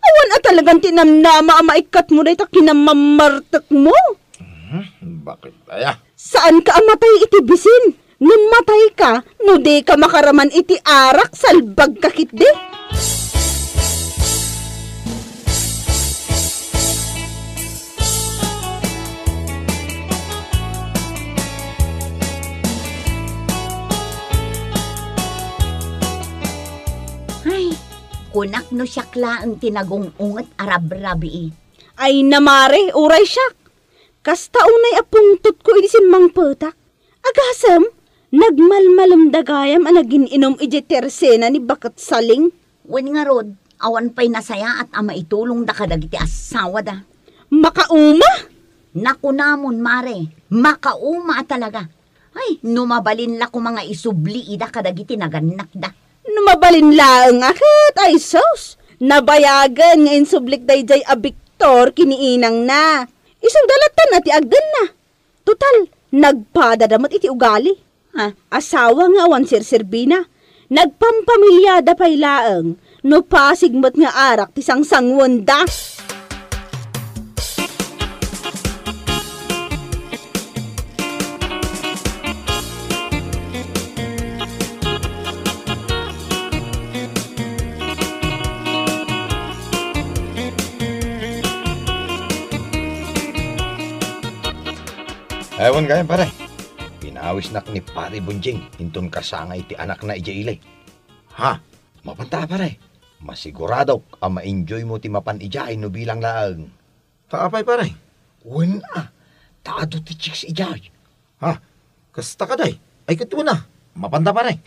Awan a talagan ti namnama a maikkatmo dayta kinamammartekmo. Mhm, baket aya? Saanka a matay iti bisin, ngem matayka no dika makaraman iti arak, salbagka ketdi. Ay, kunak no siak laeng ti nagung-unget a rabrabii. Ay na, mare, uray siak. Kasta unay a pungtotko idi simmangpetak. Agasem, nagmalmalem da gayam a nagin-inum idiay tersena ni baket Saling. Wen ngarud, awan pay nasayaat a maitulongda kadagiti assawada. Makauma! Nakunamon, mare, makauma a talaga. Ay, no mabalin la koma nga isubli ida kadagiti nagannakda. No mabalin laeng a ket, ay sus! Nabayagen nga insublik daydiay a Victor ken ni inangna. Isu da latta ti aggenna. Total, nagpadada met iti ugali. Ha? Asawa nga awan serserbina. Nagpampamilyada pay laeng no pasig met nga arak ti sangsanguenda. Ay, wen gayam, pare. Pinawisnak ni Pare Bonjing inton kasangay ti anakna idiay ili. Ha? Mapanta, pare. Masiguradok a ma-enjoy mo ti mapan idiay no bilang laeng. Ta apay, pare? Wen a, ta adu ti chicks idiay. Ha? Kasta kadi? Ay, ket wen a. Mapanta, pare.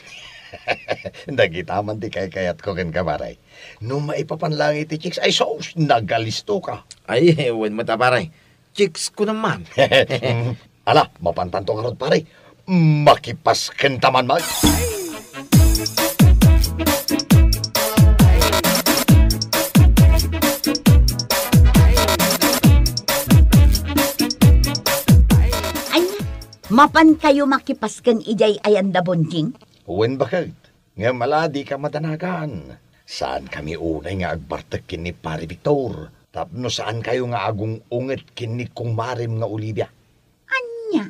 Dagita man ti kaykayatko kenka, pare. No maipapan laeng iti chicks, ay sus, nagalistoka. Ay, wen met a, pare. Chicks ko naman. Ala, mapantanto ngarud, pare. Makipaskenta man, man. Ania, mapankayo makipasken idiay ayan da Bonjing? Wen, baket. Ngem ala, dika madanagan. Saankami unay nga agbartek ken ni Pare Victor, tapno saankayo nga agung-unget ken ni kumarem nga Olivia. Ania?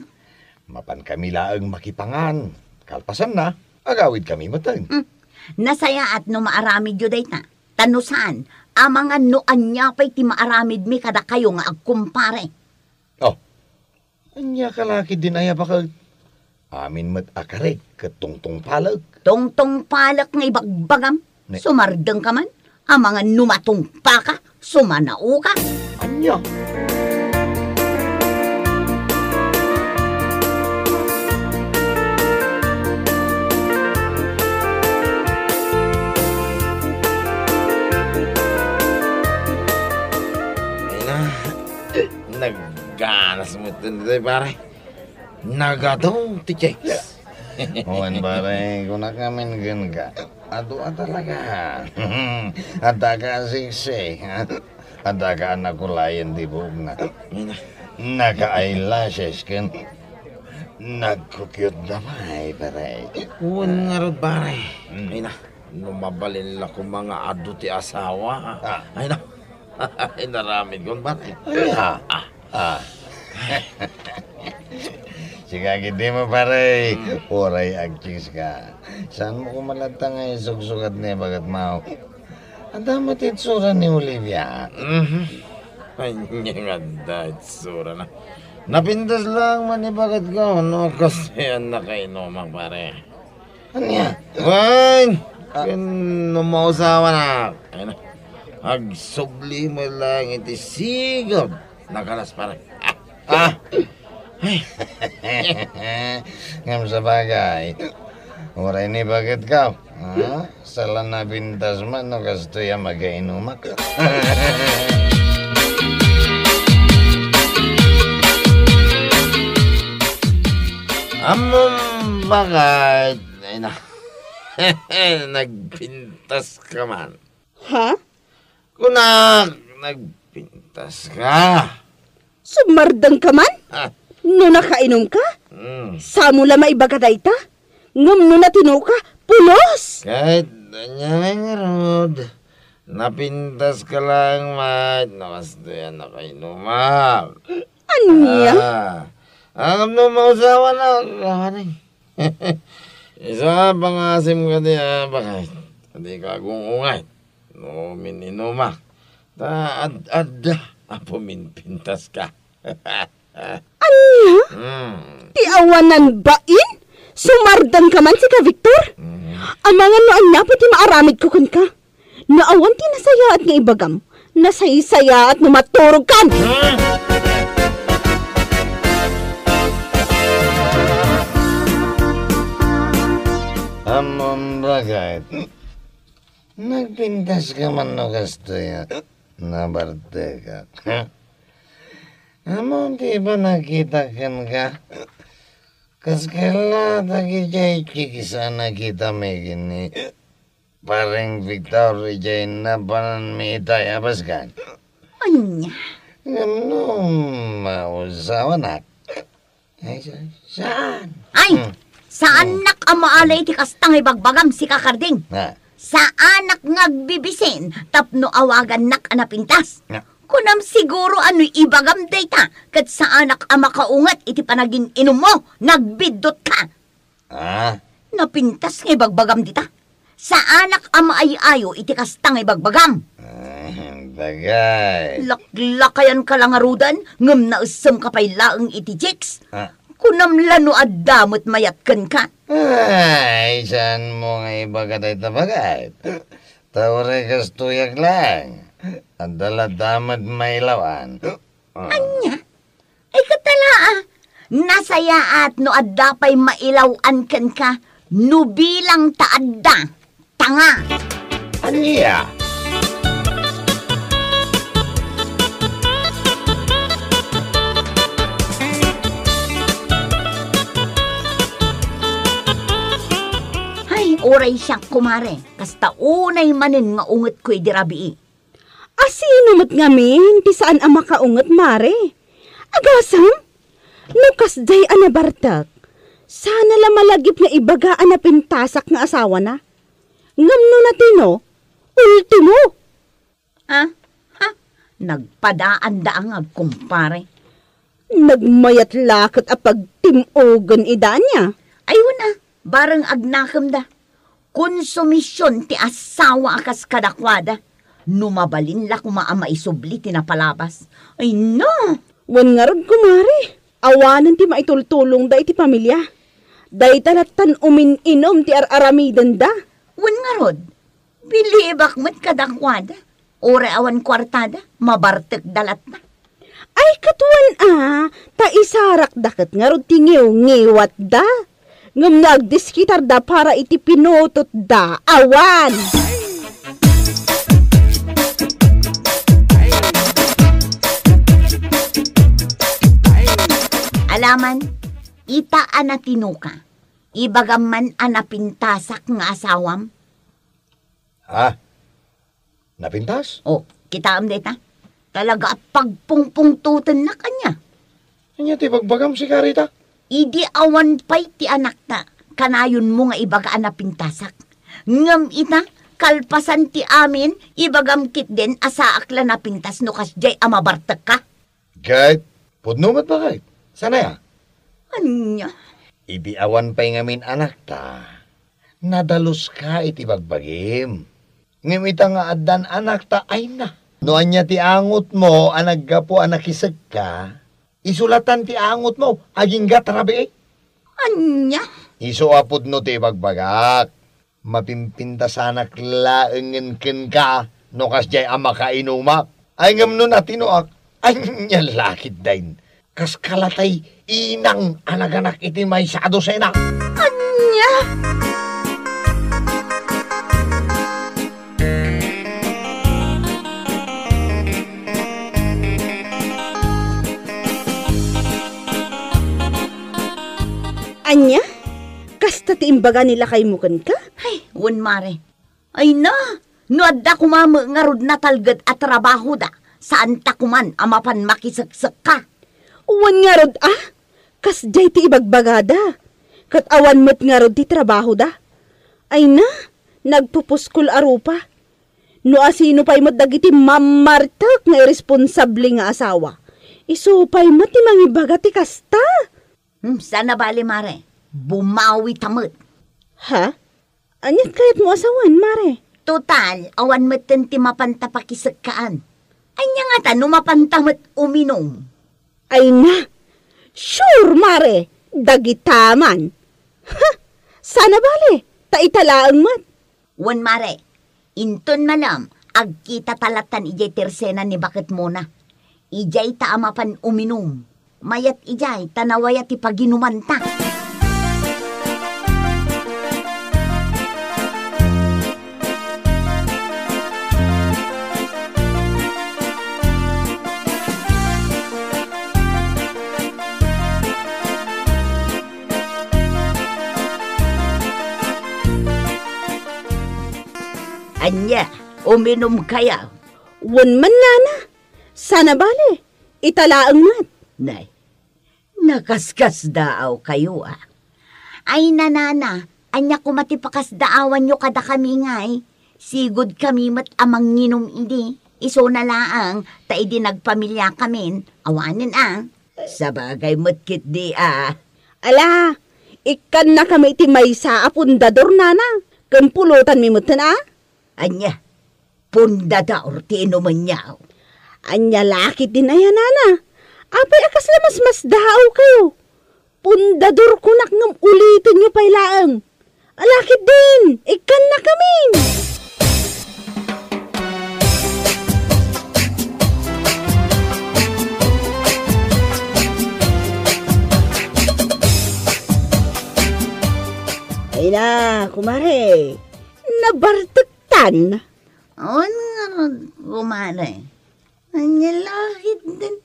Mapankami laeng makipangan. Kalpasanna, agawidkami metten. Hmm. Nasayaat no maaramidyo dayta. Ta no saan, amangan no ania pay ti maaramidmi kadakayo nga agkumpare. Oh, ania ka la ketdin aya, baket? Amin met a karek ket tungtungpalek. Tungtungpalek nga ibagbagam? Ne- Sumardengka man? Amangan no matungpaka, sumanaoka. Ania? Ay na, nagganas metten ditoy, pare. Nagadu ti chicks. Wen, pare, kunak ngamin kenka. Adu a talaga. Adda ka a sexy. Adda ka a nakulayen ti buokna. Naka-eyelashes ken nagkukyot da pay, pare. Wen ngarud, pare. Hmm. Ay na, no mabalin la koma nga adu ti asawa. Ah. Ay na. Inaramidko, pare. Ania? Ah. Ah. Sika ketdi, pare. Hmm. Uray agchicks ka. Saanmo koma latta nga isugsugat ni baketmo? Adda met itsura ni Olivia. Mhm. Ania nga adda itsurana? Napintas laeng man ni baketko no kastoy a nakainumak, pare. Ania? Wen, ah, ken no mausawanak. Ay na. Agsubli met laeng iti sigud. Nakalas, pare. Ah. Ay. Ngem sabagay, uray ni baketko, ha? Sala napintas man no kastoy a makainumak. Ammom, baket. Ay na. Nagpintas ka man. Ha? Kunak, nagpintas ka. Sumardeng ka man? Ah. No nakainom ka? Hmm. Saan mo la maibaga dayta? Ngem no natino ka, pulos! Ket ania ngay ngarud, napintas ka laeng met no kastoy a nakainumak. Ania? Ah. Ngem no mausawanak, awanen. Isu a pangasim kadi a baket. Dika agung-unget no mininumak. Ta ad-adda a puminpintas ka. Ania? Hmm. Ti awanan bain? Sumardeng ka man sika, Victor? Hmm. Amangan no ania pay ti maaramidko kenka. No awan ti nasayaat nga ibagam, nasaysayaat no maturog kan! Ammom, baket. Nagpintas ka man no kastoy a nabartekak. Ammom ti pannakitak kenka? Kas kella dagidiay chicks a nakitami ken ni Pareng Victor, idiay napananmi itay a baskan. Ania? Ngem no mausawanak, ay, sa-, saan? Ay, hmm, saannak a maala iti kasta nga ibagbagam, sika Karding. Ah. Saanak nga agbibisin tapno awagannak a napintas. Ah. Kunam siguro a no ibagam dayta, ket saanak a makaunget iti panagin-inummo, nagbiddutka. Ah? Napintas nga ibagbagam dita. Saanak a maay-ayo iti kasta nga ibagbagam. Ah, bagay. Laklakayanka la ngaruden, ngem naessemka pay laeng iti chicks. Ah. Kunam la no adda met mayat kenka. Ay, saanmo nga ibaga dayta bagay? Ta uray kastoyak laeng, adda la met mailawan. Ah. Ania? Ay, ket ala, a, nasayaat no adda pay mailaw-an kenka, no bilang ta adda, tanga. Ania? Ay, uray siak, kumare, kasta unay manen nga ungetko idi rabii. A sino met ngamin ti saan a makaunget, mare? Agasem? No kasdiay a nabartek, sana la malagip nga ibaga a napintasak nga asawana. Ngem no natino, ultimo. Ah, ha? Nagpadaanda nga agkumpare. Nagmayat la ket a pagtim-ogen ida ania? Ay, wen a, bareng agnakemda. Konsumision ti asawa a kas kadakuada. No mabalin la koma a maisubli ti napalabas. Ay, no! Wen ngarud, kumare, awanen ti maitultulongda iti pamilia. Dayta lattan umin-inum ti ar-aramidenda. Wen ngarud, bilibak met kadakuada. Uray awan kuartada, mabartekda latta. Ay, ket wen a, ta isarakda ket ngarud ti ngiwngiwatda. Ngem no agdiskitarda para iti pinutotda, awan! Alaman, ita a natinoka, ibagam man a napintasak nga asawam? Ha? Napintas? O, kitaem dayta. Talaga a pagpungpungtotennak ania. Ania ti ibagbagam, sika, Rita? Idi awan pay ti anakta, kanayonmo nga ibaga a napintasak. Ngem ita, kalpasan ti amin, ibagam ketdin a saak la napintas no kasdiay a mabartekka. Ket, pudno met, baket? Saan aya? Ania? Idi awan pay ngamin anakta, nadaluska iti bagbagim. Ngem ita nga addan anakta, ay na. No ania ti angotmo a naggapu a nakisekka, isu latan ti angotmo, agingga ta rabii. Ania? Isu a pudno ti ibagbagak. Mapimpintasanak laengen kenka no kasdiay a makainumak. Ay, ngem no natinoak, ania la ketdin? Kas kalatay inang a naganak iti maysa a dosena. Ania? Ania? Kasta ti imbaga ni lakaymo kenka? Ay, wen, mare. Ay na, no adda koma met ngarud natalged a trabahoda, saanta koman a mapan makiseksekka. Wen ngarud a, kasdiay ti ibagbagada, ket awan met ngarud ti trabahoda. Ay na, nagpupuskol a rupa. No asino pay met dagiti mammartek nga irresponsable nga asawa, isu pay met ti mangibaga ti kasta. Hmm, saan a bale, mare. Bumawita met. Ha? Aniat kayatmo a sawen, mare? Total, awan metten ti mapanta pakisekkaan. Ania ngata no mapanta met uminum? Ay na! Sure, mare! Dagita man! Ha! Saan a bale, ta ita laeng met. Wen, mare, inton malem, agkitata lattan idiay tersena ni baketmona. Idiayta a mapan uminum. Mayat idiay, ta nawaya ti paginumanta. Nia, uminumkayo. Wen man, nana. Saan a bale, ita laeng met. Nay, nakaskasdaawkayo, a. Ay, nanana, ania koma ti pakasdaawanyo kadakami ngay? Sigudkami met a manginum idi. Isuna laeng ta idi nagpamiliakamin, awanen a. Sabagay met ketdi a. Ala, ikkannakami iti maysa a pundador, nana, ken pulotanmi metten a. Ania? Pundador ti inumenyo? Ania la ketdin aya, nana? Apay a kasla masmasdaawkayo? Pundador kunak ngem ulitenyo pay laeng. Ala ketdin, ikkannakamin. Ay na, kumare. Nabartektan. Awan ngarud, kumare. Ania la ketdin?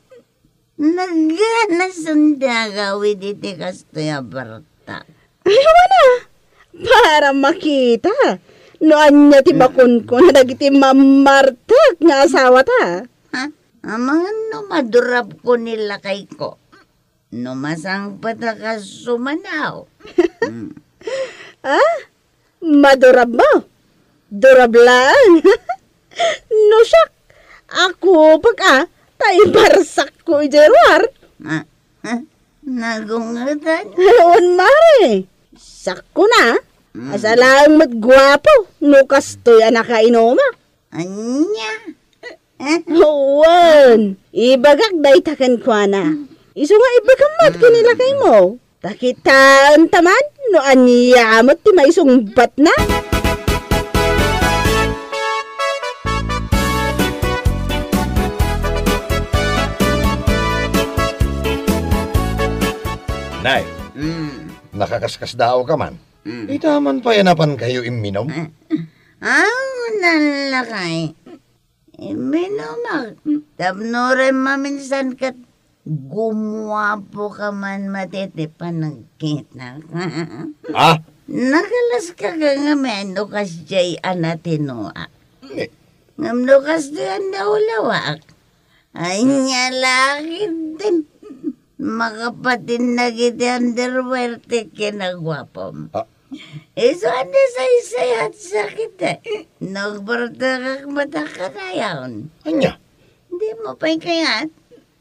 Naganasen ti agawid iti kastoy a bartak. Ay, awan a. Para makita no ania ti makunkuna dagiti mammartek nga asawata. Ha? Amangan no madurabko ni lakayko. No masangpet a kas sumanaw. Mm. Ah? Madurabmo? Durab laeng. No siak, ako pag a, ta ibarsakko idiay ruar. Ah, ah, nagungetan? Wen, mare. Sakko na. Mm. Asa laeng met guapo no kastoy a nakainumak. Ania? Wen, ibagak dayta kenkuana. Isu nga ibagam met ken ni lakaymo. Ta kitaenta man no ania met ti maisungbatna. Nay, mm, nakakaskasdaawka man. Mm. Ita man pay a napankayo imminum? Ah, ah, lakay. Imminumak, tapno uray maminsan ket gumuapoka man met iti panagkitak. Ah? Nakalaska ka ngamin no kasdiay a natinuak. Ni- Ngem no kasdiay a naulawak, ania la ketdin? Makapatinag iti underwear ti kinaguapom. Ah. Isu a nasaysayat sakit, eh. Nagbartakak met a kanayon. Ania? Dimo pay kayat?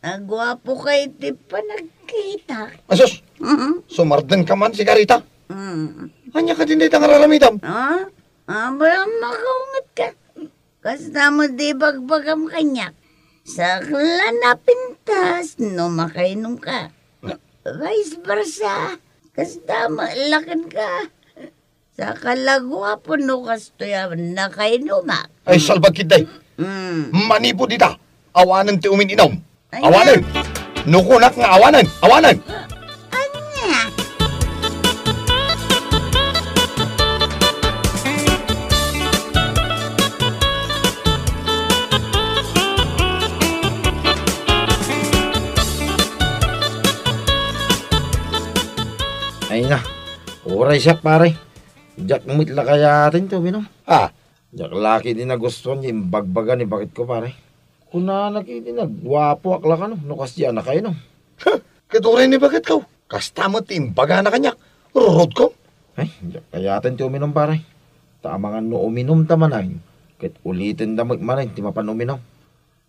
Aguapoka iti panagkitak. Asus! Mhm. Sumardenka man, sigarita? Mm. Ania kadi dayta nga ar-aramitam? Ah? Abay, makaunget ka. Kasta met ti ibagbagam kaniak, sakla napintas no makainumka. Vice versa, kasta met la kenka. Sakla guapo no kastoy a nakainumak. Ay, salbag ketdi. Mm. Manipud ita, awanen ti umin-inum. Ania? Awanen! No kunak nga awanen! Awanen! Ania? Ay na, uray siak, pare. Diak met la kayaten ti uminum. Ah, Diak la ketdi nagustuan ti imbagbaga ni baketko, pare. Kunana ketdi nga guapoak la kano no kasdiay a nakainum. Ha? Ket uray ni baketko, kasta met ti imbagana kaniak. Rurodko. Ay, diak kayaten ti uminum, pare. Ta amangan no uminumta manen, ket ulitenda met manen ti mapan uminum.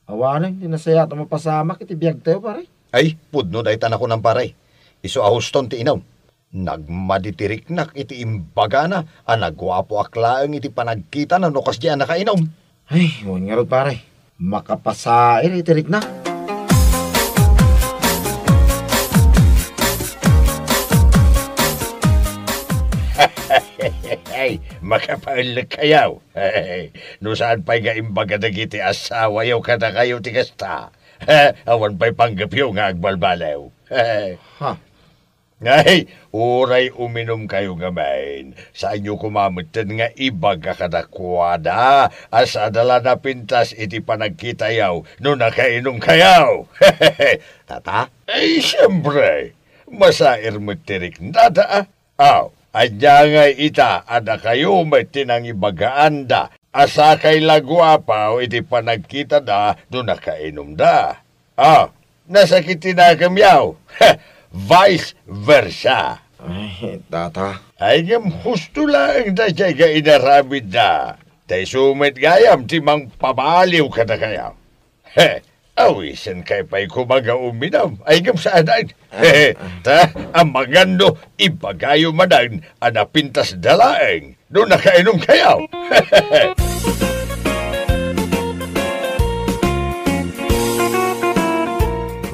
Awanen ti nasayaat a mapasamak iti biagtayo, pare. Ay, pudno dayta nakunam, pare. Isu a huston ti inum. Nagmadi ti riknak iti imbagana a naguapoak laeng iti panagkitana no kasdiay a nakainum. Ay, wen ngarud, pare. Makapasair iti rikna. Ay, makapaellek kayo. No saan pay nga imbaga dagiti asawayo kadakayo ti kasta, awan pay panggepyo nga agbalbaliw. Ha? Ay, uray uminumkayo ngamin, saanyo koma metten nga ibaga kadakuada a sada la napintas iti panagkitayo no nakainumkayo. Tata? Ay, siempre, masair met ti riknada, a. Aw, ania ngay ita a dakayo met ti nangibagaanda Asakay la guapaw iti panagkitada no nakainumda. Ah, nasakit ti nakemyaw. Vice versa. Ay, tata. Ay, ngem husto laeng daydiay nga inaramidda. Ta isu met gayam ti mangpabaliw kadakayo. He, awisenkay pay koma nga uminum. Ay, ngem saanen. Ah, he, ah. Ta, amangan no ibagayo manen a napintasda laeng no nakainumkayo.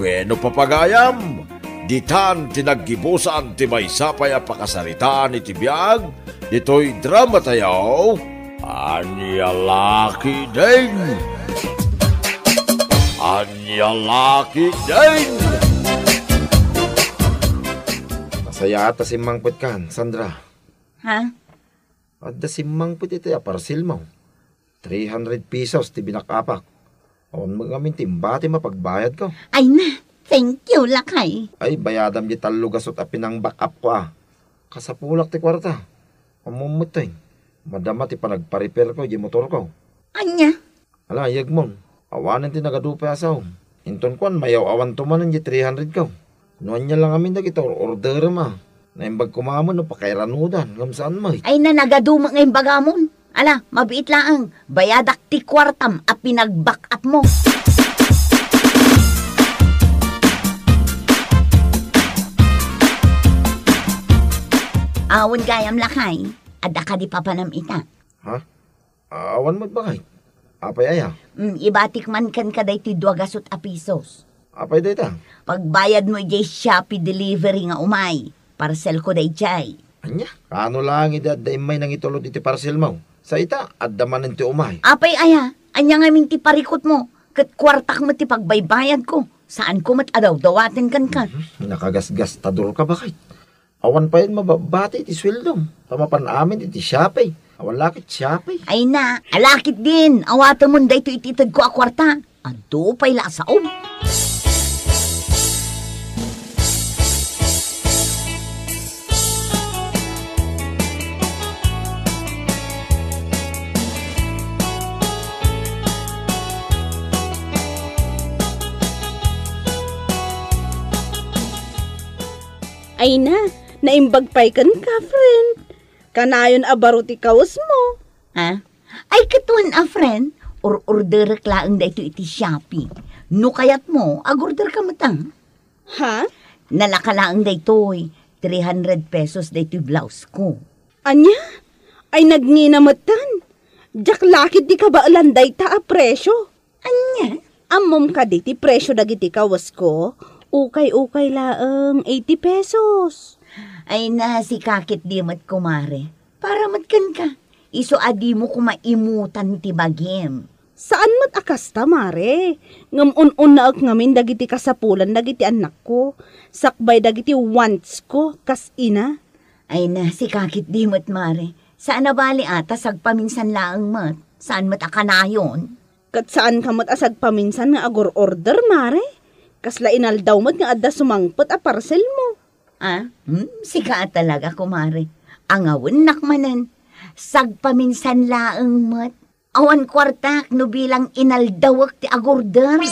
Wenno, papagayam, ditan ti naggibusan ti maysa pay a pakasaritaan iti biag ditoy dramatayo, Ania La Ketdin! Ania La Ketdin! Nasayaat a simmangpetkan, Sandra. Ha? Adda simmangpet iti a parcelmo. Three hundred pesos ti binack-upak. Awan met ngamin ti imbati mapagbayadko. Ay na, thank you, lakay. Ay, bayadam di tallo gasut a pinangback-upko a. Kasapulak ti kuarta. Ammom met toy, madama ti panagpa-repairko di motorko. Ania? Ala, yegmon. Awanen ti nagadu pay a saom. Inton kuan, mayaw-awanto manen di three hundred ko. No ania la ngamin dagiti or-orderem a. Naimbag koma met no pakairanudan, ngem saan met. Ay na, nagadu met nga imbagamon. Ala, mabiit laeng. Bayadak ti kuartam a pinagback-upmo. Awan gayam, lakay. Adda kadi papanam ita? Ha? Awan met, baket. Apay aya? Mm, ibatik man kenka daytoy dua gasut a pisos. Apay dayta? Pagbayadmo idiay Shopee delivery nga umay. Parcelko daydiay. Ania? Kaano laeng idi adda immay nangitulod iti parcelmo? Sa ita, adda manen ti umay. Apay aya? Ania ngamin ti parikutmo? Ket kuartak met ti pagbaybayadko. Saanko met a dawdawaten kenka. Mhm. Nakagasgastadorka, baket. Awan payen mababbati iti sueldom. Ta mapan amin iti Shopee. Awan la ket Shopee. Ay na, ala ketdin, awatemon daytoy iti itedko a kuarta. Adu pay la a saom. Ay na, naimbag pay kenka, friend. Kanayon a baro ti kawesmo. Ah? Ay, ket wen a, friend, or-orderek laeng daytoy iti Shopee. No kayatmo, ag-orderka met, ah. Ha? Nalaka laeng daytoy, three hundred pesos daytoy blouse ko. Ania? Ay, nagngina metten. Diak la ket ti kabaelan dayta a presio. Ania? Ammom kadi ti presio dagiti kawesko? Ukay-ukay laeng, eighty pesos. Ay na, sika ket di met, kumare. Para met kenka. Isu a dimo koma imutan ti bagim. Saan met a kasta, mare. Ngem un-unnaek ngamin dagiti kasapulan dagiti annakko, sakbay dagiti wants ko, kas ina. Ay na, sika ket di met, mare. Saan a bali a ta sagpaminsan laeng met. Saan met a kanayon. Ket saanka met a sagpaminsan nga agur-order, mare? Kasla inaldaw met nga adda sumangpet a parcelmo. Ah, hmm, sika a talaga, kumare. Angawennak manen. Sagpaminsan laeng met. Awan kuartak no bilang inaldawek ti agorder.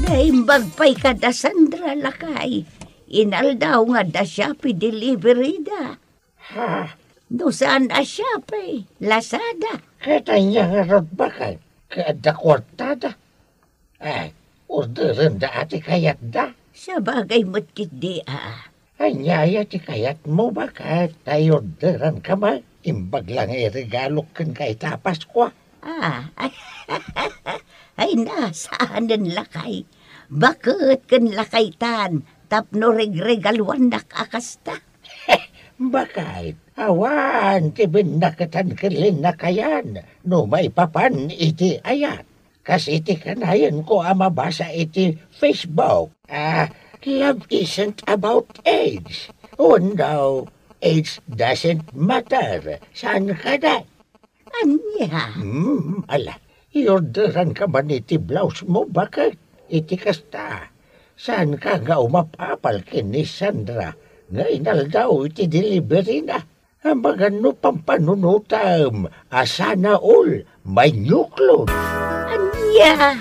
Naimbag pay kada Sandra, lakay. Inaldaw nga adda Shopee delivery da. Ha? No saan a Shopee, Lazada. Ket ania ngarud, baket? Ket adda kuartada. Ay, orderenda a ti kayatda. Sabagay met ketdi a. Ania aya ti kayatmo, baket? Ta i-orderanka met. Imbag la nga iregalok kenka ita a Paskua. Ah, ay, ay na, saanen, lakay. Baket ken lakaytan tapno regregaluannak a kasta. Baket, awan ti bennakatan ken linnakayan no maipapan iti ayat. Kas iti kanayanko a mabasa iti Facebook, ah, "Love isn't about age." Wenno, "Age doesn't matter." Saan kada? Ania? Hmm, ala, i-orderanka man iti blouse mo, baket? Iti kasta, Saanka nga umap-apal ken ni Sandra nga inaldaw iti delivery na? Amangan no pampanunotam a sana all, mainyuklod. Ania?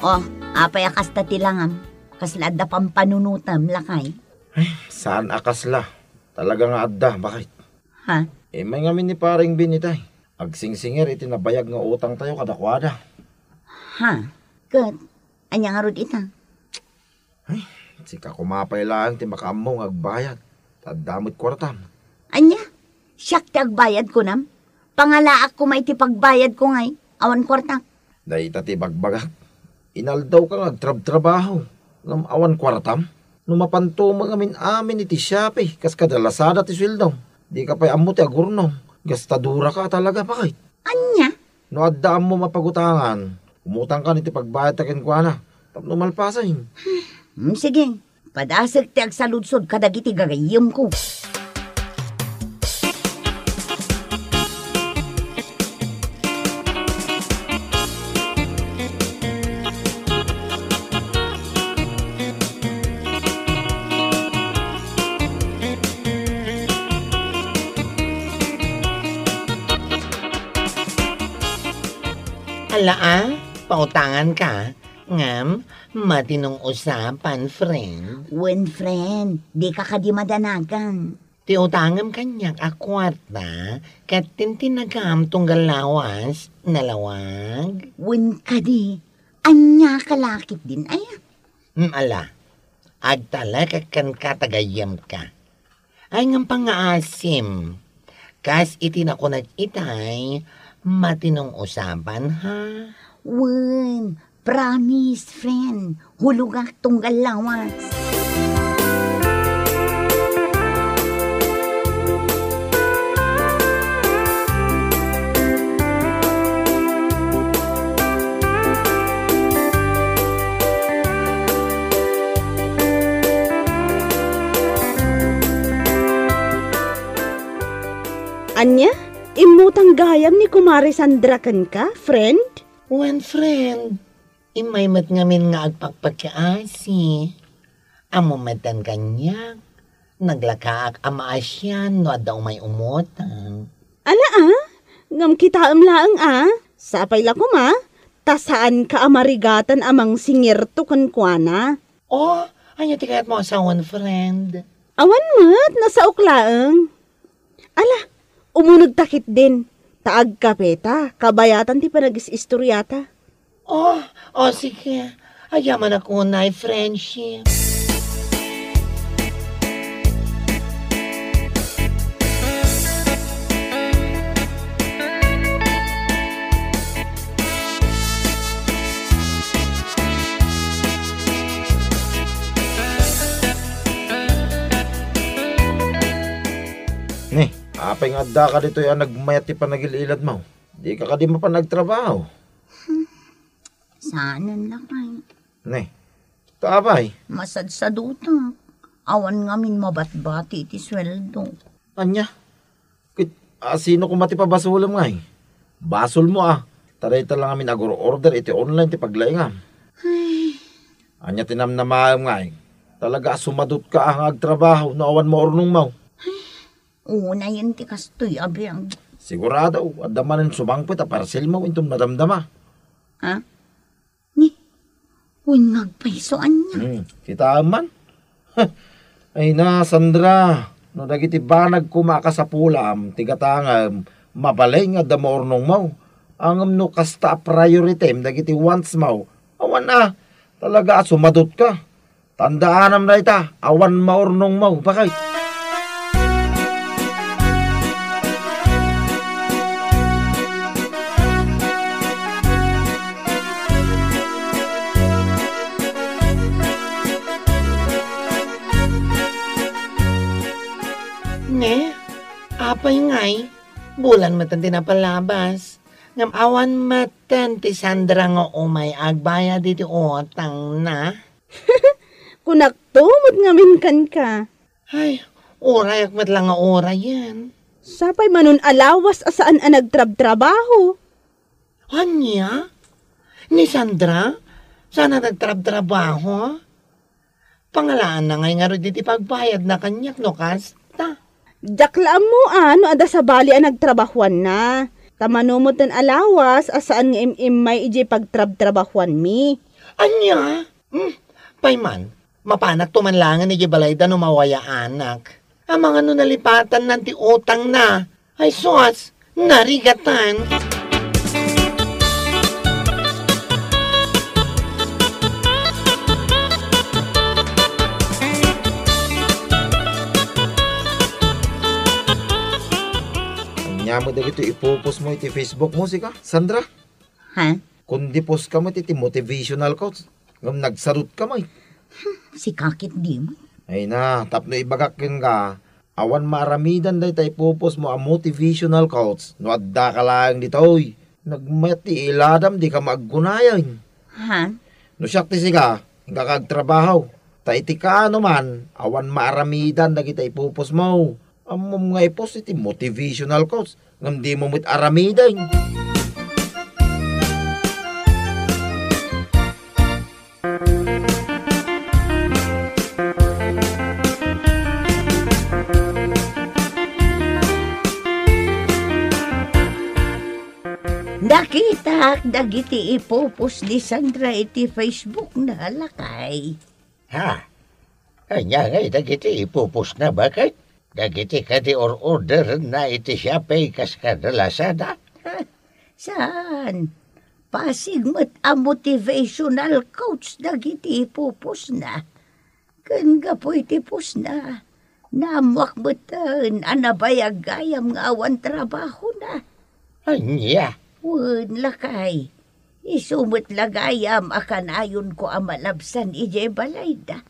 Oh, apay a kasta ti langam? Kasla adda pampanunotam, lakay? Ay, saan a kasla. Talaga nga adda, bakit? Ha? Immay ngamin ni Pareng Bin itay. Agsingsingir iti nabayag nga utangtayo kadakuada. Ha? Ket, ania ngarud ita? Ay, sika koma pay laeng ti makaammo nga agbayad. Ta adda met kuartam. Ania? Siak ti agbayad, kunam? Pangalaak koma iti pagbayadko ngay, awan kuartak. Dayta ti ibagbagak. Inaldawka nga agtrabtrabaho, ngem awan kuartam? No mapanto met ngamin-amin iti Shopee, kas kada Lazada ti sueldom, dika pay ammo ti agurnong. Gastadoraka talaga, bakit? Ania? No adda ammom a pagutangan, umutangkan iti pagbayadta kenkuana tapno malpasen. Hmm, sige. Padasek ti agsaludsod kadagiti gagayyemko. Ala a, pautanganka, ngem matinong usapan, friend. Wen, friend, dika kadi madanagan. Ti utangem kaniak a kuarta, ket tintinagam tunggal lawas, nalawag. Wen kadi, ania ka lakit din, ay? Hmm, ala, agtalek kenka ta gayyemka. Ay, ngem pangngaasim. Kas iti nakunak itay, matinong usapan, ha? Wen, promise, friend. Hulogak tunggal lawas. Ania? Immutang gayam ni Kumare Sandra kenka, friend? Wen, friend. Immay met ngamin nga agpakpakaasi. Ammom metten kaniak, naglakaak a maasian no adda umay umutang. Ala a, ngem kitaem laeng a, sapay la koma, ta saanka a marigatan a mangsingirto kenkuana. Oh, ania ti kayatmo a sawen, friend? Awan met, nasaok laeng. Ala, umunegta ketdin, ta agkapeta, kabayatan ti panagis-istoriata. Oh, oh, sige. Ayamanak unay, friendship. Ni, apay nga addaka ditoy a nagmayat ti panagil-iladmo? Dika kadi mapan agtrabaho? Hmm. Saanen lakay. Ne. Ta apay? Masadsadutak. Awan ngamin mabatbati iti sueldo. Ania? Ket, a, sino koma ti pabasolem ngay? Basolmo a. Ta dayta la ngamin agur-order iti online ti paglaingam. Ay. Ania ti namnamaem ngay? Talaga a sumadutka a nga agtrabaho no awan maurnongmo. Unayen ti kastoy a biag. Sigurado, adda manen sumangpet a parselmo inton madamdama. Ha? Ni, wen nga agpayso ania? Hmm, kitaem man. Ay na, Sandra, no dagiti banag koma a kasapulam ti gatangem, mabalin nga adda maurnongmo. Ngem no kasta a prioritem dagiti wantsmo, awan a, talaga a sumadutka. Tandaanam dayta, awan maurnongmo, bakay. Ne, apay ngay, bulan metten ti napalabas. Ngem awan metten ti Sandra nga umay agbayad iti utangna. Kunak to met ngamin kenka. Ay, urayek met la nga urayen. Sapay manon a lawas a saan a nagtrabtrabaho. Ania? Ni Sandra? Saan a nagtrabtrabaho? Pangalaanna ngay ngarud iti pagbayadna kaniak no kasta. Diak la ammo a no adda sabali a nagtrabahoanna. Ta mano metten a lawas a saan nga im-immay idiay pagtrabtrabahoanmi. Ania? Hmm, payman, mapanakto man laengen idiay balayda no mawayaanak. Amangan no nalipatanna ti utangna. Ay sus, narigatan. Ania met dagitoy ipupos mo iti Facebook mo, sika, Sandra? Ha? Kundi post ka met iti motivational quotes, ngem nagsarutka met. Sika ketdi met. Ay na, tapno ibagak kenka, awan maaramidan dayta ipupos mo a motivational quotes no addaka laeng ditoy. Nagmayat ti iladam, dika maaggunayan. Ha? No siak ti sika, inka agtrabaho. Ta iti kaano man, awan maaramidan dagita ipupos mo. Ammom nga ipos iti motivational quotes, ngem dimo met aramiden. Nakitak dagiti ipupos ni Sandra iti Facebook na, lakay. Ha? Ania ngay dagiti ipupos na, baket? Dagiti kadi or-orderenna iti Shopee kas kada Lazada? Saan? Pasig met a motivational quotes dagiti ipupos na. Ken gapu iti post na, naammoak metten a nabayag gayam nga awan trabahona. Ania? Wen, lakay. Isu met la gayam a kanayonko a malabsan idiay balayda.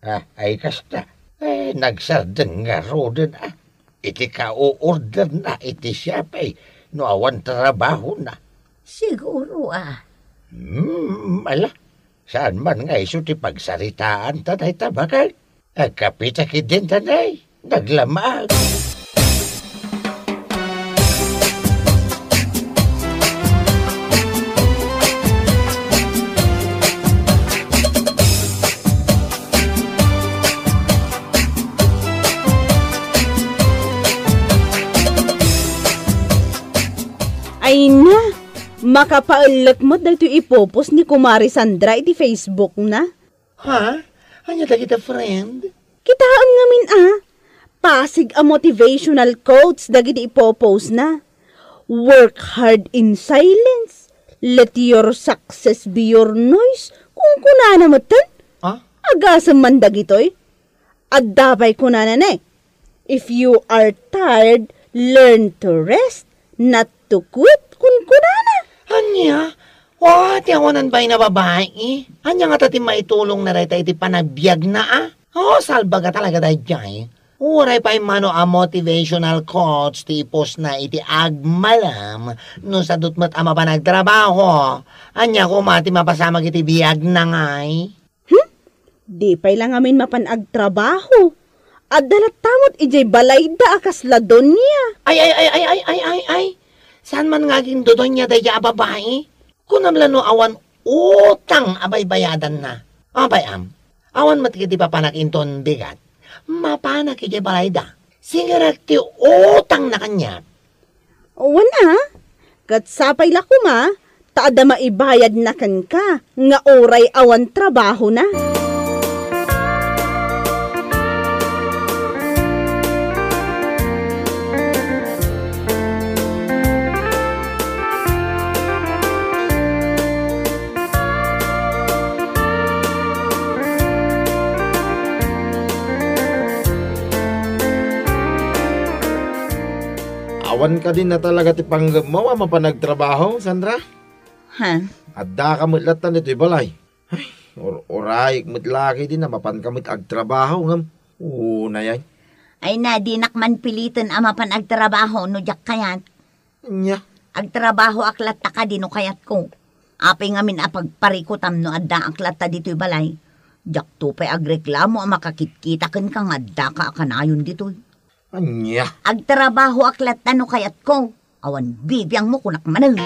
Ah, ay kasta. Eh, nagsardeng ngaruden, ah. Iti ka-o-order na iti Shopee no awan trabaho na. Siguro, ah. Hmm, ala. Saan man nga isu ti pagsaritaan ta dayta, baket? Agkapita ketdin ta, nay. Naglamag. Ay na, makapaelek met daytoy ipupos ni Kumare Sandra iti Facebook na. Ha? Ania dagita, friend? Kitaem ngamin a, pasig a motivational quotes dagiti ipopost na. "Work hard in silence. Let your success be your noise." Kunkunana metten. Ah? Agasem man dagitoy. Adda pay kunana ne, "If you are tired, learn to rest, not to quit," kunkunana. Ania? Wa, ti awanan pay na babai. Ania ngata ti maitulongna dayta iti panagbiagna, a? O, salbaga talaga daydiay. Uray pay mano a motivational quotes ti ipostna iti agmalem no sadut met a mapan agtrabaho. Ania koma ti mapasamak iti biagna ngay? Hmm? Di pay la ngamin mapan agtrabaho. Adda latta met idiay balayda a kasla Donia. Ay, ay, ay, ay, ay, ay, ay, ay. Saan man nga aging Dodonia daydiay a babai? Kunam la no awan utang a baybayadanna. Apay am, awan met ket ti papanak inton bigat. Mapanak idiay balayda. Sigerek ti utangna kaniak. Wen a, ket sapay la koma, ta adda maibayadna kenka nga uray awan trabahona. Awan kadi na talaga ti panggepmo a mapan agtrabaho, Sandra? Ha? Addaka met latta ditoy balay. Ay, ur-urayek met la ketdi a mapanka met agtrabaho ngem unayen. Ay na, dinak man piliten a mapan agtrabaho no diak kayat. Ania? Agtrabahoak latta kadi no kayatko. Apay ngamin a pagparikutam no addaak latta ditoy balay? Diakto pay agreklamo a makakitkita kenka nga addaka a kanayon ditoy. Ania? Agtrabahoak latta no kayatko. Awan bibiangmo, kunak manen.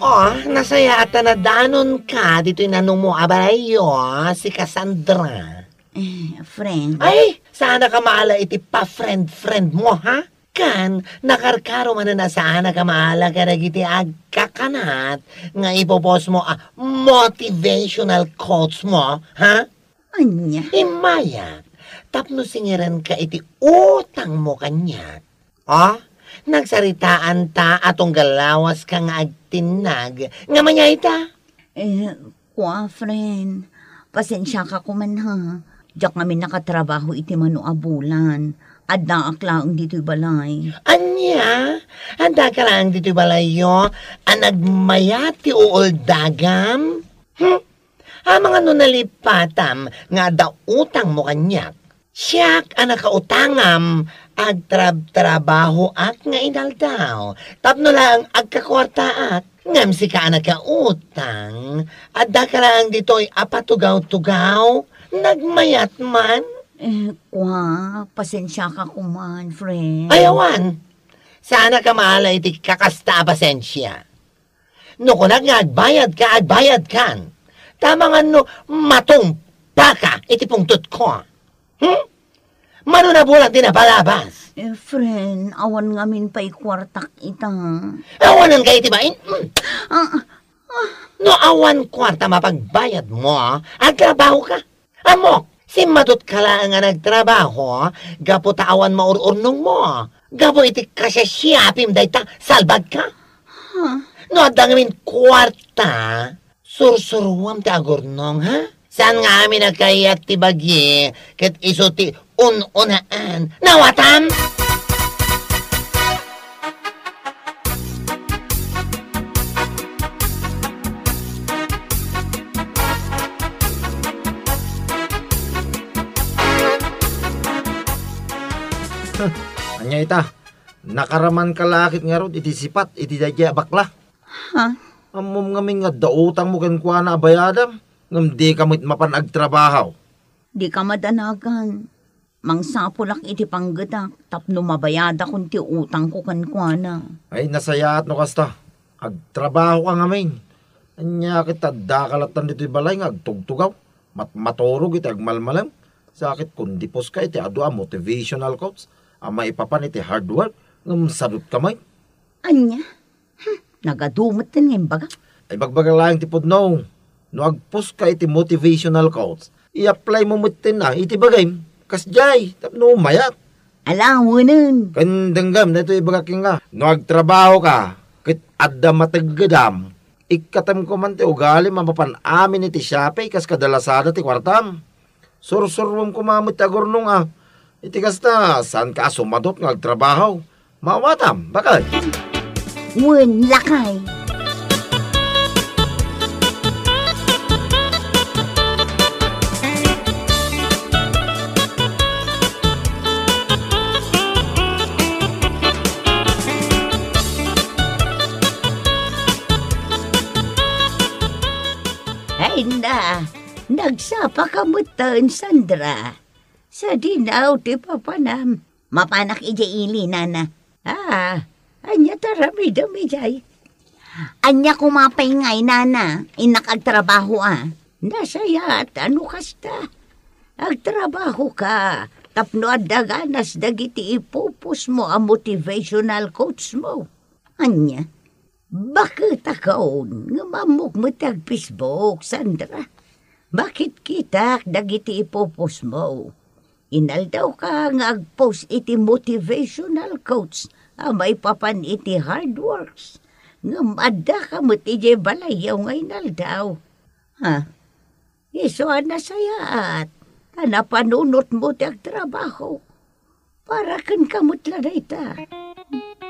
Oh, nasayaat ta nadanonka ditoy nanongmo a balayyo, sika Sandra. Eh, friend. Ay, saanka maala iti pa-friend-friend mo, ha? Ken, nakarkaro manen a saanka maala kadagiti agkakanat nga ipopost mo a motivational quotes mo, ha? Ania? Immayak, tapno singirenka iti utangmo kaniak. Ah, nagsaritaanta a tunggal lawaska nga agtinnag nga manyayta. Eh, kua, friend, pasensiaka koman, ha. Diak ngamin nakatrabaho iti mano a bulan. Addaak laeng ditoy balay. Ania? Addaka laeng ditoy balayyo a nagmayat ti uuldagam? Hmm? Amangan no nalipatam nga adda utangmo kaniak? Siak a nakautangam, agtrabtrabahoak nga inaldaw, tapno laeng agkakuartaak. Ngem sika a nakautang, addaka laeng ditoy a patugaw-tugaw? Nagmayat man? Eh, kua, pasensiaka koman, friend. Ay, awan. Saanka maala iti kakasta a pasensia. No kunak nga agbayadka, agbayadkan. Ta amangan no matumpaka iti pungtotko. Hmm? Mano a bulan ti napalabas? Eh, friend, awan ngamin pay kuartak ita. Awanen ka iti bain? Hmm. Ah, ah. No awan kuarta mapagbayadmo, agtrabahoka. Ammok, simmadutka laeng a nagtrabaho gapu ta awan maur-urnongmo. Gapu iti kasiasiapim dayta, salbagka. Huh? No adda ngamin kuarta, sursuruam ti agurnong, ha? Saan nga amin a kayat ti bagi, ket isu ti un-unaan. Nawatam? Ania ita? Nakaramanka la ket ngarud iti sipat iti daydiay a bakla? Ha? Ammom ngamin nga adda utangmo kenkuana a bayadam, ngem dika met mapan agtrabaho. Dika madanagan. Mangsapulak iti panggetak tapno mabayadakon ti utangko kenkuana. Ay, nasayaat no kasta. Agtrabahoka ngamin. Ania ket addaka lattan ditoy balay nga agtugtugaw? Matmaturog iti agmalmalem? Sa ket kundipuska iti adu a motivational quotes a maipapan iti hard work ngem sadutka met. Ania? Hmm, nagadu metten nga imbaga. Ay, bagbaga laeng ti pudno. No agpuska iti motivational quotes, i-apply mo metten na iti bagim. Kasdiay, tapno mayat. Alawenen. Ken denggem, daytoy ibagak kenka. No agtrabahoka, ket adda mateggedam, ikkatem koman ti ugalim a mapan amin iti Shopee kas kada Lazada ti kuartam. Sursuruem koma met ti agurnong a. Iti kasta, saanka a sumadot nga agtrabaho. Maawatam, bakay. Wen, lakay. Ay na, nagsapaka metten, Sandra. Sadinaw ti papanam. Mapanak idiay ili, nana. Ah, ania ti aramidem idiay? Ania koma pay ngay, nana? Innak agtrabaho a. Nasayaat no kasta. Agtrabahoka tapno adda ganas dagiti ipupusmo a motivational quotes mo. Ania? Baketakon, ngem ammok met ti ag-Facebook, Sandra. Makitkitak dagiti ipupusmo. Inaldawka nga agpost iti motivational quotes a maipapan iti hard works. Ngem addaka met idiay balayyo nga inaldaw. Ha? Isu a nasayaat, ta napanunotmo ti agtrabaho. Para kenka met la dayta.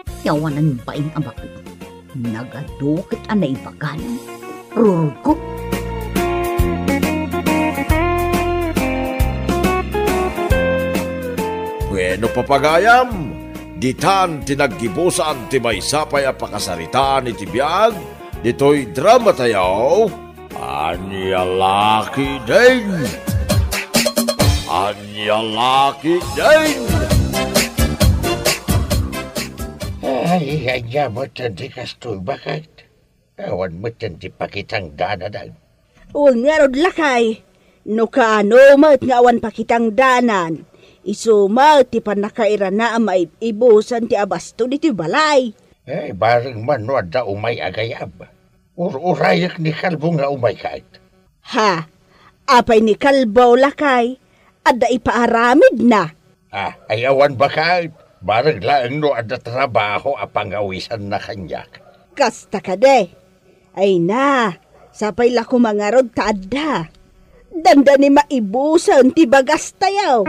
Ti awanan bain a baket. Nagadu ket a naibagan. Rururko. Bueno, papagayam, ditan ti naggibusan ti maysa pay a pakasaritaan iti biag ditoy dramatayo. Ania la ketdin? Ania la ketdin? Ay, ania met ti kastoy, baket? Awan met ti pakitangdananan. Wen ngarud, lakay, no kaano met nga awan pakitangdanan, isu met ti pannakairana a maib-ibusan ti abasto ditoy balay. Ay, bareng man no adda umay a gayam. Ur-urayek ni Kalbo nga umay ket. Ha? Apay ni Kalbo, lakay? Adda ipaaramidna? Ah, ay awan baket. Bareng laeng no adda trabaho a pangawisanna kaniak. Kasta kadi. Ay na, sapay la koma ngarud ta adda. Dandani maibusen ti bagastayo.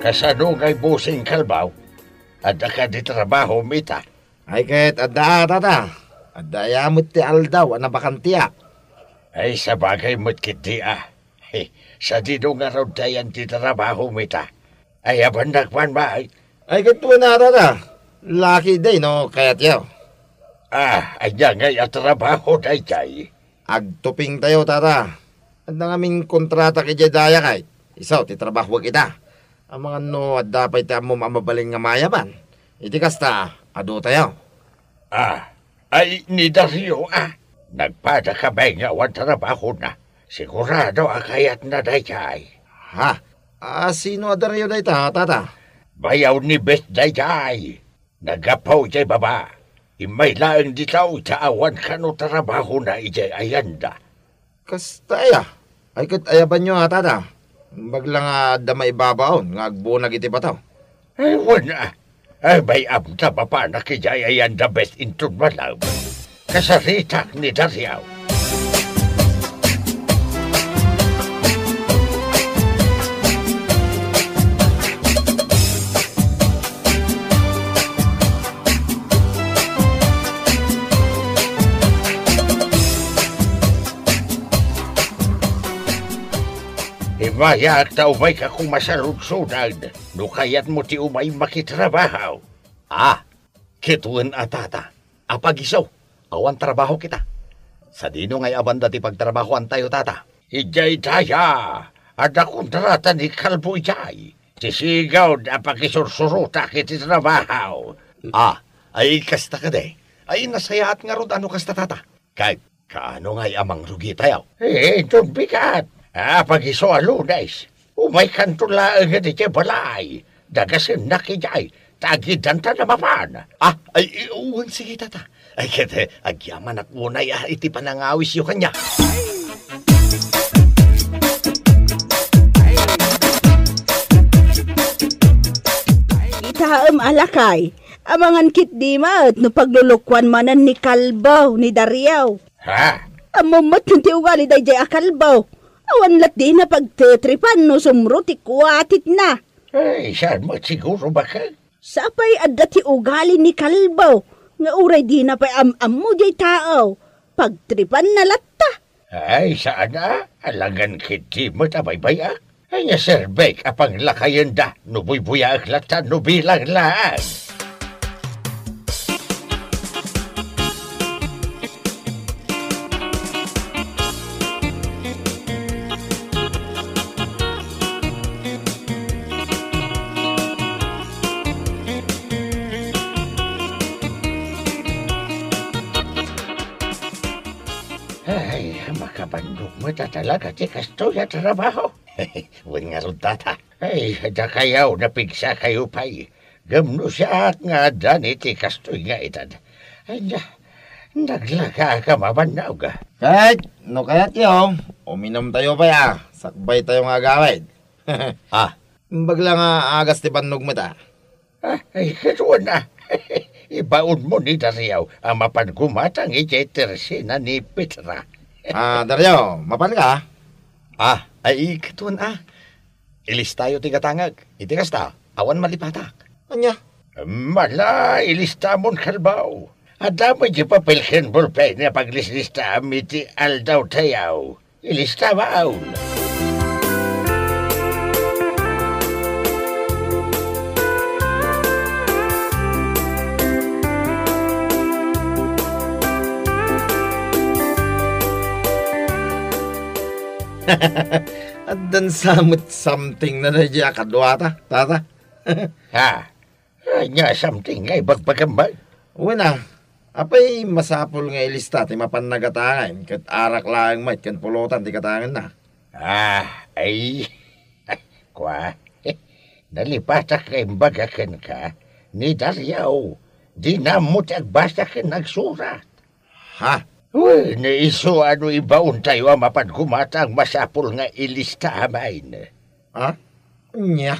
Kasano ngay, Bossing Kalbo? Adda kadi trabahom ita? Ay ket adda, a, tata. Adda aya met ti aldaw a nabakantiak. Ay, sabagay met ketdi, a. He, sadino ngarud ti ayan ti trabahom ita? Ay, abannak man, bay. Ay, ket wen, a, tata. Laki day no kayatyo. Ah, ania ngay a trabaho daydiay? Agtupingtayo, tata. Adda ngamin kontratak idiay dayakay. Isu ti trabahuek ita. Amangan no adda pay ti ammom a mabalin nga mayaban. Iti kasta, adutayo. Ah, ay ni Dario, a. Nagpadaka pay nga awan trabahona. Sigurado a kayatna daydiay. Ha? A, sino a Dario dayta, tata? Bayaw ni Beth daydiay. Naggapu idiay baba. Immay laeng dita ta awan kano trabahona idiay ayanda. Kasta aya? Ay ket ayabanyo, a, tata. Imbag la nga adda maibabaon nga agbunag iti bato. Ay, wen, a. Ay, bay-am ta mapanak idiay ayanda, Beth, inton malem. Kasaritak ni Dario. Immayak ta umayka koma saludsodna no kayatmo ti umay makitrabaho. A, ket wen a, tata. Apagiso, awan trabaho kita. Sadino ngay a banda ti pagtrabahoantayo, tata? Idiay daya, adda kontrata ni Kalbo idiay. Ti sigud a pakisursurotak iti trabaho. A, ay kasta kadi. Ay, nasayaat ngarud a no kasta, tata. Kay, kaano ngay a mangrugitayo? Eh, inton bigat. Apagiso a Lunes, umaykanto laeng idiay balay. Dagasennak idiay, ta agidanta a mapan. A, ay, i-, wen, sige, tata. Ay, ket, eh, agyamanak unay, a, iti panangawisyo kaniak. Kitaem a, lakay, amangan ketdi met no paglulukoan manen ni Kalbo ni Dario. Ha? Ammom met ti ugali daydiay a Kalbo. Awan latdi na pagtetripan no sumro ti kuatitna. Ay, saan met siguro, baket? Sapay adda ti ugali ni Kalbo nga uray dina pay am-ammo diay tao, pagtripanna latta. Ay, saan a, alangan ketdi met a baybay-ak. Ania serbek a panglakayenda no buybuyaek latta no bilang laeng? Ay, makabannogmo ta talaga ti kastoy a trabaho. Wen ngarud, tata. Ay, dakayo, napigsakayo pay. Ngem no siak nga addan iti kastoy nga edad, ania, naglakaak a mabannog. Ket no kayatyo, uminumtayo pay a, sakbaytayo nga agawid. Ah. Imbag la nga agas ti bannog met a. Ah, ay, ket wen a. Ibaonmo ni Dario a mapan gumatang idiay tersina ni Petra. Ah, Dario, mapanka? Ah, ay, katon, ah. Ilistayo ti gatangek. Iti kasta, awan malipatak. Ania? Mala, ilistamon, kalbaw. Adda met diay papel ken bolpen a paglislistaam iti aldaw tayaw. Ilista maon. Addan sa met something na daydiay a kaduata, tata. Ha? Ania something nga ibagbagam man? Wen a, apay masapul nga ilista ti mapan nagatangen ket arak laeng met ken pulotan ti gatangenna? Ah, ay. Kua, nalipatak nga imbaga kenka ni Dario. Dina ammo ti agbasa ken agsurat. Ha? Wen, isu a no ibaontayo a mapan gumatang masapul nga ilista amin. Ha? Ania?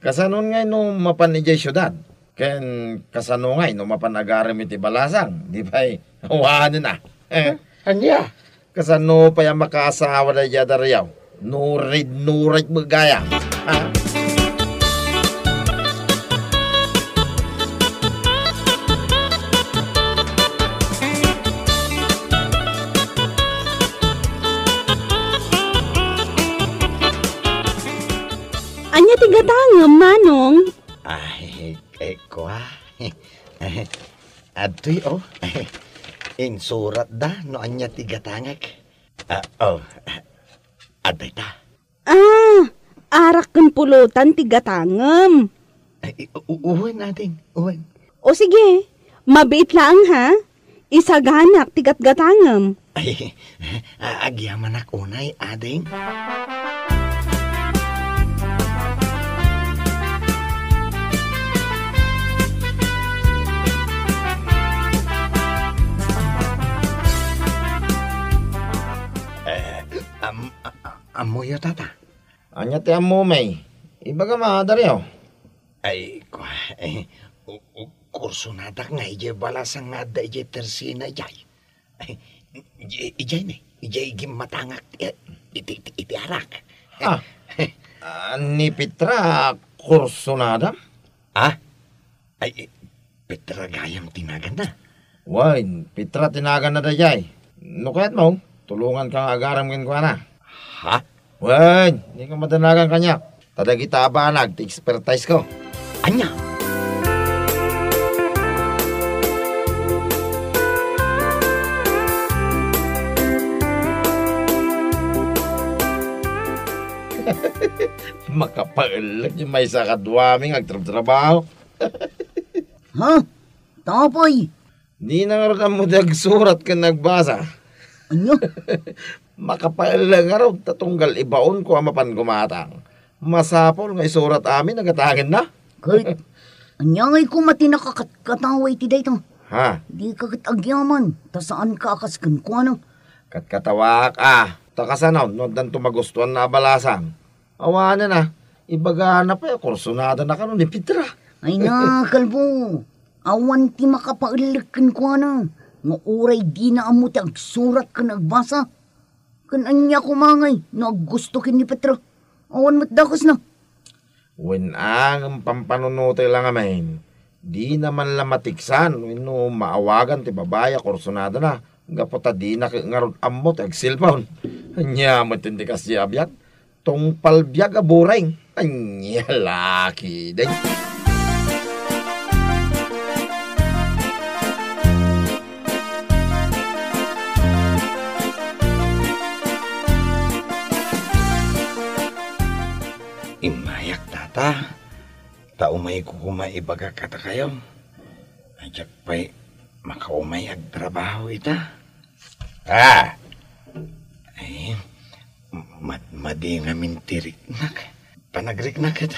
Kasano ngay no mapan idiay siudad? Ken kasano ngay no mapan agarem iti balasang? Di pay, awanen a. Ania? Kasano pay a makaasawa daydiay a Dario? Nurid-nurid met gayam. Ha? Ania ti gatangem, Manong? Ay, eh, kua. Adtoy, oh. Insuratda no ania ti gatangek. Ah, oh. Adtoy ta. Ah, arak ken pulotan ti gatangem. Ay, u-, u-, uwan, ading. Uwan. O sige, mabiit laeng, ha? Isaganak ti gatgatangem. Ay, a-, agyamanak unay, ading. Eh, am-, a-, a-, ammoyo, tata? Ania ti ammom, eh? Ibagam a, Dario. Ay, kua, eh, u-, u-, kursonadak nga idiay balasang nga adda idiay tersina idiay. Ay, idiay, idiay ni, idiay gimmatangak, eh, iti, iti, iti arak. Ah, ah, ni Petra, kursonada? Ah? Ay, eh, Petra gayam ti naganna? Wen, Petra ti naganna daydiay. No kayatmo, tulonganka nga agarem kenkuana. Ha? Wen, dika madanagan kaniak. Ta dagita a banag ti expertise ko. Ania? Makapaellek ti maysa kaduami nga agtrabtrabaho. Ha? Tapay? Dina ngarud ammo ti agsurat ken agbasa. Ania? Makapaellek ngarud ta tunggal ibaonko a mapan gumatang. Masapul nga isurat amin a gatangenna. Ket, ania ngay koma ti nakakatkatawa iti dayta? Ha? Dika ket agyaman, ta saanka a kas kenkuana. Katkatawaak a, ta kasano no addanto magustuanna a balasang? Awanen a, ibagana pay a kursonadana kano ni Petra. Ay na, kalbo, awan ti makapaellek kenkuana nga uray dina ammo ti agsurat ken agbasa. Ken ania koma ngay no aggusto ken ni Petra? Awan met dakesna. Wen a, ngem pampanunotek la ngamin. Dina man la matiksan wenno maawagan ti babai a kursonadana gapu ta dina ket ngarud ammo ti agselpon. Ania met ti kasdiay a biag? Tungpal biag a bureng. Ania la ketdin. Immayak, tata. Ta umayko koma ibaga kadakayo. Ay, diak pay makaumay agtrabaho ita. Ah! Ay, mad-, madi ngamin ti riknak. Panagriknak ket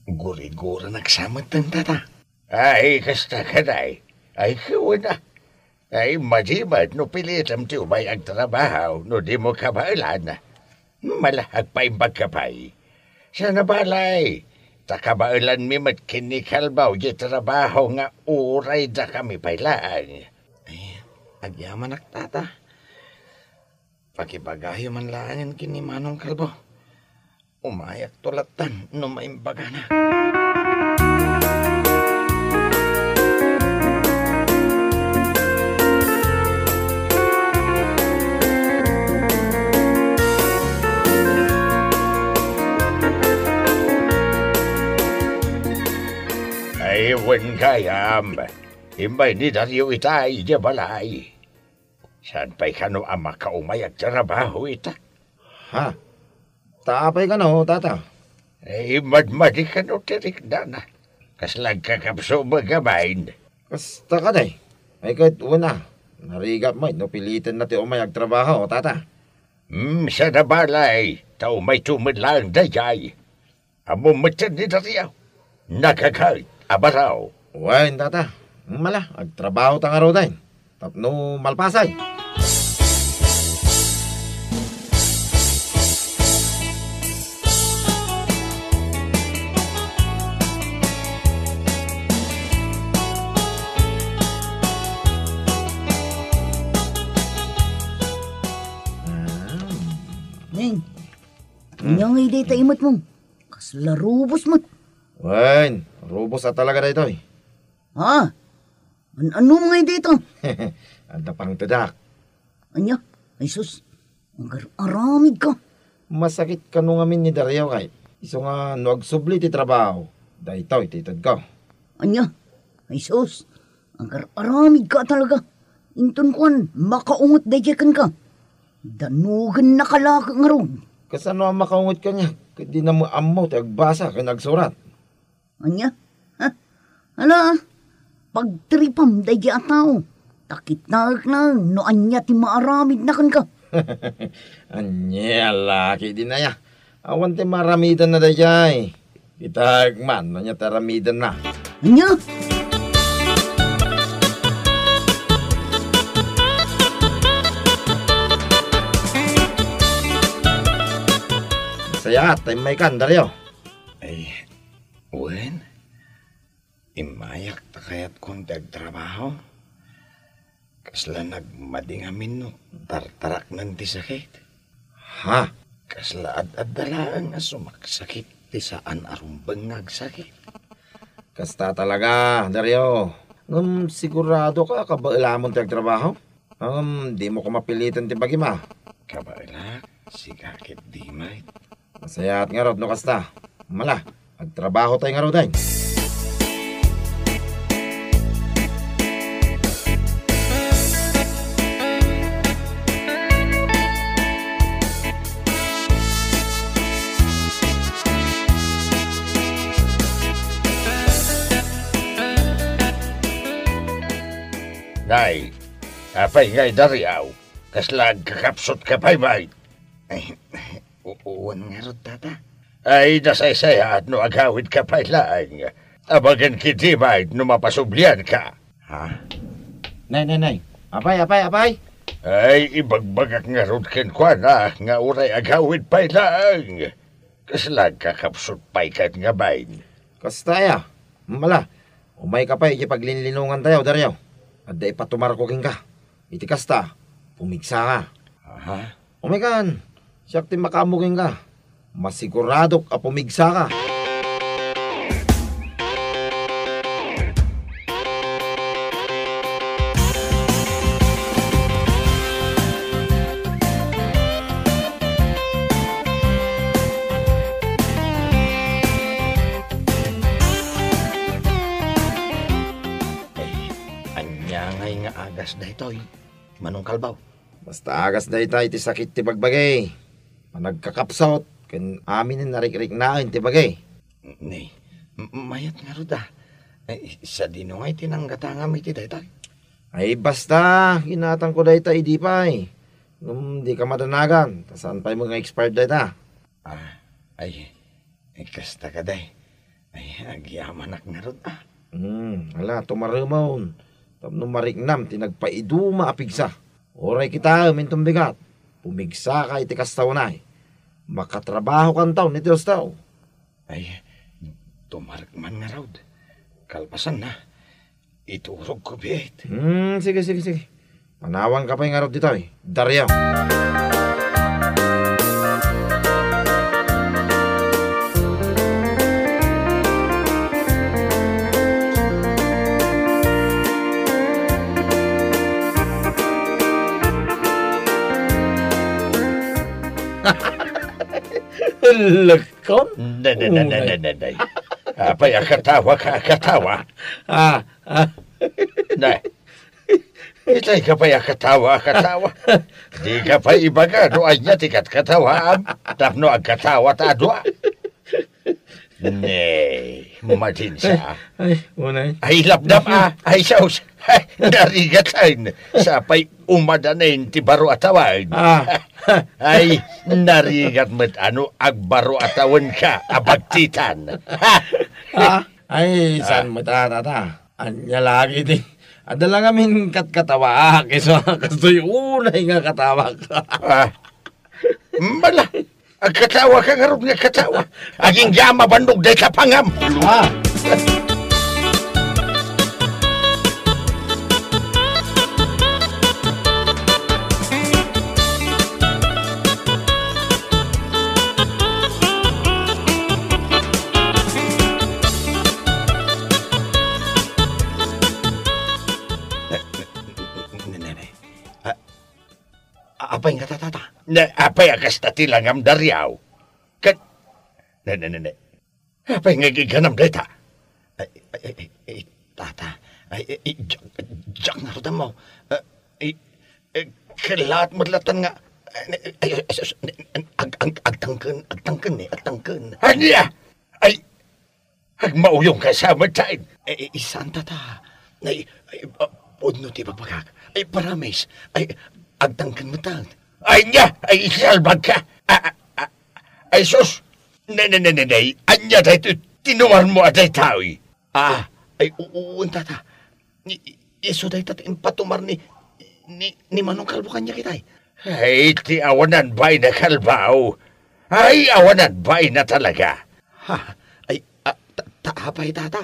guriguranak sa met, tata. Ay, kasta kadi. Ay, kunak. Ay, madi met no pilitem ti umay agtrabaho no dimo kabaelan. Mala, agpaimbagka pay. Saan a balay, Ta kabaelanmi met ken ni Kalbaw diay trabaho nga uray dakami pay laeng. Ay, agyamanak, Tata. Pakibagayo man laengen ken ni Manong Kalbaw. Umayakto lattan no maimbagana. Ay, wen gayam. Immay ni Dario itay idiay balay. Saan pay kano a makaumay agtrabaho ita? Ha? Ta apay kano, Tata? Eh, madmadi kano ti riknana. Kasla agkakapso met a bain. Kasta kadi. Ay, ket wen a, narigap met no pilitenna ti umay agtrabaho, Tata. Hmm, saan a balay, ta umayto met laeng daydiay. Ammom metten ni Dario. Nagagayt a baro. Wen, Tata. Mala, agtrabaho ta ngaruden. Tapno malpasen. Ning, Hmm. Ania ngay dayta imet mo? Kasla rubos met. Wen, rubos a talaga daytoy. Ha? An-, ano ngay dayta? Adda pangtedak. Ania? Ay sus, agar-aramid ka. Masakit kano ngamin ni Dario kay isu nga no agsubli ti trabaho, daytoy ti itedko. Ania? Ay sus, agar-aramid ka talaga. Inton kuan, makaunget daydiay kenka. Danogennaka la ngarud. Kasano a makaunget kaniak ket dina met ammo ti agbasa ken agsurat? Ania? Ha? Ala, pagtiripam daydiay a tao. Ta kitaek laeng no ania ti maaramidna kenka. Ania a laki dina aya? Awan ti maaramidanna daydiay. Kitaek man no ania ti aramidanna. Ania? Sayaat ta immaykan, Dario. Ay, wen, immayak ta kayatkon ti agtrabaho. Kasla nagmadi ngamin no tartaraknen ti sakit. Ha? Kasla ad-adda laeng a sumaksakit ti saan a rumbeng nga agsakit. Kasta talaga, Dario. Ngem siguradoka a kabaelamon ti agtrabaho? Ngem dimo koma piliten ti bagim a? Kabaelak, sika ket di met. Masayaat ngarud no kasta. Mala, agtrabaho tayo ngaruden. Nay, apay ngay, Dario? Kasla agkakapsut ka pay, bay? Ay, u-, uwan ngarud, Tata. Ay, nasaysayaat no agawid ka pay laeng. Abagan ket di bay no mapasublian ka. Ha? Nay, nay, nay. Apay, apay, apay? Ay, ibagbagak ngarud kenkuana nga uray agawid pay laeng. Kasla agkakapsut pay ket nga bain. Kasta aya? Mala, umay ka pay iti paglinlinongan tayo, Dario. Adda ipatumarko kenka. Iti kasta, pumigsaka. Aha. Umaykan, siak ti makaammo kenka. Masiguradok a pumigsaka. Ay, ania ngay nga agas daytoy, Manong Kalbaw? Basta agas dayta iti sakit ti bagbagi, panagkakapsut, ken amin a narikriknaen ti bagi. Ni, m-, mayat ngarud a. Ay, sadino ngay ti nanggatangam iti dayta? Ay, basta, ginatangko dayta idi pay. Ngem di ka madanagan, ta saan pay nga expired dayta. Ah, ay, ay, kasta kadi. Ay, agyamanak ngarud a. Hmm, ala, tumaremon. Tapno mariknam ti nagpaiduma a pigsa. Uray kitaem inton bigat, pumigsaka iti kasta unay. Makatrabahokanto iti husto. Ay, Umarek man ngarud. Kalpasanna, iturogko biit. Hmm, sige, sige, sige. Manawanka pay ngarud ditoy, Dario. Hala ka. Nay, nay, nay, nay, Unay. nay, nay, nay. Apay a katawa ka, katawa? Ah, ah. Nay. Itay ka pay a katawa, katawa. Di ka pay ibaga no ania ti katkatawaam. Tapno agkatawa ta a dua. Nay, madin sa. Ay, unay. Ay, lapdap, ah. Ay, sus. Ay, narigat, ay. Sapay umadanen ti baro a tawen. Ah. Ay, narigat met a no agbaro a tawenka a bagtitan. Ha? Ah, ay, saan Ah. met, ah, tata? Ania lagi ti, adda la ngamin katkatawaak, isu a kastoy unay nga katawak. Ah. Mala, agkatawa ka ngarud nga katawa. Agingga a mabannog dayta pangam. Ah. Ne, ne, ne. A-, a-, apay nga tatata? Ne, apay a kasta ti langam, Dario? Ket, ne, ne, ne, ne. Apay nga giganam dayta? Ay, ay, ay, ay, ay, tata. Ay, ay, ay, diak, diak ngarud ammo. Ah, ay, ay, kellaat met latta nga, ay, ay, ay, ay, sus, ne, ag-, ag-, agtangken, agtangken, ne, agtangken. Ania? Ay, agmauyongka sa met, ay. Ay, ay, saan, tata? Ay, ay, ah, pudno ti ibagbagak. Ay, promise. Ay, agtangken met, ah. Ania? Ay, isalbagka. Ah, ah, ah, ay, sus! Ne, ne, ne, ne, ne. Ania daytoy tinuarmo a daytoy? Ah, ay, u-, u-, wen, tata. Ni, isu dayta ti impatumar ni, ni, ni Manong Kalbo kaniak, itay. Ay, ti awanan bain a kalbaw. Ay, awanan bain a talaga. Ha, ay, ah, ta, ta apay, tata?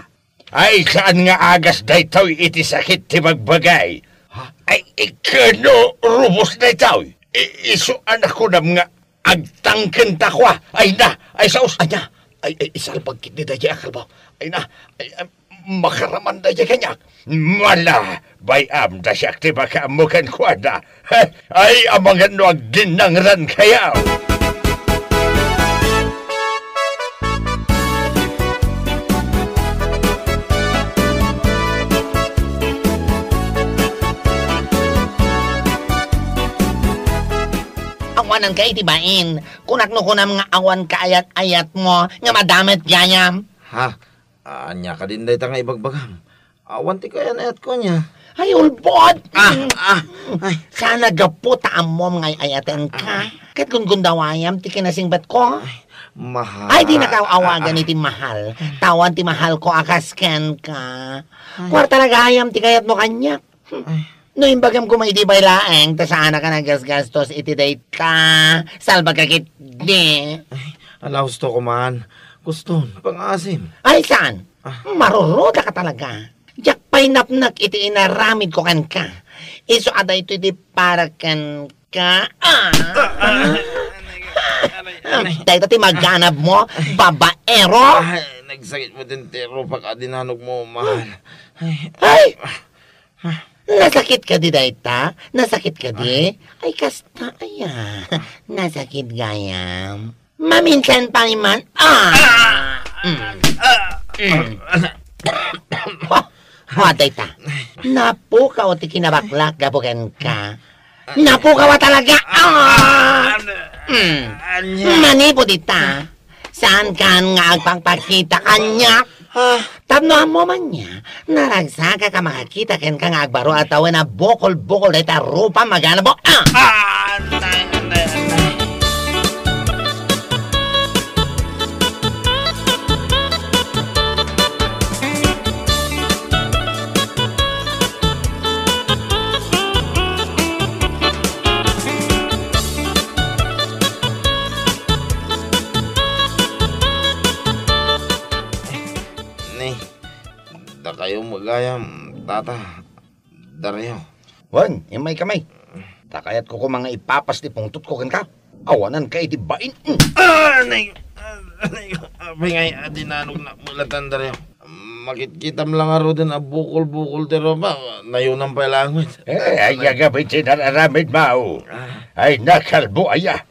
Ay, saan nga agas daytoy iti sakit ti bagbagay? Ha? Ay, ikano rubos daytoy? I-, isu a nakunam nga agtangkenta kua. Ay na, ay saos. Ania? Ay, ay, isalbag ketdi daydiay a kalbaw. Ay na, ay, ay, makaraman daydiay kaniak. Mala, bay-am ta siak ti makaammo kenkuana. Ay, amangan no agdinnangrankayo. Awananka iti bain. Kunak no kunam nga awan kaayat-ayatmo nga madamit gayam. Ha? Ania kadin dayta nga ibagbagam? Awan ti kayan-ayatko ania. Ay, ulbod! Ah, ah, ay. Sana gapu ta ammom nga ay-ayatenka. Ket gundawayam ti kinasingbatko. Ay, mahal. Ay, dinaka aw-awagan iti mahal. Ta awan ti mahalko a kas kenka. Ay. Kuarta la gayam ti kayatmo kaniak. Ay. No imbagam koma idi pay laeng, ta saanak a naggasgastos iti dayta. Salbagka ketdi. Ay, ala, husto ko man. Kuston, pangaasim. Ay, saan? Ah. Marurudaka talaga. Diak pay napnek iti inaramidko kenka. Isu a daytoy ti para kenka. Ah. Ah, ah. Ah, dayta ti maganabmo, babaero. Ay, nagsakit met ti rupak a dinanogmo, mahal. Ay. Ay! Nasakit kadi dayta? Nasakit kadi? Ay. Ay, kasta, aya. Nasakit gayam. Maminsan pa man. Ah! Ah! Mm. Ah! Mm. Ah! Oh, oh, dayta. Napukaw ti kinabaklak gapu kenka. Napukaw talaga. Ah! Ah! Mm. Ania? Manipud ita. Saankan nga agpakpakita kaniak? Ah. Tapno ammo man nia, naragsakak a makakita kenka nga agbaro a tawen a bukol-bukol dayta rupa maganabo. Ah! Ah, antay, antay, antay. Kayo met gayam, Tata, Dario. Wen, immay kami. Ta kayatko koma nga ipapas ti pungtotko kenka. Awananka iti bain. Ah, nay, ah, nay, apay ngay a dinanognak met latta, Dario. Makitkitam la ngaruden a bukol-bukol ti rupa, nayonam pay laeng met. Eh, ay, agapit ti nararamid mo. Ah. Ay, nakalbo aya.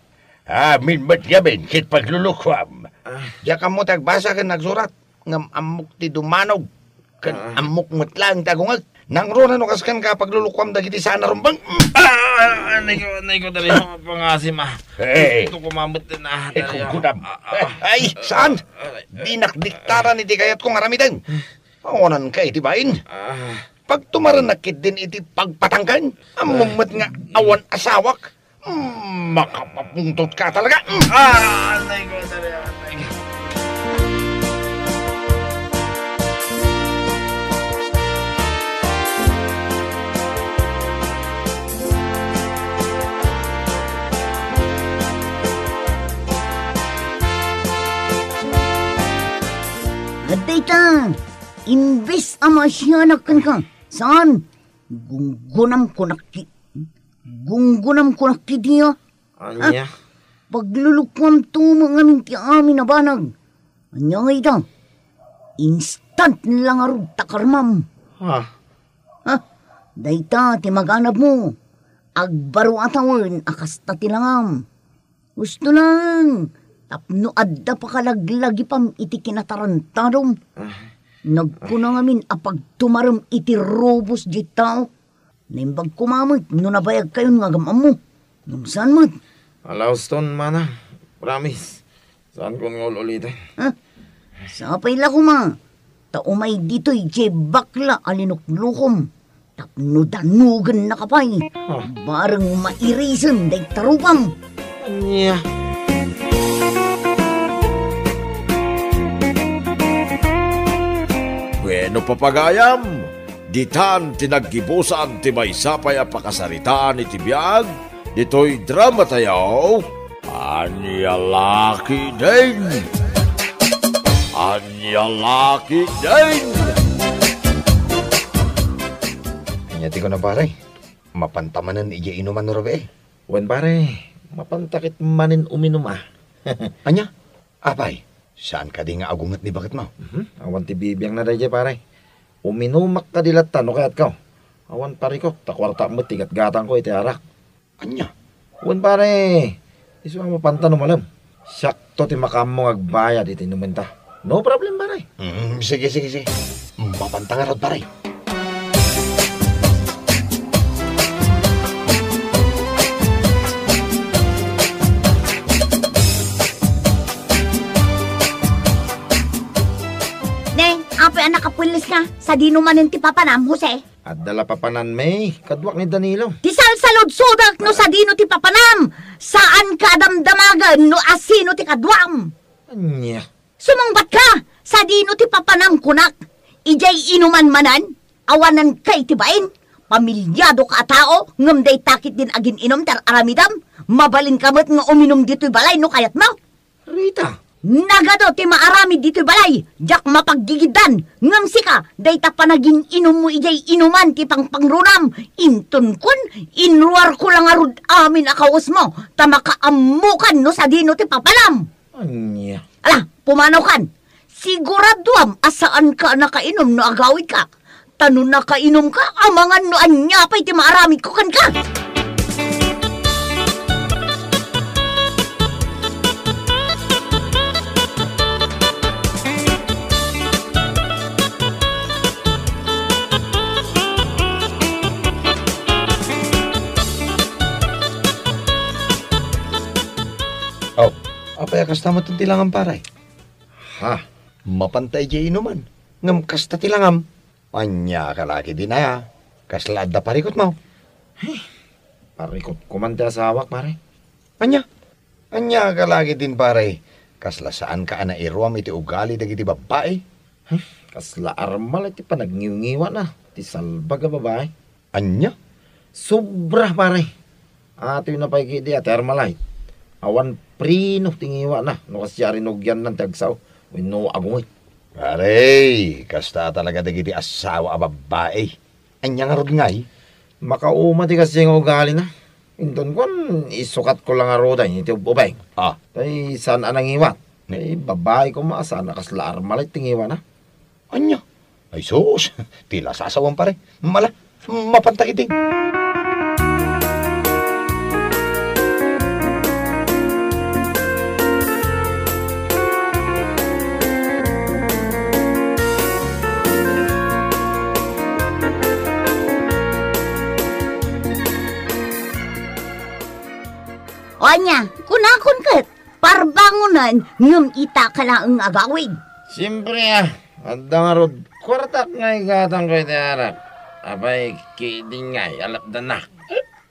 Amin met ngamin ket paglulukuam. Ah. Diak ammo ti agbasa ken agsurat, ngem ammok ti dumanog, ken Ah. ammok met laeng ti agungek. Nangruna no kas kenka paglulukuam dagiti saan a rumbeng. Ah, anay ko, anay ko, Dario, pangasim, ah. Eh. Gusto ko mamet din, ah, Eh, Dario. Kugkunam. Ah, ah. Eh, ay, saan? Ah, ah. Dinak diktaran iti kayatko nga aramiden. Awananka iti bain. Ah. Pagtumarennak ketdin iti pagpatangken. Ammom met nga awan asawak. Mm, makapapungtot ka talaga. Mm. Ah, anay ko, Dario, anay ko. Adda ita, imbes a maasianak kenka, saan? Gunggunam kunak ki-, gunggunam kunak kidi, ah. Ania? Ah, paglulukuam to met ngamin ti amin a banag. Ania ngay ita? Instant la ngarud ta karmam. Ha? Ha? Dayta ti maganabmo. Agbaro a tawen a kasta ti langam. Gusto lang, tapno adda pakalaglagipam iti kinatarantadom. Ah. Nagkuna ngamin a pagtumarem iti rubos di tao. Naimbag koma met no nabayagkayon nga agam-ammo. Ngem saan met. Alauston, manang. Promise. Saankon nga ul-uliten. Ha? Sapay la koma. Ta umay ditoy diay bakla a linuklukom. Tapno danogennaka pay. Ah. Bareng mairisen dayta rupam. Ania? Bueno, papagayam, ditan ti naggibusan ti maysa pay a pakasaritaan iti biag ditoy drama tayo. Ania la ketdin? Ania la ketdin? Ania ti kuna, pare? Mapanta manen idiay inuman no rabii? Wen, pare, mapanta ket manen uminum, a. Ania? Apay, saan kadi nga agunget ni baketmo? Mhm, awan ti bibiangna daydiay, pare. Uminumak kadi latta no kayatko. Awan parikok, ta kuarta met ti gatgatangko iti arak. Ania? Wen, pare. Isu a mapanta no malem. Siakto ti makaammo nga agbayad iti inumenta. No problem, pare. Mm, sige, sige, sige. Mapanta ngarud, pare. Ne, apay a nakapuelleska, sadino manen ti papanam, Jose? Adda la papananmi, kaduak ni Danilo. Ti salsaludsodek no sadino ti papanam, saanka a damdamagen no asino ti kaduam. Ania? Sumungbatka, sadino ti papanam kunak? Idiay inuman manen, awananka iti bain, pamiliadoka a tao, ngem dayta ketdin agin-inum ti ar-aramidem, mabalinka met nga uminum ditoy balay no kayatmo. Rita. Nagadu ti maaramid ditoy balay, diak mapaggigiddan, ngem sika, dayta panagin-inummo idiay inuman ti pangpangrunam, intonkon, inruarko la ngarud amin a kawesmo, ta makaammokan no sadino ti papanam. Ania? Ala, pumanaw kan. Siguraduam a saanka a nakainum no agawidka. Ta no nakainumka, amangan no ania pay ti maaramidko kenka. Oh, apay a kasta met ti langam, pare? Ha? Mapanta idiay inuman, ngem kasta ti langam. Ania ka la ketdin aya? Kasla adda parikutmo? Parikutko man ti asawak, pare. Ania? Ania ka la ketdin, pare? Kasla saanka a nairuam iti ugali dagiti babbai? Kasla armal iti panagniwngiwana ti salbag a babai. Ania? Sobra, pare. Atoyna pay ketdi a ti Armalite. Awan preno ti ngiwana no kasdiay a rinugiannan ti agsao wenno agunget. Pare, kasta talaga dagiti asawa a babbai. Ania ngarud ngay? Makauma ti kasi nga ugalina. Inton kuan, isukatko la ngaruden iti ub-ubing. Ah. Tay saan a nangiwat. Tay babbai koma, saan a kasla armalay ti ngiwana. Ania? Ay sus, ti lasasawam pare. Mala, mapanta iting. O ania, kunakon ket, parbangonen, ngem ita ka laeng agawid. Siempre, ah, adda ngarud, kuartak nga igatangko iti arak. Apay, kidingay, alapdannak.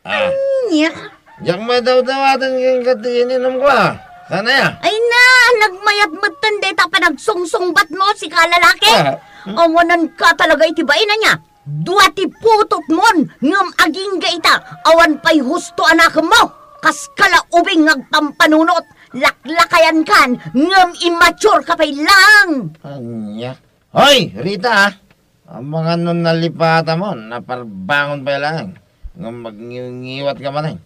Ah. Ania? Diak madawdawaten ken ket ti ininumko, ah. Saan aya? Ay na, nagmayat metten dayta panagsungsungbatmo, sika lalaki. Ah. Awanan ka talaga iti bain ania. Dua ti putotmon, ngem agingga ita, awan pay husto a nakemmo. Kas kala ubing nga agpampanunot, laklakayankan, ngem immature ka pay lang. Ania? Hoy, Rita, ah. Amangan no nalipatamon, naparbangon pay laeng, ngem magngiwngiwat ka manen.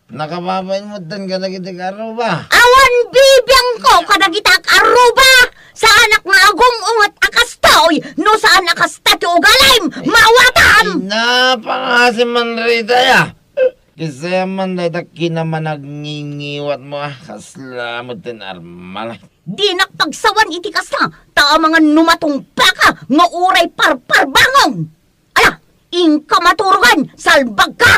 Nakababain metten kadagiti kaarruba. Awan bibiangko kadagiti kaarruba! Saanak nga agung-unget a kastoy no saan a kasta ti ugalim! Maawatam! Ay, napangasim man Rita, ya. Kisa man dayta kinamanagngingiwatmo, ah. Kasla metten armal. Dinak pagsawan iti kasta, ta amangan no matungpaka nga uray parparbangon! Ala, inka maturogan, salbagka!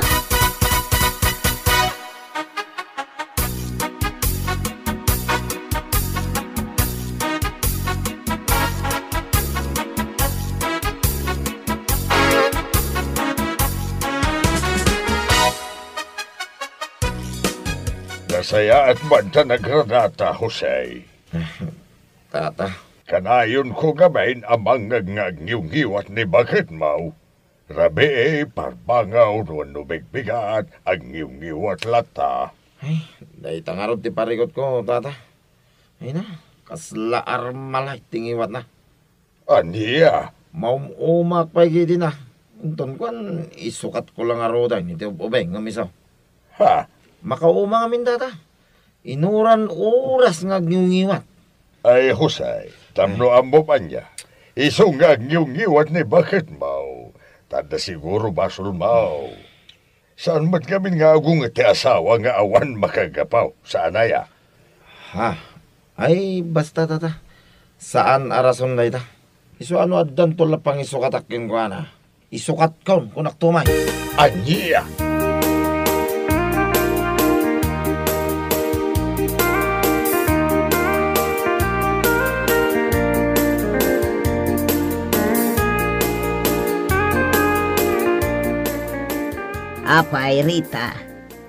Nasayaat man ta nagradata, Jose. Tata. Kanayonko ngamin a mangngeg nga agniwngiwat ni baketmo. Rabii, parbangon wenno bigbigat, agniwngiwat latta. Ay, dayta ngarud ti parikutko, tata. Ay na, kasla armalay ti ngiwatna. Ania? Maum-umak pay ketdin. Inton kuan, isukatko la ngaruden iti ub-ubing ngem isu. Ha? Makauma ngamin, tata. Inuran oras nga agniwngiwat. Ay, Jose, tapno ammom ania, isu nga agniwngiwat ni baketmo, ta adda siguro basolmo. Saan met ngamin nga agunget ti asawa nga awan makagapu, saan aya? Ha? Ay, basta, tata. Saan a rason dayta. Isu a no addanto la pangisukatak kenkuana. Isukatkon, kunakto man. Ania? Apay, Rita,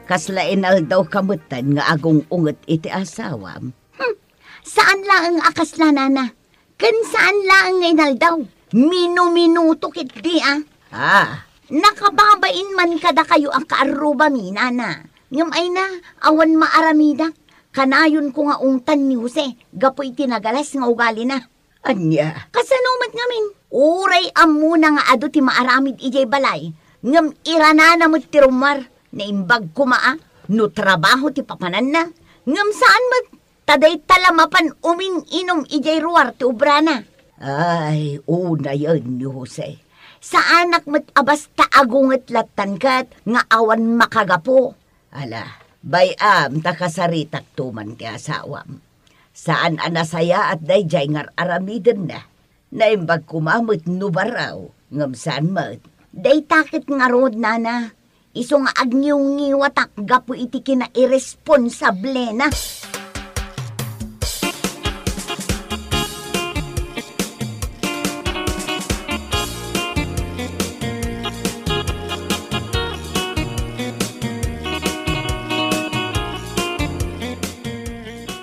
kasla inaldaw ka metten nga agung-unget iti asawam? Hmm, saan laeng a kasla, nana. Ken saan laeng nga inaldaw. Minuminuto ketdi a. Ah. Nakababain man kadakayo a kaarrubami, nana. Ngem ay na, awan maaramidak. Kanayonko nga ungtan ni Jose gapu iti nagalas nga ugalina. Ania? Kasano met ngamin? Uray ammona nga adu ti maaramid idiay balay, ngem iranana met ti rummuar. Naimbag koma a no trabaho ti papananna, ngem saan met ta dayta la mapan umin-inum idiay ruar ti obrana. Ay, unayen ni Jose. Saanak met a basta agunget lattan ket nga awan makagapu. Ala, bay-am ta kasaritakto man ti asawam. Saan a nasayaat daydiay nga ar-aramidenna. Naimbag koma met no barraw, ngem saan met. Dayta ket ngarud, nana, isu nga agniwngiwatak gapu iti kinairesponsablena.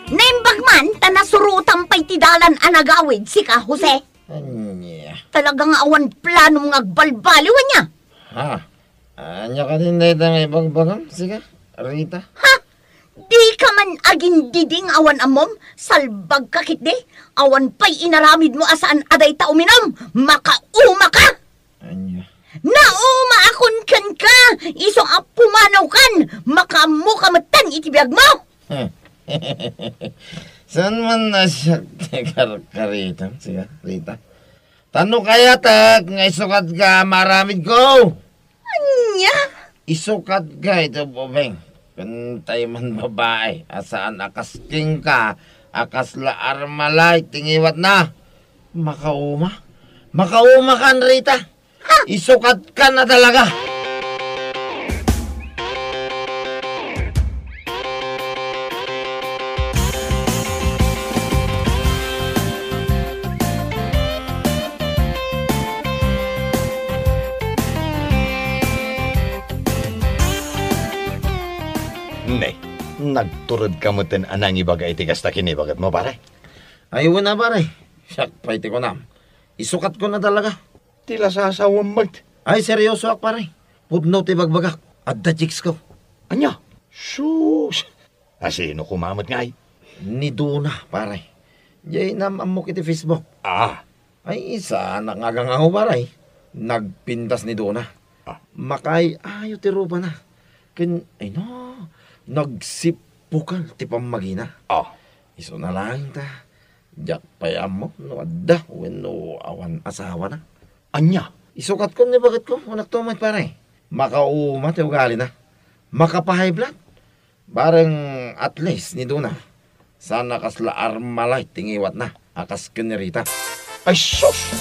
Naimbag man ta nasurotam pay ti dalan a nagawid, sika, Jose. Ania? Talaga nga awan planom nga agbalbaliw, ania? Ha? Ania kadin dayta nga ibagbagam, sika, Rita? Ha? Dika man agindiding awan ammom, salbagka ketdi, awan pay inaramidmo a saan a dayta uminum, makaumaka! Ania? Naumaakon kenka, isu a pumanawkan, makaammoka metten iti biagmo! Saan man a siak ti karkaritam, siak, Rita? Ta no kayatek nga isukatka a maaramidko. Ania? Isukatka iti ubing. Ken tay man babai a saan a kas kenka a kasla Armalite ti ngiwatna. Makauma. Makaumakan, Rita. Ha? Isukatka na talaga. Ne, nagturedka metten a nangibaga iti kasta kinibagtmo, pare? Ay, wen a, pare. Siak pay ti kunam. Isukatko na talaga. Ti lasasawem met. Ay, seryosoak, pare. Pudno ti bagbagak. Adda chicks ko. Ania? Sus! A sino koma met ngay? Ni Dona, pare. Jay naam-ammok iti Facebook. Ah. Ay, saanak nga agangaw, pare. Nagpintas ni Dona. Ah. Makaay-ayo ti rupana. Ken, ay no, nagsipukal ti pammagina. Ah. Isuna laeng ta, diak pay ammo no adda wenno awan asawana. Ania? Isukatko ni bagetko, kunakto met, pare. Makauma ti ugalina. Makapahay blood. Bareng at least ni Dona, saan a kasla Armalite ti ngiwatna a kas ken ni Rita. Ay, sus!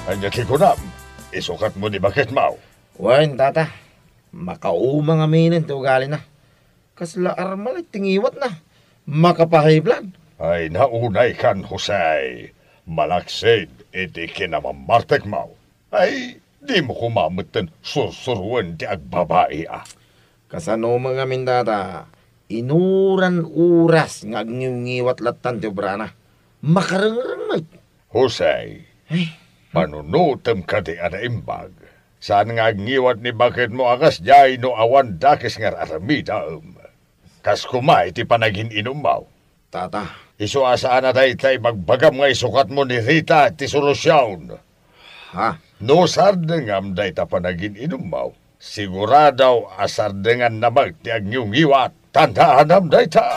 Ania ti kunam? Isukatmo ni baketmo? Wen, tata. Makauma ngaminen ti ugalina. Kasla Armalite ti ngiwatna. Makapahay blood. Ay, naunaykan, Jose. Malaksid iti kinamammartekmo. Ay, dimo koma metten sursuroen ti agbabai, a. Kasano met ngamin, tata? Inuran oras nga agngiwngiwat lattan ti obrana. Makarengreng met. Jose, ay, panunotem kadi a naimbag. Saan nga agngiwat ni baketmo a kasdiay no awan dakes nga ar-armidem. Kas koma iti panagin-inummo. Tata. Isu a saan a dayta ibagbagam nga isukatmo ni Rita ti solusion. Ha? No sardengam dayta panagin-inummo, sigurado a sardenganna met ti agngiwngiwat. Tandaanam dayta.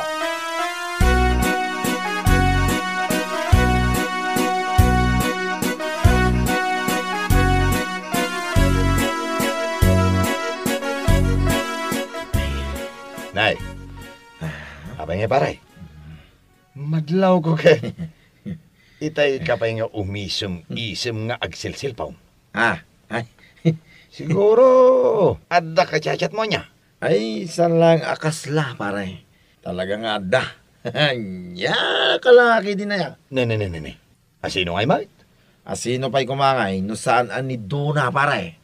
Nay, apay ngay, pare? Madlawko ket itay ka pay nga umisem-isem nga agselselpom. Ah, ay. Siguro, adda ka-chat-chatmo ania? Ay, saan laeng a kasla, pare. Talaga nga adda. Ania, kalaki din aya. Ne, ne, ne, ne, ne. Asino ngay met? Asino pay koma ngay no saan a ni Dona, pare?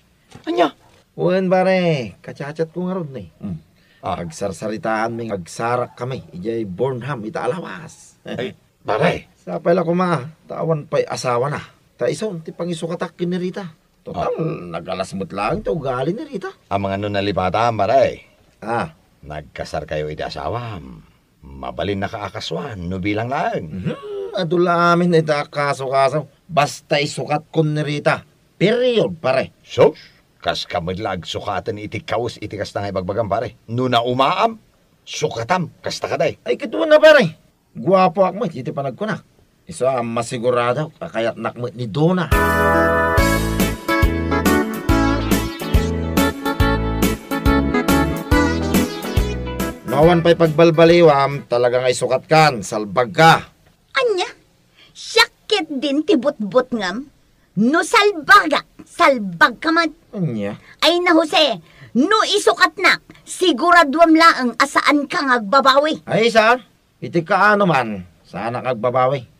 Ania? Wen, pare, ka-chat-chatko ngarud ni. Hmm. Ah. Agsarsaritaanmi nga agsarakkami idiay Burnham ita a lawas. Ay, pare. Sapay la koma, ta awan pay asawana. Ta isu ti pangisukatak ken ni Rita. Total, ah, nagalas met laeng ti ugali ni Rita. Amangan no nalipatan, pare. Ah. Nagkasarkayo iti asawam. Mabalinnaka a kasuan no bilang laeng. Mhm, adu la amin ita a kaso-kaso. Basta isukatkon ni Rita. Period, pare. Sus, kaska met la agsukaten iti kawes iti kasta nga ibagbagam, pare. No naumaam, sukatam, kasta kadi. Ay, ket wen a, pare. Guapoak met iti panagkunak. Isu a masigurado a kayatnak met ni Dona. No awan pay pagbalbaliwam, talaga nga isukatkan, salbagka. Ania? Siak ketdin ti butbutngam? No salbagak, salbagka met. Ania? Ay na, Jose, no isukatnak, siguraduam laeng a saanka nga agbabawi. Ay, saan? Iti kaano man, saanak agbabawi.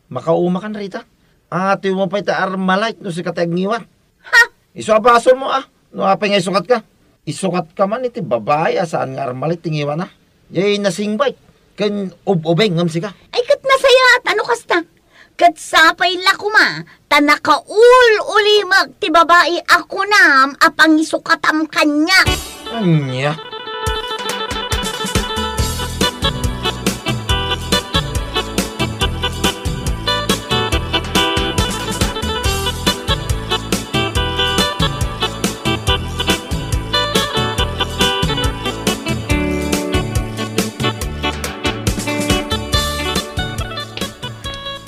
Makaumakan, Rita. Atiwmo pay ti Armalite no sika ti agngiwat. Ha? Isu a basolmo, a. No apay nga isukatka? Isukatka man iti babai a saan nga Armalite ti ngiwatna. Jay nasingbay ken ub-ubing ngem sika. Ay, ket nasayaat, a no kasta. Ket sapay la koma ta nakaul-ulimek ti babai a kunam a pangisukatam kaniak. Ania?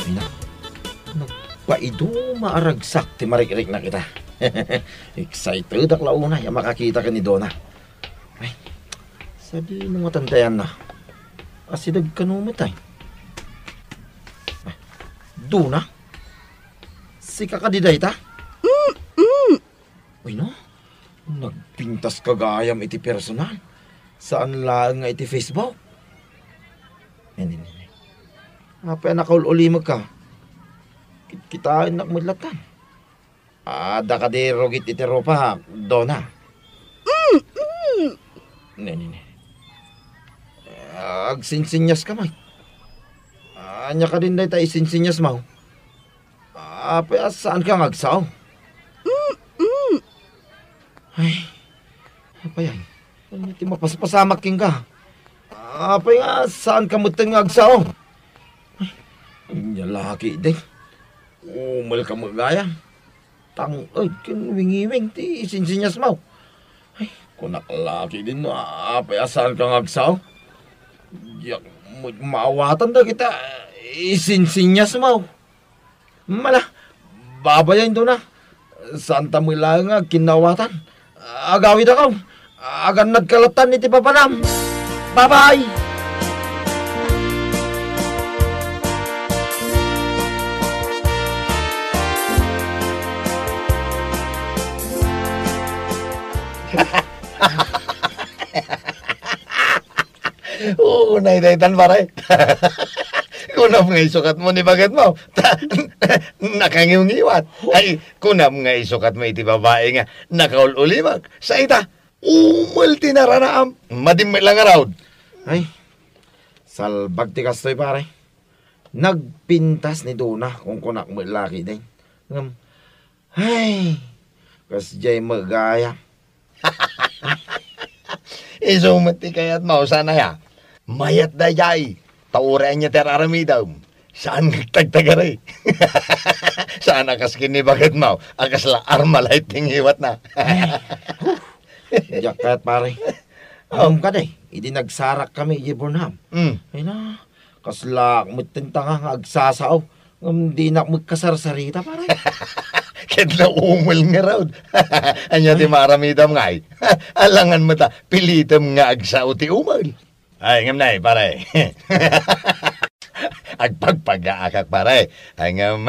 Ay na, nagpaiduma a ragsak ti marikriknak ita. Excitedak la unay a makakita ken ni Dona. Ay, sadino ngata ti ayanna? Asideg kano met ay? Ah, Dona? Sika kadi dayta? Mm, mm. Uy, no? Nagpintaska gayam iti personal. Saan laeng nga iti Facebook. Nini, nini. Apay a nakaul-ulimekka? Kitkitaennak met latta. Adda kadi rugit iti rupak, Dona? Mm, mm. Nini, nini. Agsinsinyaska met. Ania kadin dayta isinsinyasmo? Apay a saanka nga agsao? Mm, mm. Ay, apay ay. Ania ti mapaspasamak kenka? Apay nga saanka metten nga agsao? Ay, ania la ketdi. Umelka met gayam. Tang-ed ken wingiwing ti isinsinyasmo. Ay, kunak la ketdin no apay a saanka nga agsao. Diak met maawatan dagita isinsinyasmo. Mala, babayen, Dona. Saanta met laeng nga agkinnaawatan. Agawidakon. Agannadka lattan iti papanam. Bye-bye! Oo, naydaytan, pare. Kunam nga isukatmo ni baketmo. Ta, nakangiwngiwat. Ay, kunam nga isukatmo iti babai nga nakaul-ulimek. Sa ita, umel ti naranaam. Madi met la ngarud. Ay, salbag ti kastoy, pare. Nagpintas ni Dona, kunkunak met la ketdin. Ngem, ay, kasdiay met gayam. Isu met ti kayatmo, saan aya? Mayat daydiay, ta uray ania ti ar-aramidem. Saan nga agtagtagari? Saan a kas ken ni baketmo, a kasla Armalite ti ngiwatna. Ay, huh. Diak kayat, pare. Oh. Ngem kadi, idi nagsarakkami idiay Burnham. Mm. Ay na, kaslaak metten tanga nga agsasao. Ngem dinak met kasarsarita, pare. Ket naumel ngarud. Ania ti maaramidem ngay? Alangan met a pilitem nga agsao ti umel. Ay, ngem nay, pare. Agpagpagaakak, pare. Ay, ngem,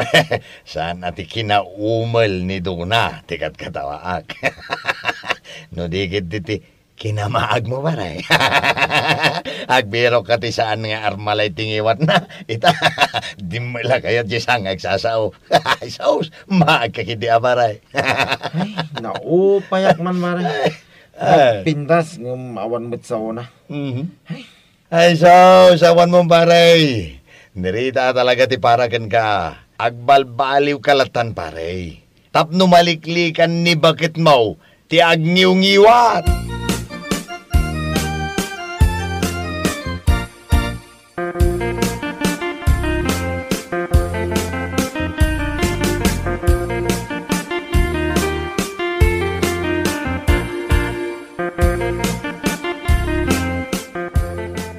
saan a ti kinaumel ni Dona ti katkatawaak. No di ket ti kinamaagmo, pare. Agbirokka ti saan nga Armalite ti ngiwatna. Ita, dimmay la kayat diay saan nga agsasao. Ay, sus, maagka ketdi a, pare. Ay, naupayak man, pare. Ay. Nagpintas ngem awan met saona. Mhm. Ay. Ay, sus, awan mo, pare. Ni Rita talaga ti para kenka. Agbalbaliwka lattan, pare. Tapno maliklikan ni baketmo ti agngiwngiwat.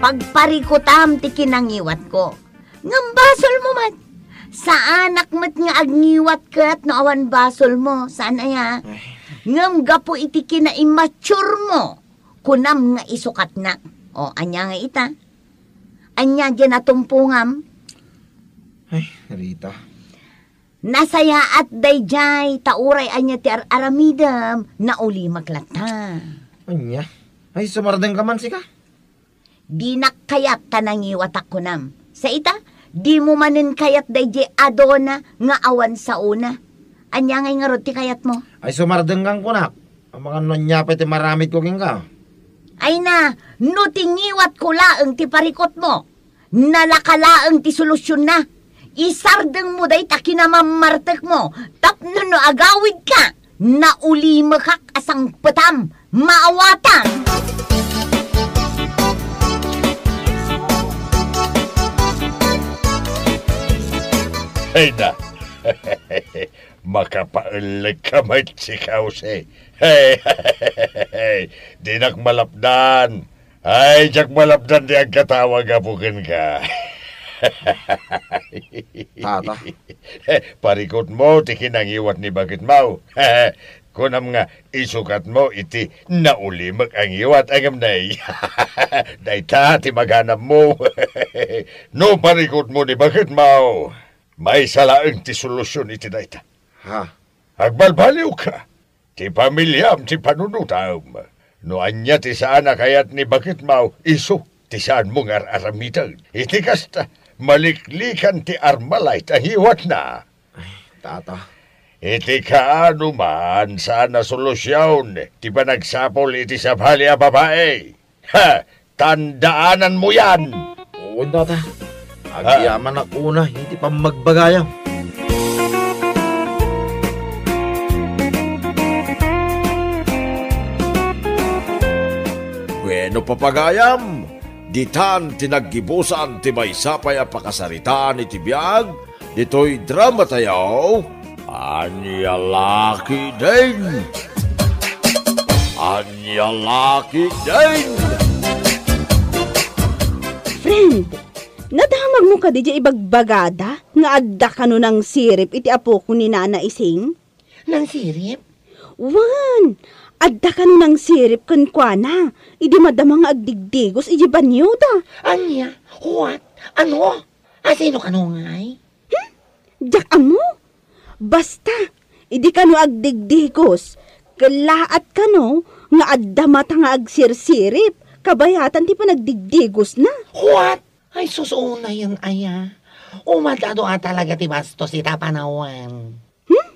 Pagparikutam ti kinangiwatko. Ngem basolmo met. Saanak met nga agngiwat ket no awan basolmo. Saan aya? Ay. Ngem gapu iti kinaimmaturemo, kunam nga isukatnak. O, ania nga ita? Ania diay natumpongam? Ay, Rita. Nasayaat daydiay, ta uray ania ti ar-aramidem, naulimek latta. Ania? Ay, sumardengka man sika? Dinak kayat ta nangiwatak kunam. Sa ita, dimo manen kayat daydiay a Dona nga awan saona. Ania ngay ngarud ti kayatmo? Ay, sumardengkan kunak. Amangan no ania pay ti maramidko kenka. Ay na, no ti ngiwatko laeng ti parikutmo, nalaka laeng ti solusionna. Isardengmo dayta kinamammartekmo tapno no agawidka, naulimekak a sangpetam, maawatan. Ay na. Makapaellek ka met, Jose. Dinak malapdan. Ay, diak malapdan ti agkatawag, apo, kenka. Tata. Parikutmo ti kinangiwat ni baketmaw. Kunam nga isukatmo iti naulimek a ngiwat, ngem nay. Dayta ti maganammo. No parikutmo ni baketmaw, maysa laeng ti solusion iti dayta. Ha? Agbalbaliwka. Ti familiam ti panunotam. No ania ti saan a kayat ni baketmaw, isu ti saanmo nga ar-aramiden. Iti kasta, maliklikan ti armalay ta ngiwatna. Ay, tata. Iti kaano man, saan a solusion ti panagsapul iti sabali a babai. Ha! Tandaananmo yan! Wen, tata. Ah. Agyamanak una iti pammagbagayam. Bueno, papagayam, ditan ti naggibusan ti maysa pay a pakasaritaan iti biag ditoy dramatayo, Ania La Ketdin! Ania La Ketdin! Friend, nadamagmo kadi diay ibagbagada nga adda kano nangsirip iti apok ni Nana Ising? Nangsirip? Wen, adda kano nangsirip kenkuana idi madama nga agdigdigos idiay banioda. Ania? What? Ano? Asino kano ngay? Hmm? Diak ammo. Basta, idi kano agdigdigos, kellaat kano nga adda mata nga agsirsirip, kabayatan ti panagdigdigosna. What? Ay, sus, unayen aya. Umadado a talaga ti bastos ita panawen. Hmm?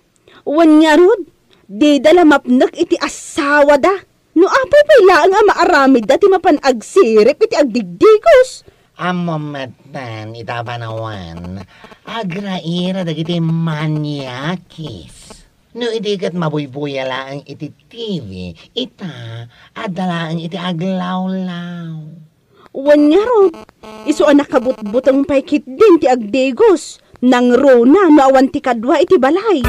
Wen ngarud, dida la mapnek iti asawada. No apay pay laeng a maaramidda ti mapan agsirip iti agdigdigos. Ammom metten ita panawen, agraira dagiti maniakis. No idi ket mabuybuya laeng iti T V, ita, adda laeng iti aglawlaw. Wen ngarud, isu a nakabutbuteng pay ketdin ti agdigos, nangruna no awan ti kadua iti balay.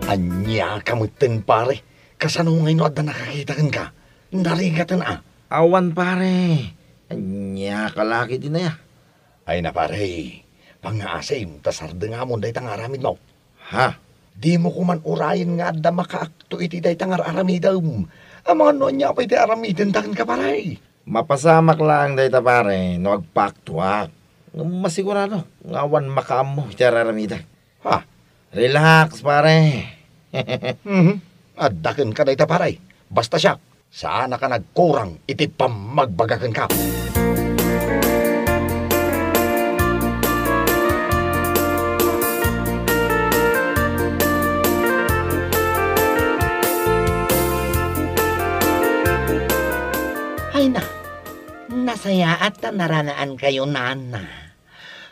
Ania ka metten, pare? Kasano ngay no adda nakakita kenka? Narigaten a? Awan, pare. Ania ka la ketdin aya? Ay na, pare, pangngaasim ta sardengamon dayta nga aramidmo. Ha? Dimo koman urayen nga adda makaakto iti dayta nga ar-aramidem. Amangan no ania pay ti aramidenta kenka, pare. Mapasamak laeng dayta, pare, no agpaaktoak. Ngem masigurado nga awan makaammo iti ar-aramidek. Ha? Relax, pare. Mhm. Adda kenka dayta, pare. Basta siak, saanak a nagkurang iti pammagbaga kenka. Ay na, nasayaat ta naranaankayo, Nana.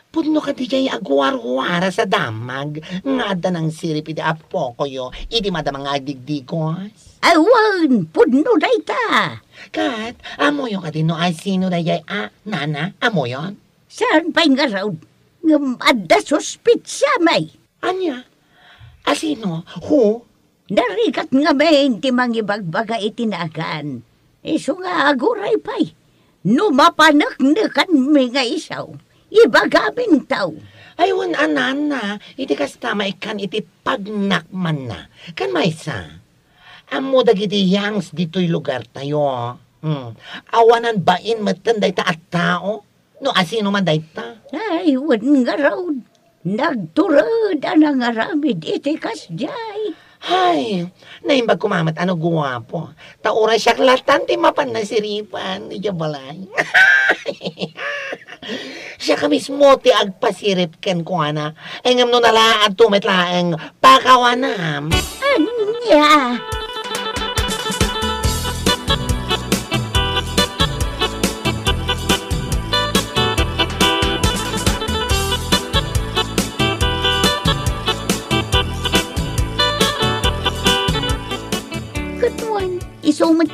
Pudno kadi diay aguarwaras a damag nga adda nangsirip iti apokoyo idi madama nga agdigdigos? Awan, pudno dayta. Ket, ammoyo kadi no asino daydiay a, Nana, ammoyon? Saan pay ngarud, ngem adda suspetsa may. Ania? Asino? Who? Narigat ngamin ti mangibagbaga iti nagan. Isu nga aguray pay, no mapaneknekanmi nga isu, ibagaminto. Ay, wen a, Nana, iti kasta, maikkan iti pagnakmanna. Ken maysa, ammo dagiti yangs ditoy lugartayo. Hmm. Awanan bain metten dayta a tao. No asino man dayta? Ay, wen ngarud. Nagtured a nangaramid iti kasdiay. Ay, naimbag koma met a no guapo. Ta uray siak latan ti mapan nasiripan idiay balay. Siak a mismo ti agpasirip kenkuana. Ay, ngem no nalaadto met laeng, pakawanam. Ania?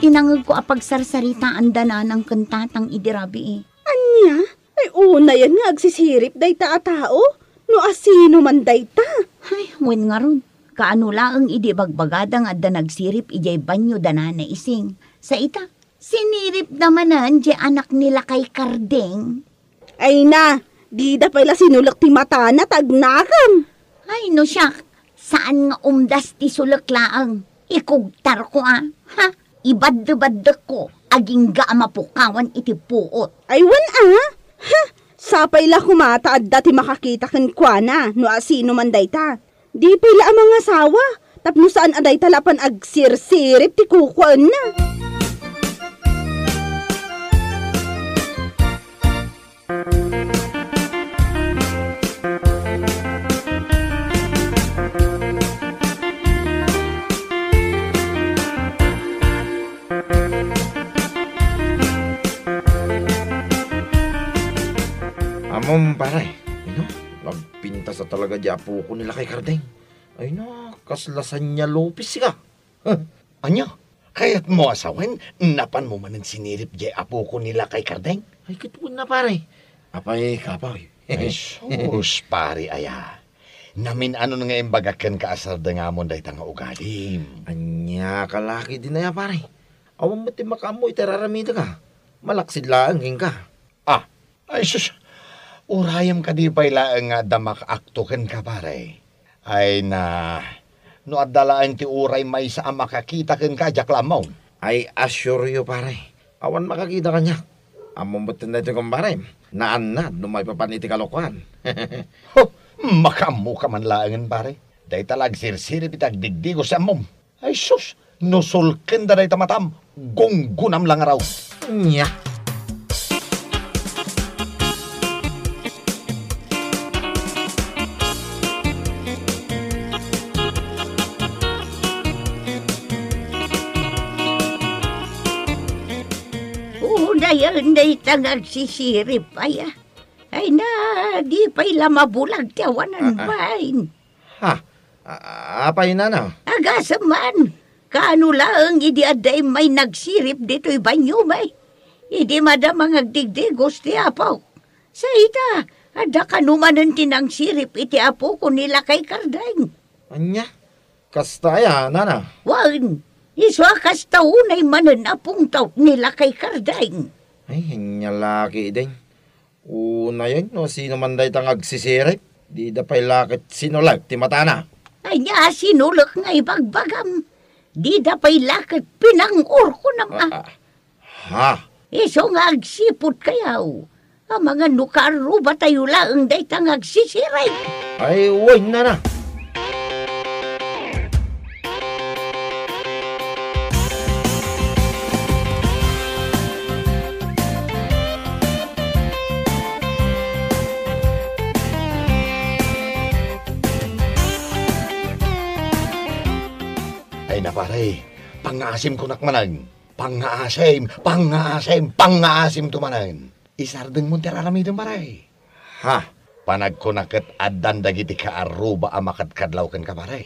ti nangegko a pagsarsaritaan da nanang ken tatang idi rabii. Ania? Ay, unayen nga agsisirip dayta a tao? No asino man dayta? Ay, wen ngarud. Kaano laeng idi bagbagada nga adda nagsirip idiay banyo da Nana Ising? Sa ita, siniripda manen diay anak ni Lakay Kardeng. Ay na, dida pay la sinulek ti matana ta agnakam. Ay, no siak, saan nga umdas ti sulek laeng. Ikugtarko a. Ha? Ibaddebaddekko, agingga a mapukawan iti puot. Ay, wen a? Ha? Sapay la koma ta adda ti makakita kenkuana no asino man dayta. Di pay la a mangasawa, tapno saan a dayta la pan agsirsirip ti kukuaenna. Ammom, pare, ino, nagpintas a talaga di apoko ni Lakay Kardeng. Ay na, kasla Sanya Lopez ka. Huh? Ania? Kayatmo a sawen, napanmo manen sinirip diay apoko ni Lakay Kardeng? Ay, ket wen a, pare. Apay, kapoy. Ay, sus, pare, aya. Namin-anon nga imbagak kenka a sardengamon dayta nga ugalim. Ania ka la ketdin aya, pare? Awan met ti makaammo iti ar-aramidek a. Malaksid laeng kenka. Ah, ay sus, urayem kadi pay laeng nga adda makaakto kenka, pare. Ay na, no adda laeng ti uray maysa a makakita kenka, diak la ammo. I assure you, pare, awan makakita kaniak. Ammom met daytoy, kumpare, naannad no maipapan iti kalokoan. Ho, makaammoka man laengen, pare. Dayta la agsirsirip iti agdigdigos ti ammom. Ay sus, no sulkenda dayta matam, gunggonam la ngarud. Nya. Unayen dayta nga agsisirip, aya. Ay na, di pay la mabulag ti awanan, ah, ah, bain. Ha? A-, apay, nana? Agasem man. Kaano laeng idi adda immay nagsirip ditoy banyo, may? Idi madama nga agdigdigos ti apok. Sa ita, adda kano manen ti nangsirip iti apoko ni Lakay Kardeng. Ania? Kasta aya, nana? Wen, isu a kasta unay manen a pungtot ni Lakay Kardeng. Ay, ania la ketdin. Unayen no sino man dayta nga agsisirip, dida pay la ket sinulek ti matana. Ania a sinulek nga ibagbagam? Dida pay la ket pinang-urkonam a. Ah, ah. Ha? Isu nga agsipud kayaw. Amangan no kaarrubatayo laeng dayta nga agsisirip. Ay, wen, nana. Ay na, pare, pangngaasim kunak manen. Pangngaasim, pangngaasim, pangngaasimto manen. Isardengmon ti ar-aramidem, pare. Ha? Panagkuna ket addan dagiti kaarruba a makadkadlaw kenka, pare.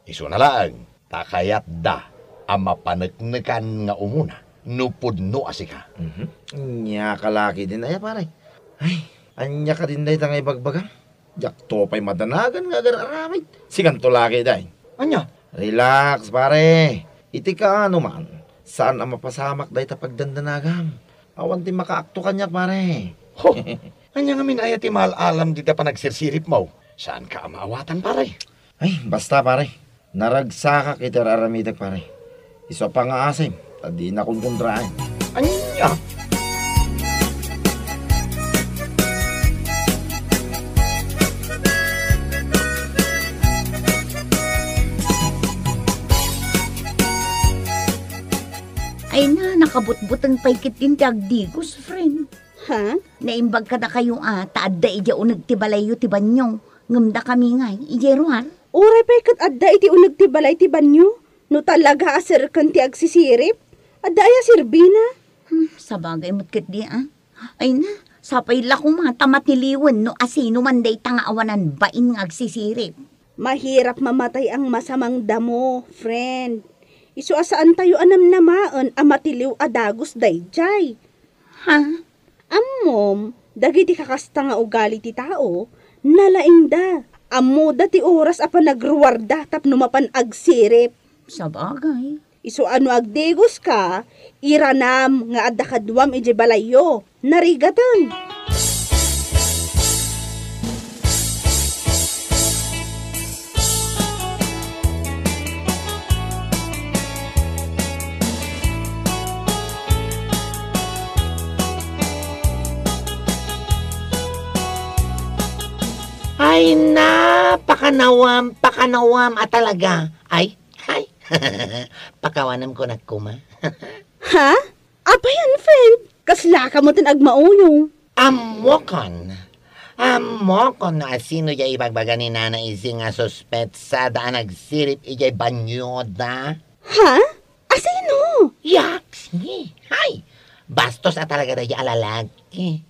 Isuna laeng ta kayatda a mapaneknekan nga umuna no pudno a sika. Mhm. Nia ka la ketdin aya, pare? Ay, ania kadin dayta nga ibagbagam? Diakto pay madanagan nga agar-aramid. Sikanto la ketdin. Ania? Relax, pare. Iti kaano man, saan a mapasamak dayta pagdandanagam. Awan ti makaakto kaniak, pare. Ho! Ania ngamin aya ti maal-alam dita panagsirsiripmo? Saanka a maawatan, pare? Ay, basta, pare. Naragsakak iti ar-aramidek, pare. Isu a pangngaasim, ta dina kunkontraen. Ania? Ay na, nakabutbuteng pay ketdin ti agdigos, friend. Ha? Naimbag kadakayo a ta adda idiay uneg ti balayyo ti banyo, ngem dakami ngay, idiay ruar. Uray pay ket adda iti uneg ti balay ti banyo, no talaga a serken ti agsisirip, adda aya serbina? Hmm, sabagay met ketdi a. Ay na, sapay la koma ta matiliwen no asino man dayta nga awanan bain nga agsisirip. Mahirap mamatay ang masamang damo, friend. Isu a saantayo a namnamaen a matiliw a dagus daydiay. Ha? Ammom, dagiti kakasta nga ugali ti tao, nalaingda. Ammoda ti oras a panagruarda tapno mapan agsirip. Sabagay. Isu a no agdagus ka, iranam nga adda kaduam idiay balayyo. Narigaten. Ay na, pakanawam, pakanawam a talaga. Ay, ay. Pakawanam ko na kuma. Ha? Apay, friend? Kasla ka met agmauyong. Ammokon. Ammokon no asino diay ibagbaga ni Nana Isi nga suspetsada a nagsirip idiay banyoda. Ha? Asino? Yaksi. Hay! Bastos a talaga daydiay a lalaki.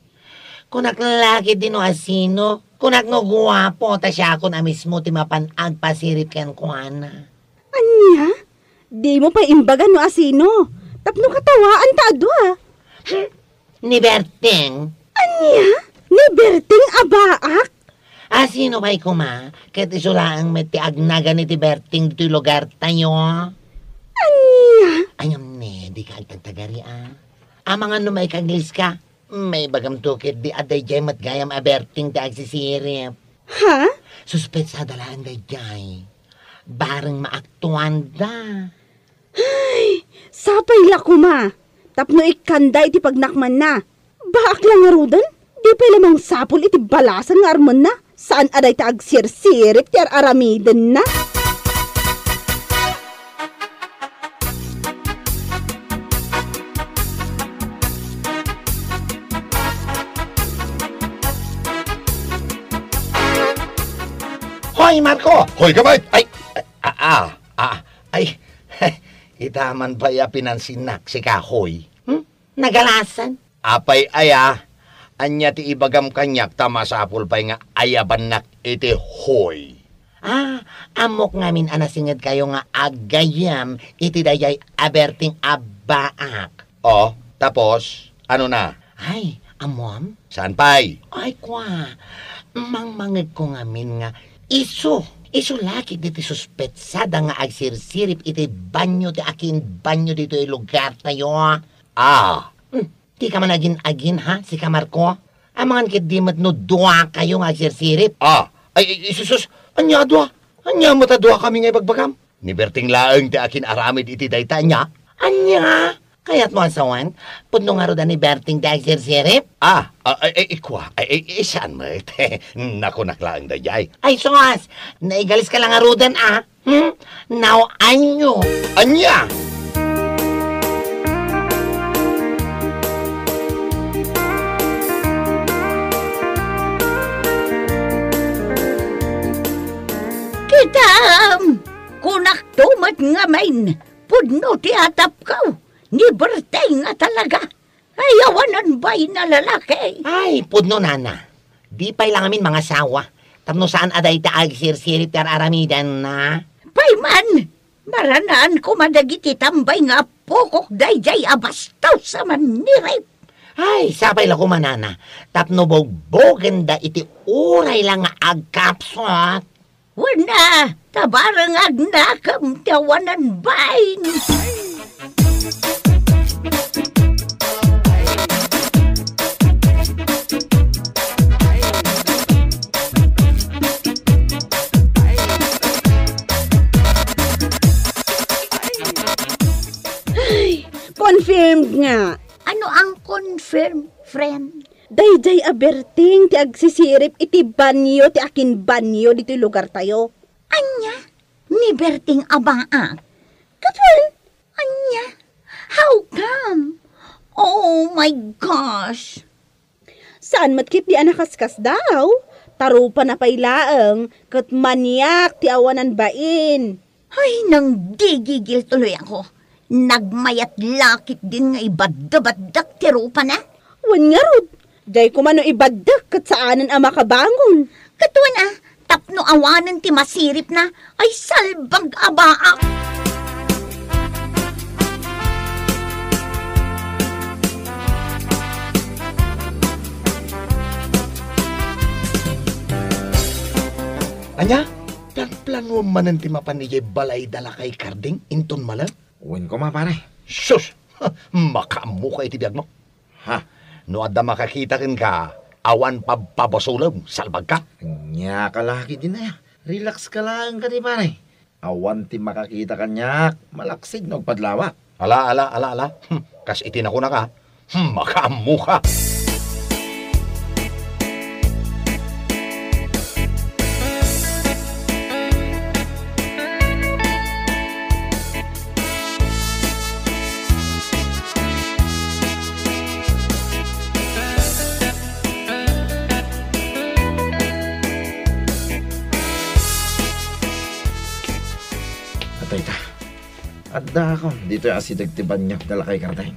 Kunak la ketdi no asino. Kunak no guapo ta siakon a mismo ti mapan agpasirip kenkuana. Ania? Dimo pay imbaga no asino. Tapno katawaanta a dua. Hmm? Ni Berting? Ania? Ni Berting a baak? Asino pay kuma? Ket isu laeng met ti agnagan iti Berting ditoy lugartayo. Ania? Ay, ngem ne, dika agtagtagari a. Amangan no maikaglis ka, maibagamto ketdi a daydiay met gayam a Berting ti agsisirip. Ha? Suspetsada laeng daydiay. Bareng maaktuanda. Ay, sapay la kuma, tapno ikkanda iti pagnakmanna. Baak la ngaruden, di pay la mangsapul iti balasan nga armenna, saan a dayta agsirsirip ti ar-aramidenna. Hoy, Marco! Hoy, Kamay! Ay, ah, ah, ah, ay, ita man pay a pinansinnak, sika, hoy. Hmm? Nagalasan? Apay aya, ania ti ibagam kaniak ta masapul pay nga ayabannak iti hoy? Ah, ammok ngamin a nasingedkayo nga aggayam iti daydiay a Berting a baak. Oh, tapos, ano na? Ay, ammom? Saan pay? Ay, kwa, mangmangegko ngamin nga isu, isu la ketdi ti suspetsada nga agsirsirip iti banyo ti akin banyo ditoy lugartayo. Ah. Hmm, dika man agin-agin, ha, sika Marco? Amangan ketdi met no duakayo nga agsirsirip. Ah, ay, ay, sus, sus, ania a dua? Ania met a duakami nga ibagbagam? Ni Berting laeng ti akin-aramid iti dayta, ania? Ania? Kayatmo a sawen, pudno ngarud a ni Berting ti agsirsirip? Ah, ah, ay, ay, ikua, ay, ay, ay, saan met? Nakunak laeng daydiay. Ay, sus! Naigalis ka la ngaruden, ah. Hmm? Now, anyo? Ania? Kitam! Kunakto met ngamin, pudno ti atapko, ni Berting a talaga. Ay, awanan bain a lalaki. Ay, pudno, nana. Di pay la ngamin mangasawa. Tapno saan a dayta agsirsirip ti ar-aramidenna. Pay man, maranaan koma dagiti tambay nga appokok daydiay a bastos a mannirip. Ay, sapay la koma, nana. Tapno bugbugenda iti uray la nga agkapsut. Wen a, ta bareng agnakem ti awanan bain. Ay, confirmed nga. Ano ang confirm, friend? Daydiay a Berting ti agsisirip iti banyo ti akin banyo ditoy lugartayo. Ania? Ni Berting a baak? Ket wen, ania? How come? Oh my gosh! Saan met ketdi a nakaskasdaaw? Tarupana pay laeng, ket maniak ti awanan bain. Ay, nangigigil tuloy ako. Nagmayat la ketdin nga ibaddebaddek ti rupana. Wen ngarud, diay koma no ibaddek ket saanen a makabangon. Ket wen a, tapno awanen ti masiripna, ay salbag a baak. Ania? Planplanuam manen ti mapan idiay balay da Lakay Karding inton malem? Wen koma, pare. Sus! Makaammoka iti biagmo. Ha? No adda makakita kenka, awan pabpabasolem, salbagka. Ania ka la ketdin aya? Relax ka laeng kadi, pare. Awan ti makakita kaniak, malaksid no agpadlawak. Ala, ala, ala, ala. Hmm, kas iti nakunaka, hmm, makaammoka. Atay ta. Addaakon ditoy asideg ti banyak da Lakay Karding.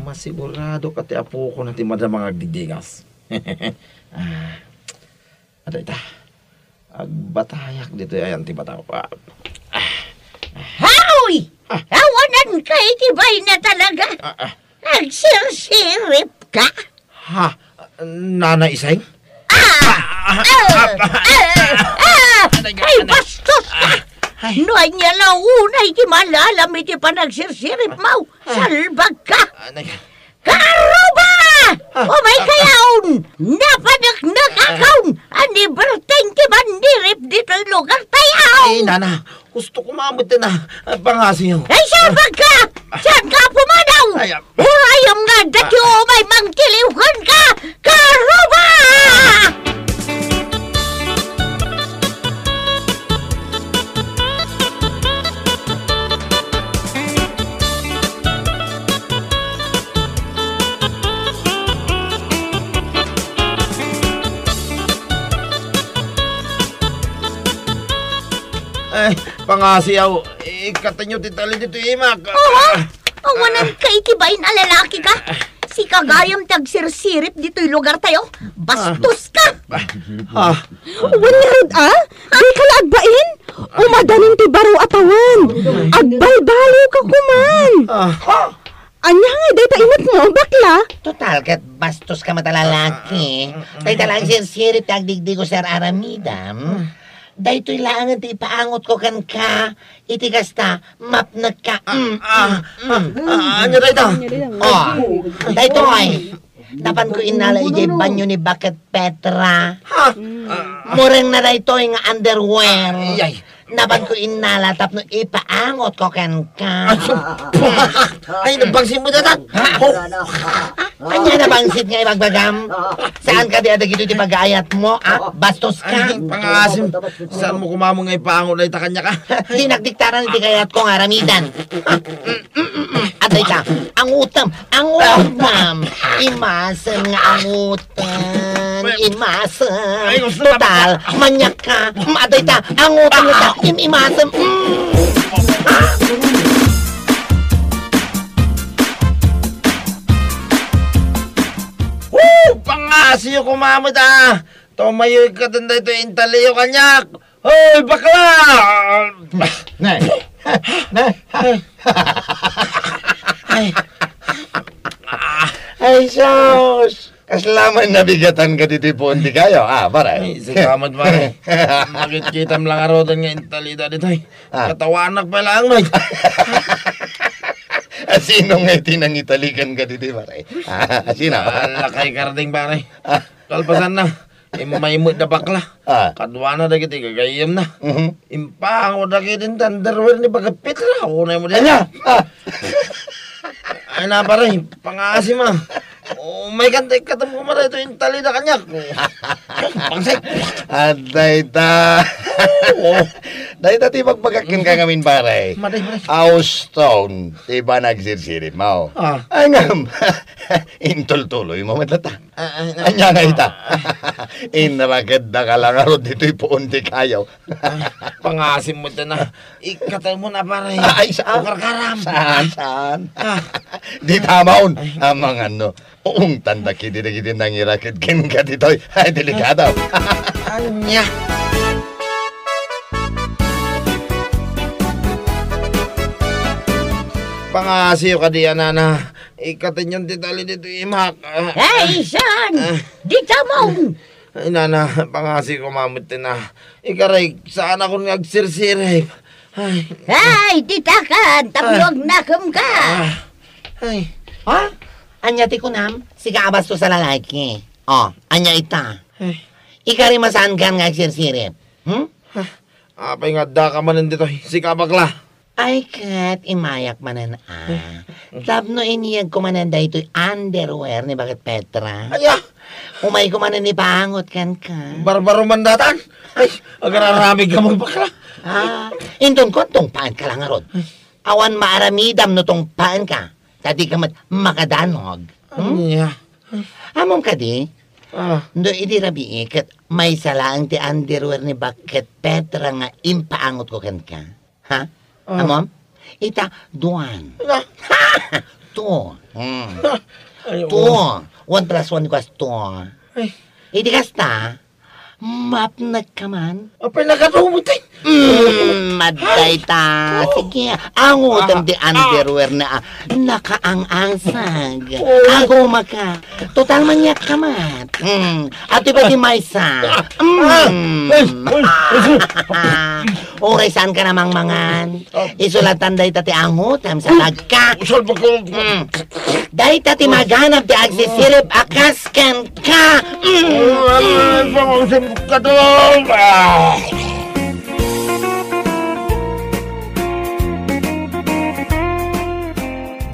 Masigurado ka ti apokon a ti madama nga agdigdigas. Ah, adda ita. Agbatayak ditoy ayan ti bataw. Ah, ah, ah. Haoy! Ah. Awanan ka iti bayna talaga. Ah, ah. Agsirsirip ka? Ha? Nana Isay? Ah! Ah! Ah! Ah! Ah! Ay, bastos ka! Ah! Ay. No ania la unay ti malalam iti panagsirsiripmo, ah, salbag ka! Ah, nag- Karuba! Ah! Umay kayaon! Napaneknek a kaon! Aniberteng ti mannirip ditoy lugar tayo! Ay, nana, gusto ko mamutin na, ah, pangasiw. Ay, salbag ka! Saan ka pumanaw? Ay, ah, Urayem nga adda ti umay mangtiliw kenka, Karuba! Ay, pangasiw, ikkatenyo ti tali ditoy imak. Oho, awanan ka iti bain a lalaki ka. Sika gayam ti agsirsirip ditoy lugar tayo. Bastos ka! Ah. Wen ngarud a, dika la agbain? Umadanin ti baro a tawen. Agbalbaliw ka koman. Ah. Ania ngay dayta inetmo, bakla? Total, ket bastos ka met a lalaki. Dayta la agsirsirip ti agdigdigo, sir, aramidam. Daytoy laengen ti ipaangotko kenka. Iti kasta, mapnek ka. Ah, mm, ah, mm, ah, mm. Ah, ania dayta? Ah, daytoy. Napanko innala idiay banio ni Baket Petra. Ha? Ah. Murengna daytoy nga underwear. Ay, ay. Napanko innala tapno ipaangotko kenka. Ay, nabangsit mo dayta. Ha? Oh. Ania nabangsit nga ibagbagam? Saan ka di adagito ti pagaayatmo, ah? Bastos ka? Ay, pangaasim. Saan mo kumamong nga ipaangot na ita kanya ka? Dinagdiktaran iti kayat ko nga aramidan. Adda ita, angutam, angutam. Imasem nga angutam, imasem. Ay, gusto na. Total, manyak ka. Adda ita, angutam ita, im-, imasem. Mm. Woo! Pangasiw ko, mamit, ah! Tumayoy ka dun daytoy intaliyo kaniak! Hoy, bakla! Nay! Nay! Ay. Ay, sus! Kasla man nabigatan ka ditoy puon ti kayo, ah, pare. Ay, salamat, pare. Makitkitam lang arudan nga intalida ditoy. Ah. Katawanak pa lang, Mike. Asino nga iti nangitalikan ka ditoy, pare? Ah, asino? Ah, Lakay Karding, pare. Ah. Kalpasan na, immay met da bakla. Ah. Kaduana dagiti gagayyemna. Mhm. Impaango dagiti underwear ni Baket Petra. Unay mo di. Ania? Ah. Ay, na, pare, pangaasim, ah. Umay kan, ikkatem koma daytoy intalida kaniak. Pangsit. Adda ita. Oo. Dayta ti bagbagak kenka ngamin, pare. Maday, maday. Auston, ti ba nagsirsiripmo? Ah. Ay, ngem, intultuloymo met latta. Ah, ah, ah. Ania nga ita? Inrakeddaka la ngarud ditoy puon ti kayo. Ah, pangaasim met na. Ikkatem mo na, pare. Ay, saan? Ukarkaram. Saan, saan? Ah. Di tamaon. Ay. Amangan no. Uungtan da kidi dagiti nangiraked kenka ditoy. Ay, delikado. Ania? Pangasiw kadi, anana. Ikkatenyon ti tali ditoy imak. Ah. Ay, saan? Ah. Di tamaon. Ay, nana, pangasi ko mamit na. Ikaray, saan ako nga agsirsirip? Ay. Ay, ditakan, tapno agnakem ka. Ah. Ay. Ha? Ania ti kunam? Sika a bastos a lalaki. Oh, ania ita? Ay. Ikaray, saan ka nga agsirsirip? Hmm? Ah, apay nga adda ka manen ditoy? Sika a bakla. Ay, ket imayak manen, a. Tapno iniyegko manen daytoy underwear ni Baket Petra. Aya! Umayko manen ipaangot kenka. Barbaro man datan. Ay, agararami ka mo, bakla. Ah, inton ko, tungpaen ka lang ngarud. Awan maaramidam no tungpaen ka. Ta dika met makadanog. Hmm? Ania? Ammom kadi? Ah. No idi rabii, ket maysa laeng ti underwear ni Baket Petra nga impaangotko kenka. Ha? Ah. Ammom? Ita, duan. Ah. Two. Hmm. Ay, oo. Two. One plus one equals two. Ay. Idi kasta, mapnek ka man. Apay, nakadumot, eh. Mm, madday ta. Oh. Sige, angotem ti underwear na, ah, nakaang-angsag. Oh. Aguma ka. Total, maniak ka met. Mm. Atoy pay ti maysa. Mm. Ay, ay, ay, ay. Uray saan ka namangmangan. Ah. Isulatan dayta ti angotem sa tagka. Salbag ko. Mm. Dayta ti maganab ti agsisirip a kas kenka. Mm. Oh, ay, ay, ay, ay, ay, ay, ay.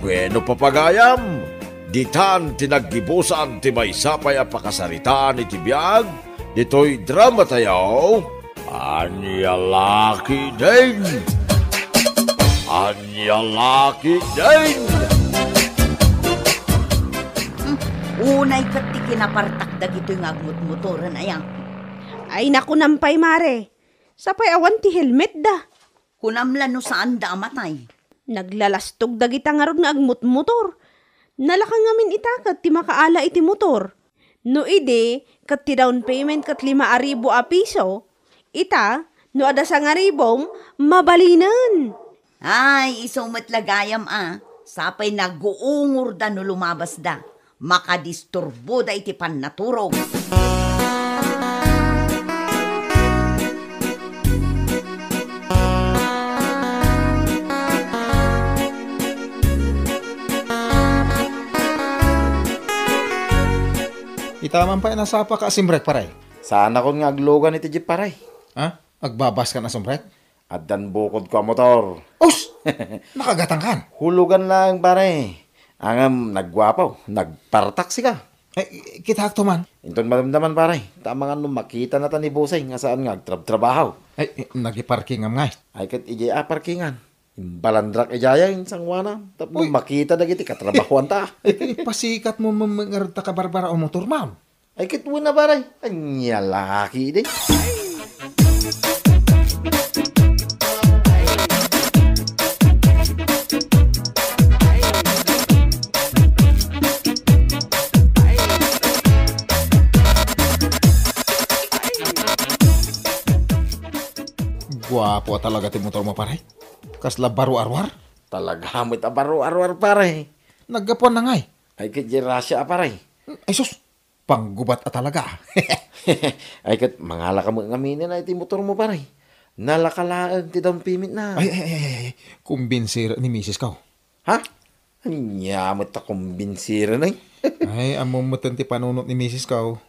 Bueno, papagayam, ditan ti naggibusan ti maysa pay a pakasaritaan iti biag ditoy drama tayo, Ania La Ketdin. Ania La Ketdin. Hmm, unay ket ti kinapartak dagitoy nga agmutmotoren aya. Ay, nakunam pay, mare. Sapay awan ti helmetda. Kunam la no saanda a matay. Naglalastog dagita ngarud nga agmutmotor. Nalaka ngamin ita ket ti makaala iti motor. No idi, ket ti down payment ket lima a ribu a piso, ita, no adda sangaribom, mabalinen. Ay, isu met la gayam a, sapay naguungorda no lumabasda. Makadisturboda iti pannaturog. Ita man pay, nasapa ka a simrek, pare? Saanakon nga aglugan iti jeep, pare. Ha? Agbabas ka na sumrek? Addan bukodko a motor. Us! Nakagatang kan? Hulugan laeng, pare. Ngem nagguapo, nagpartaksi ka. Ay, kitaak to man. Inton madamdaman, pare. Ta amangan no makita na ta ni Busay nga saan nga agtrabtrabaho. Ay, nagiparkingam ngay. Ay, ket idiay a parkingan. Imbalandrak idiay, insanguana. Tapno makita dagiti katrabahoan ta. Ay, pasikat mo, mem-, ngarud ta kabarbara o motor, ma'am. Ay, ket wen a, pare. Ania la ketdi. Guapo a talaga ti motor mo, pare. Kasla baro a ruar? Talaga met a baro a ruar, pare. Naggapuan na ngay? Ay, ket di Russia a, pare. Ay, sus! Panggubat a talaga. Ay, ket mangala ka met ngamin iti motor mo, pare. Nalaka laeng ti down payment na. Ay, ay, ay, ay, ay. Kumbinsir ni misis ko. Ha? Ania met ta kumbinsir, ay? Ay, ammom met ti panunot ni misis ko.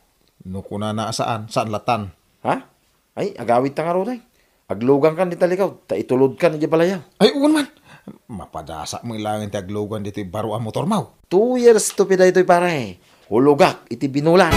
No kunana a saan, saan latan. Ha? Ay, agawid ta ngarud, ay. Aglugan kan di talikaw, ta itulod kan idiay balayaw. Ay, wen man. Mapadasa mo ilangen ti aglugan ditoy baro a motor mo. Two years to pay daytoy, pare. Hulogak iti binulan.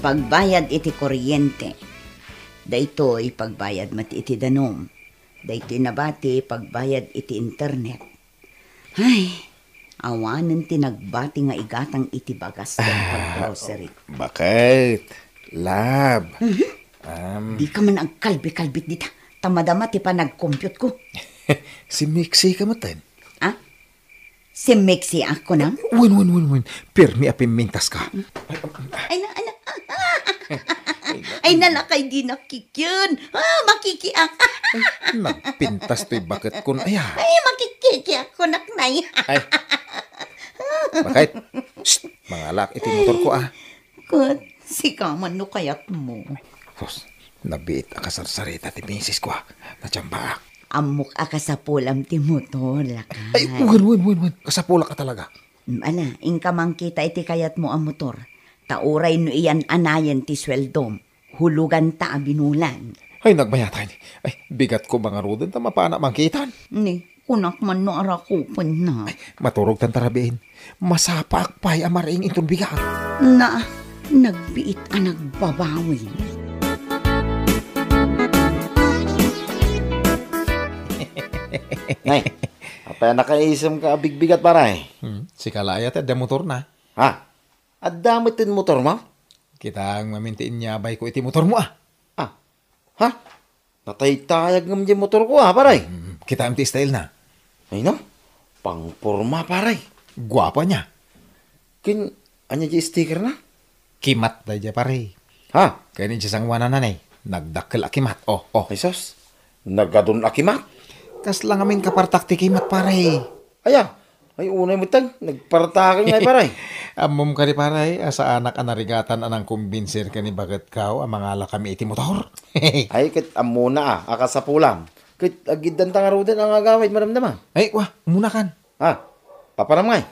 Pagbayad iti kuryente. Daytoy pagbayad met iti danum. Daytoy nabati pagbayad iti internet. Ay, awanen ti nagbati nga igatang iti bagas ken paggrocery. Bakit? Love. Mhm. Um, Di ka man agkalbi-kalbit dita. Ta madama ti panagkompyut ko. Si Mixie ka maten? Ah? Simmiksi ak kunam? Wen, wen, wen, wen. Pirmi a pimmintas ka. Ay, na, ay, na. Ay, nalakay di nakikyan. Ah, makikiak. Ay, nagpintas to'y baket kun aya. Ay, makikiak kunak, nay. Ay. Bakit? Shh, mangalak iti motor ko, ah. Ket, sika man no kayat mo. Sus, nabiit a kasarsarita ti misis ko, ah. Natsambaak. Ammok a kasapulam ti motor, lakay. Ay, wen, wen, wen, wen. Kasapulak a talaga. Mm, ala, inka mangkita iti kayatmo a motor. Ta uray no iyan-anayen ti sueldom, huloganta a binulan. Ay, nagmayatay. Ay, bigat ko mangaruden ta mapana mangkitan. Ni, kunak man no arakupenna. Ay, maturog tan tarabiin. Masapaak pay a mariing inton bigat. Na, nagbiit a nagbabawi. Nay, apay a nakaisem ka a bigbigat, pare? Hmm, sika la aya ti adda motorna. Ha? Adda met ti motormo? Kitaem ngamin ti inyabay ko iti motormo, ah. Ah. Ha? Nataytayag ngem diay motor ko, ah, pare. Hmm, kitaem ti style na. Ay, no? Pangporma, pare. Guapo ania. Ken, ania diay sticker na? Kimat daydiay, pare. Ha? Ken idiay sangoananna, eh. Nagdakkel a kimat. Oh, oh. Ay, sus. Nagadun a kimat? Kasla ngamin kapartak ti kimat, pare. Aya? Ay, unay met, tay. Nagpartaken ngay, pare. Ammom kadi, pare, a saanak a narigatan a nangkumbinser ken ni baketko a mangalakami iti motor. Ay, ket ammona, ah, a kasapulam. Ket agiddanta ngaruden a nga agawid, madamdama. Ay, wa, umuna kan. Ha? Papanam ngay?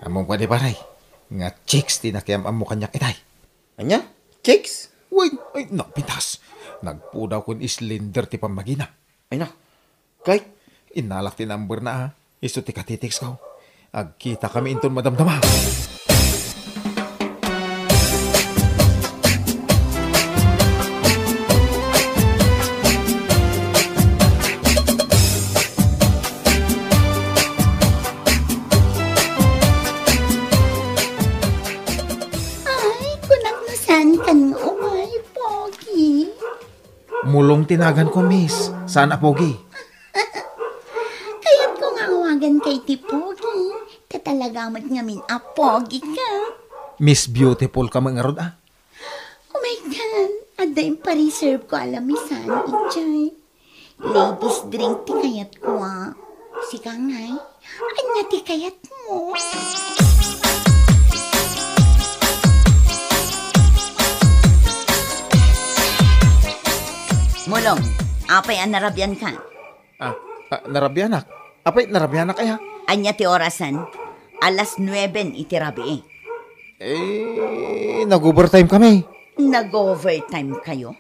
Ammom kadi, pare, nga chicks ti nakiam-ammo kaniak itay. Ania? Chicks? Uy, ay, nagpintas. Nagpudaw ken slender ti pammagina. Ay na. Kay? Innalak ti number na, ah. Isu ti katitext-ko. Agkitakami inton madamdama. Ay, kunak no saan kan nga umay, Pogi. Mulong ti naganko, miss. Saan a Pogi? Kayatko nga awaganka iti Pogi. Ta talaga met ngamin a Pogi ka. Miss Beautiful ka met ngarud, ah. Oh my God! Adda impareserve ko a lamisan idiay. Ladies drink ti kayatko, ah. Sika ngay, ania ti kayatmo? Mulong, apay a narabianka? Ah, ah, narabianak? Apay, narabianak aya? Ania ti orasen? Alas nueben iti rabii. Eh, nag-overtime kami. Nag-overtime kayo?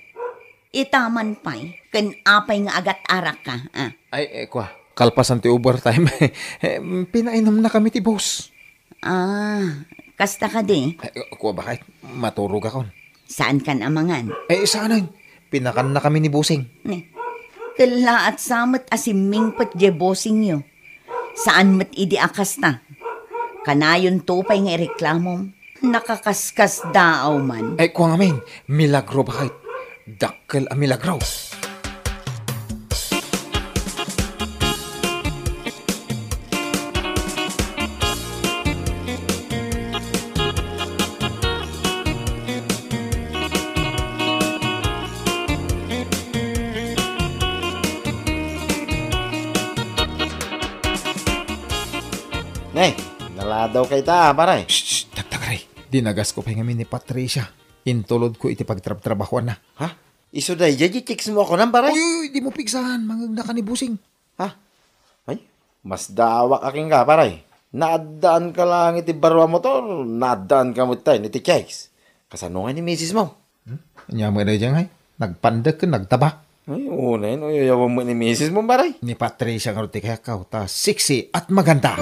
Ita man pay, ken apay nga agat-arakka, ah? Ay, eh, kua, kalpasan ti overtime, eh, pinainumna kami ti boss. Ah, kasta kadi? Eh, kua, bakit? Maturog akon. Saan kan amangan? Eh, saanen? Pinakanna kami ni bossing. Ni, kellaat sa met a simmingpet diay bossingyo. Saan met idi a kasta. Kanayonto pay nga ireklamom. Nakakaskasdaaw man. Ay, kua ngamin, milagro bakit? Dakkel a milagro. Ne, naladaw kay ta, pare. Shh, shh, tagtagari. Dinagasko pay ngamin ni Patricia. Intulodko iti pagtrabtrabahoanna. Ha? Isu daydiay ti chicks mo a kunam, pare? Uy, uy, uy, di mo pigsan. Mangegnaka ni bossing. Ha? Ay, masdaawak a kenka, pare. Naaddaanka laeng iti baro a motor, naaddaanka met tay iti chicks. Kasano ngay ni misis mo? Hmm? Ania met daydiay ngay? Nagpandek ken nagtaba. Ay, unay, no, uyawam met ni misis mo, pare. Ni Patricia ngarud ti kayatko, ta sexy at maganda.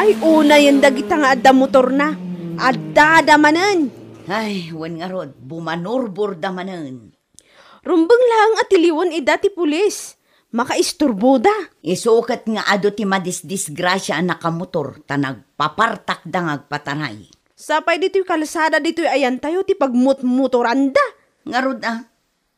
Ay, unayen dagita nga adda motorna. Addada manen. Ay, wen ngarud, bumanurborda manen. Rumbeng laeng a tiliwen ida ti pulis. Makaisturboda. Isu ket nga adu ti madisdisgrasia a nakamotor ta nagpapartakda nga agpataray. Sapay ditoy kalsada ditoy ayantayo ti pagmutmotoranda. Ngarud a,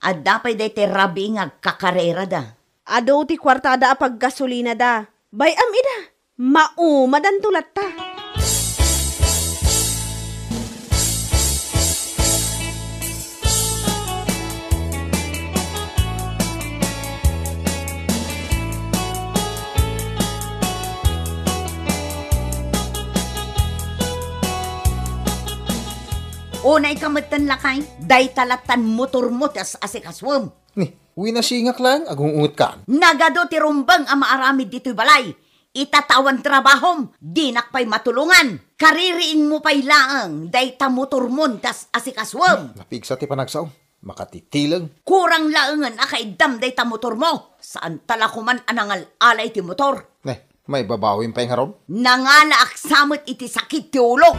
adda pay daytoy rabii nga agkakarerada. Adu ti kuartada a paggasolinada. Bay-am ida. Maumadanto latta. Unay ka metten, lakay, dayta lattan motormo ti as-asikasuem. Ni, winasingak laeng, agung-ungetkan. Nagadu ti rumbeng a maaramid ditoy balay. Ita ta awan trabahom, dinak pay matulongan. Kaririingmo pay laeng dayta motormon ti as-asikasuem. Napigsa ti panagsao. Makatitileng. Kurang laengen a kaiddam dayta motormo. Saan ta la koman a nangal-alay ti motor. Ne, maibabawim pay ngarud? Nangalaak sa met iti sakit ti ulo.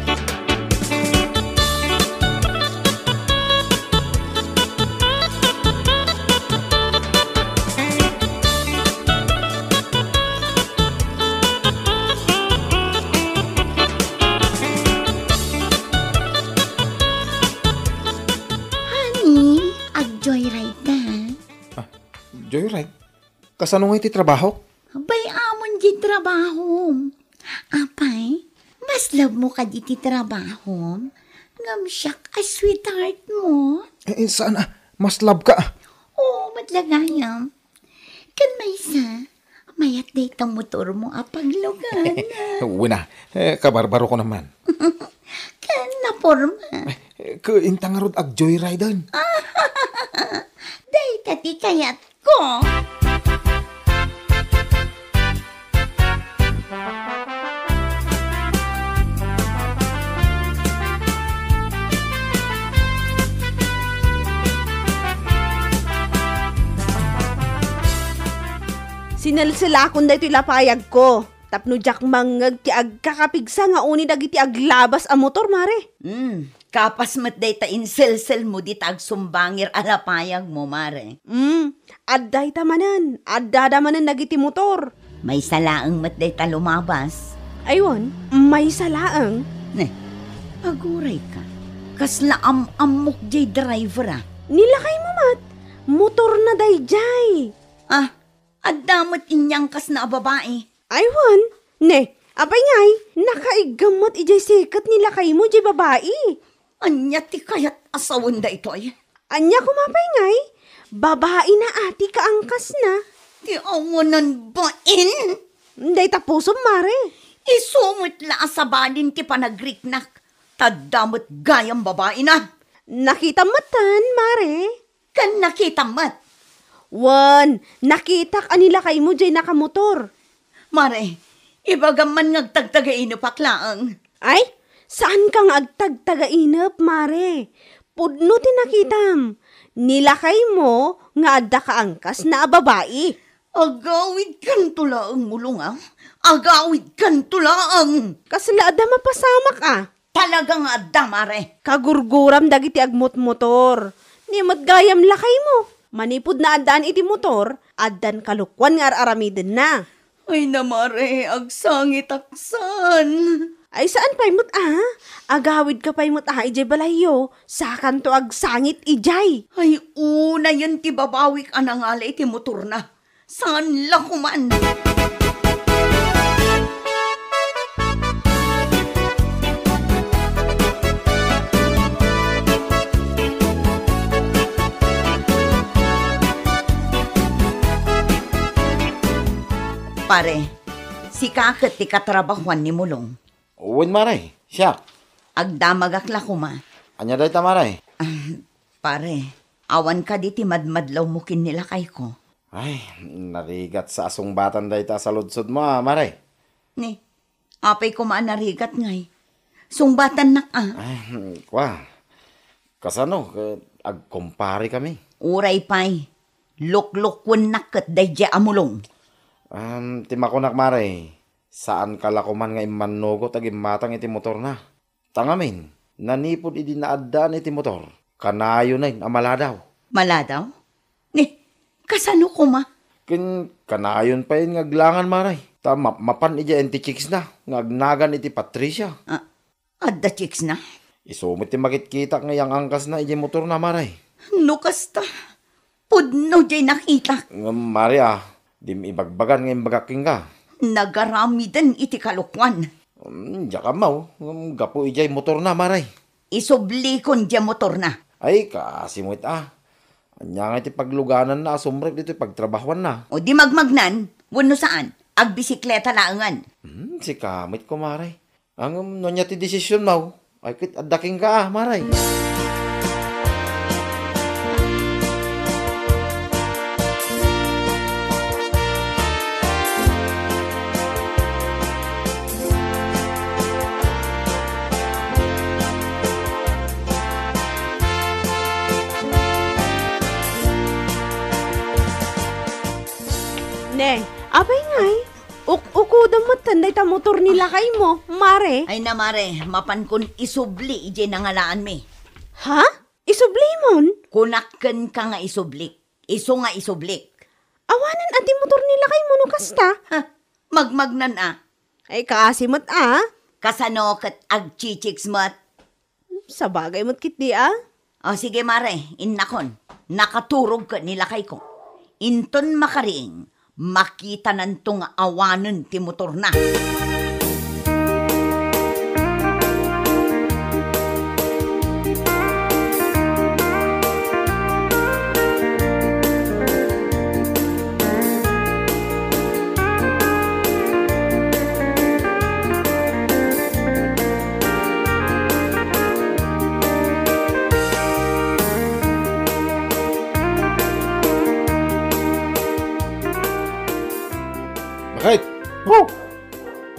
Honey, ag-joyride ka? Ah, joyride? Kasano ngay ti trabahok? Bay-amon diay trabahom. Apay, mas love mo kadi ti trabahom? Ngem siak a sweetheart mo? Eh, eh, saan a? Mas love ka. Oo, met la gayam. Ken maysa, mayat dayta motor mo a paglugan. Wen a, eh, kabarbaro ko naman. Ken naporma. Eh, ket inta ngarud ag-joyriden. Dayta ti kayat ko. Sinelselakon daytoy lapayagko tapno diak mangngeg ti agkakapigsa nga uni dagiti aglabas a motor, mare. Hmm. Kapas met dayta inselselmo dita agsumbangir a lapayagmo, mare. Mm, adda ita manen, addada manen dagiti motor. Maysa laeng met dayta lumabas. Aywan, maysa laeng. Ne, agurayka. Kasla am-ammok diay driver a. Ni lakaymo met, motorna daydiay. Ah, adda met inyangkasna a babai. Aywan, ne, apay ngay, nakaiggam met idiay seket ni lakaymo diay babai. Ania ti kayat a sawen daytoy? Ania koma pay ngay, babaina a ti kaangkasna. Ti awanan bain? Dayta pusom, mare. Isu met la a sabalin ti panagriknak. Ta adda met gayam babaina. Nakitam metten, mare. Ken nakitam met. Wen, nakitak a ni lakaymo diay nakamotor. Mare, ibagam man nga agtagtagainepak laeng. Ay, saanka nga agtagtagainep, mare. Pudno ti nakitam. Ni lakaymo nga adda kaangkasna a babai. Agawidkanto laeng, Mulong, a. Agawidkanto laeng. Kasla adda mapasamak, a. Talaga nga adda, mare. Kagurguram dagiti agmotmotor. Ni met gayam lakaymo. Manipud naaddaan iti motor, addan kalokuan nga ar-aramidenna. Ay na, mare, agsangitaksan. Ay, saan pay met a? Agawidka pay met a idiay balayyo, sakanto agsangit idiay. Ay, unayen ti babawik a nangala iti motorna. Saan la koman? Pare, sika ket ti katrabahoan ni Mulong? Wen, mare, siak. Agdamagak la koma. Ania dayta, mare? Ah, pare, awan kadi ti madmadlawmo ken ni lakayko? Ay, narigatsa a sungbatan dayta a saludsodmo, a, mare. Ni, apay koma a narigat ngay? Sungbatannak a. Ay, kua. Kasano, ket agkumparekami? Uray pay. Luklukuennak ket daydiay a Mulong. Am, ti makunak, mare, saanka la koman nga immannugot a gimmatang iti motorna. Ta ngamin, Nanipud idi naaddaan iti motor, kanayonen a maladaw. Maladaw? Ni, kasano koma? Ken kanayon pay nga aglangan, Mare. Ta ma-, mapan idiay anti-chicksna nga agnagan iti Patricia. Ah, adda chicksna? Isu met ti makitkitak nga iyang-angkasna idiay motorna, Mare. No kasta, pudno diay nakitak. Ngem, Mare, ah, dim ibagbagan nga imbagak kenka. Nagaramiden iti kalokuan. Hmm, diak ammo, ngem gapu idiay motorna, Mare. Isublikon diay motorna. Ay, kaasi met, ah. Ania nga iti paglugananna a sumrek ditoy pagtrabahoanna? O di magmagnan, wenno saan? Agbisikleta laengen. Hmm, sika met, kumare. Ngem no ania ti desisionmo, ay ket adda kenka, ah, Mare. Ne, apay ngay? Uk-ukudem metten dayta motor ni lakaymo, Mare. Ay na, Mare, mapankon isubli idiay nangalaanmi. Ha? Isublimon? Kunak kenka nga isublik. Isu nga isublik. Awanen a ti motor ni lakaymo no kasta? Ha? Magmagnan a. Ay, kaasi met a. Kasano ket agchichiks met? Sabagay met ketdi a. O, sige, Mare, innakon. Nakaturog ket ni lakayko. Inton makariing, makitananto nga awanen ti motorna. Bakit? Oh!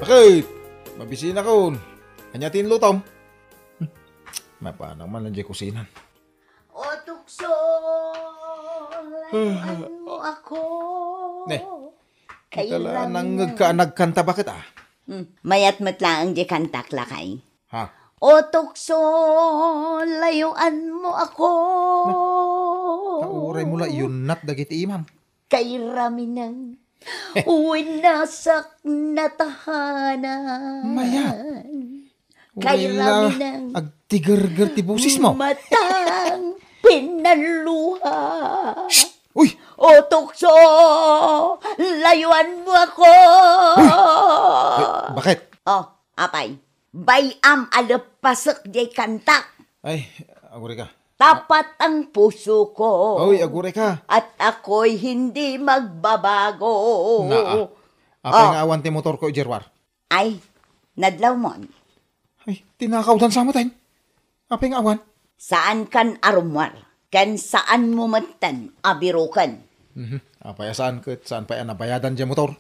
Bakit? Mabisinakon. Ania ti inlutom? Hmm. Mapanang man diay kusinan. O tukso, layuanmo ako. Ne, kita la, nangngegka a nagkanta, bakit a? Hmm, mayat met laeng diay kantak, lakay. Ha? O tukso, layuanmo ako. Ne, ta uraymo la iyunnat dagiti imam. Kayraminang winasak natahanan. Mayat. Kayraminang agtigerger ti bosesmo. Matang pinalluha. Shh! Uy! O tukso, layuanmo ako. Uy! Ay, bakit? O, apay, bay-am a leppasek diay kantak. Ay, agurayka. Tapat ang puso ko. Uy, agurayka. At ako'y hindi magbabago. Naa. Apay nga awan ti motorko idiay ruar? Ay, nadlawmon. Ay, tinakawdan sa met, ay. Apay nga awan? Saankan a rummuar, ken saanmo metten a biroken. Mhm. Apay a saan ket saan pay a nabayadan diay motor?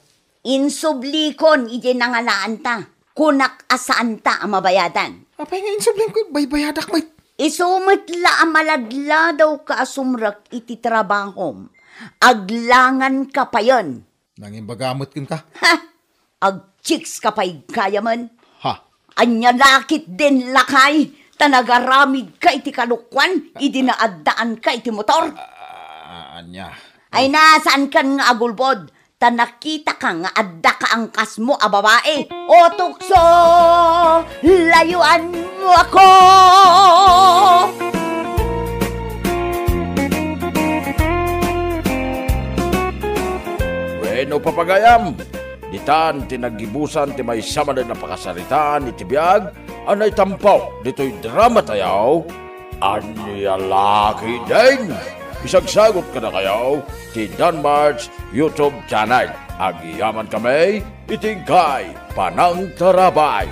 Insublikon idiay nangalaanta. Kunak a saanta a mabayadan. Apay nga insublim ket baybayadak met? Isu met la a maladladawka a sumrek iti trabahom. Aglanganka payen. Nangimbaga met kenka. Ha! Agchikska pay gayamen. Ha? Ania la ketdin, lakay, ta nagaramidka iti kalokuan idi naaddaanka iti motor? Ah, ania? Ay na, saankan nga agulbod, ta nakitaka nga adda kaangkasmo a babai. O tukso, layuanmo ako! Wenno, papagayam, ditan ti naggibusan ti maysa manen a pakasaritaan iti biag a naitampo ditoy drama tayo, Ania La Ketdin? Isagsagut kadakayo ti Danmars YouTube channel. Agyamankami iti inkay panangtarabay.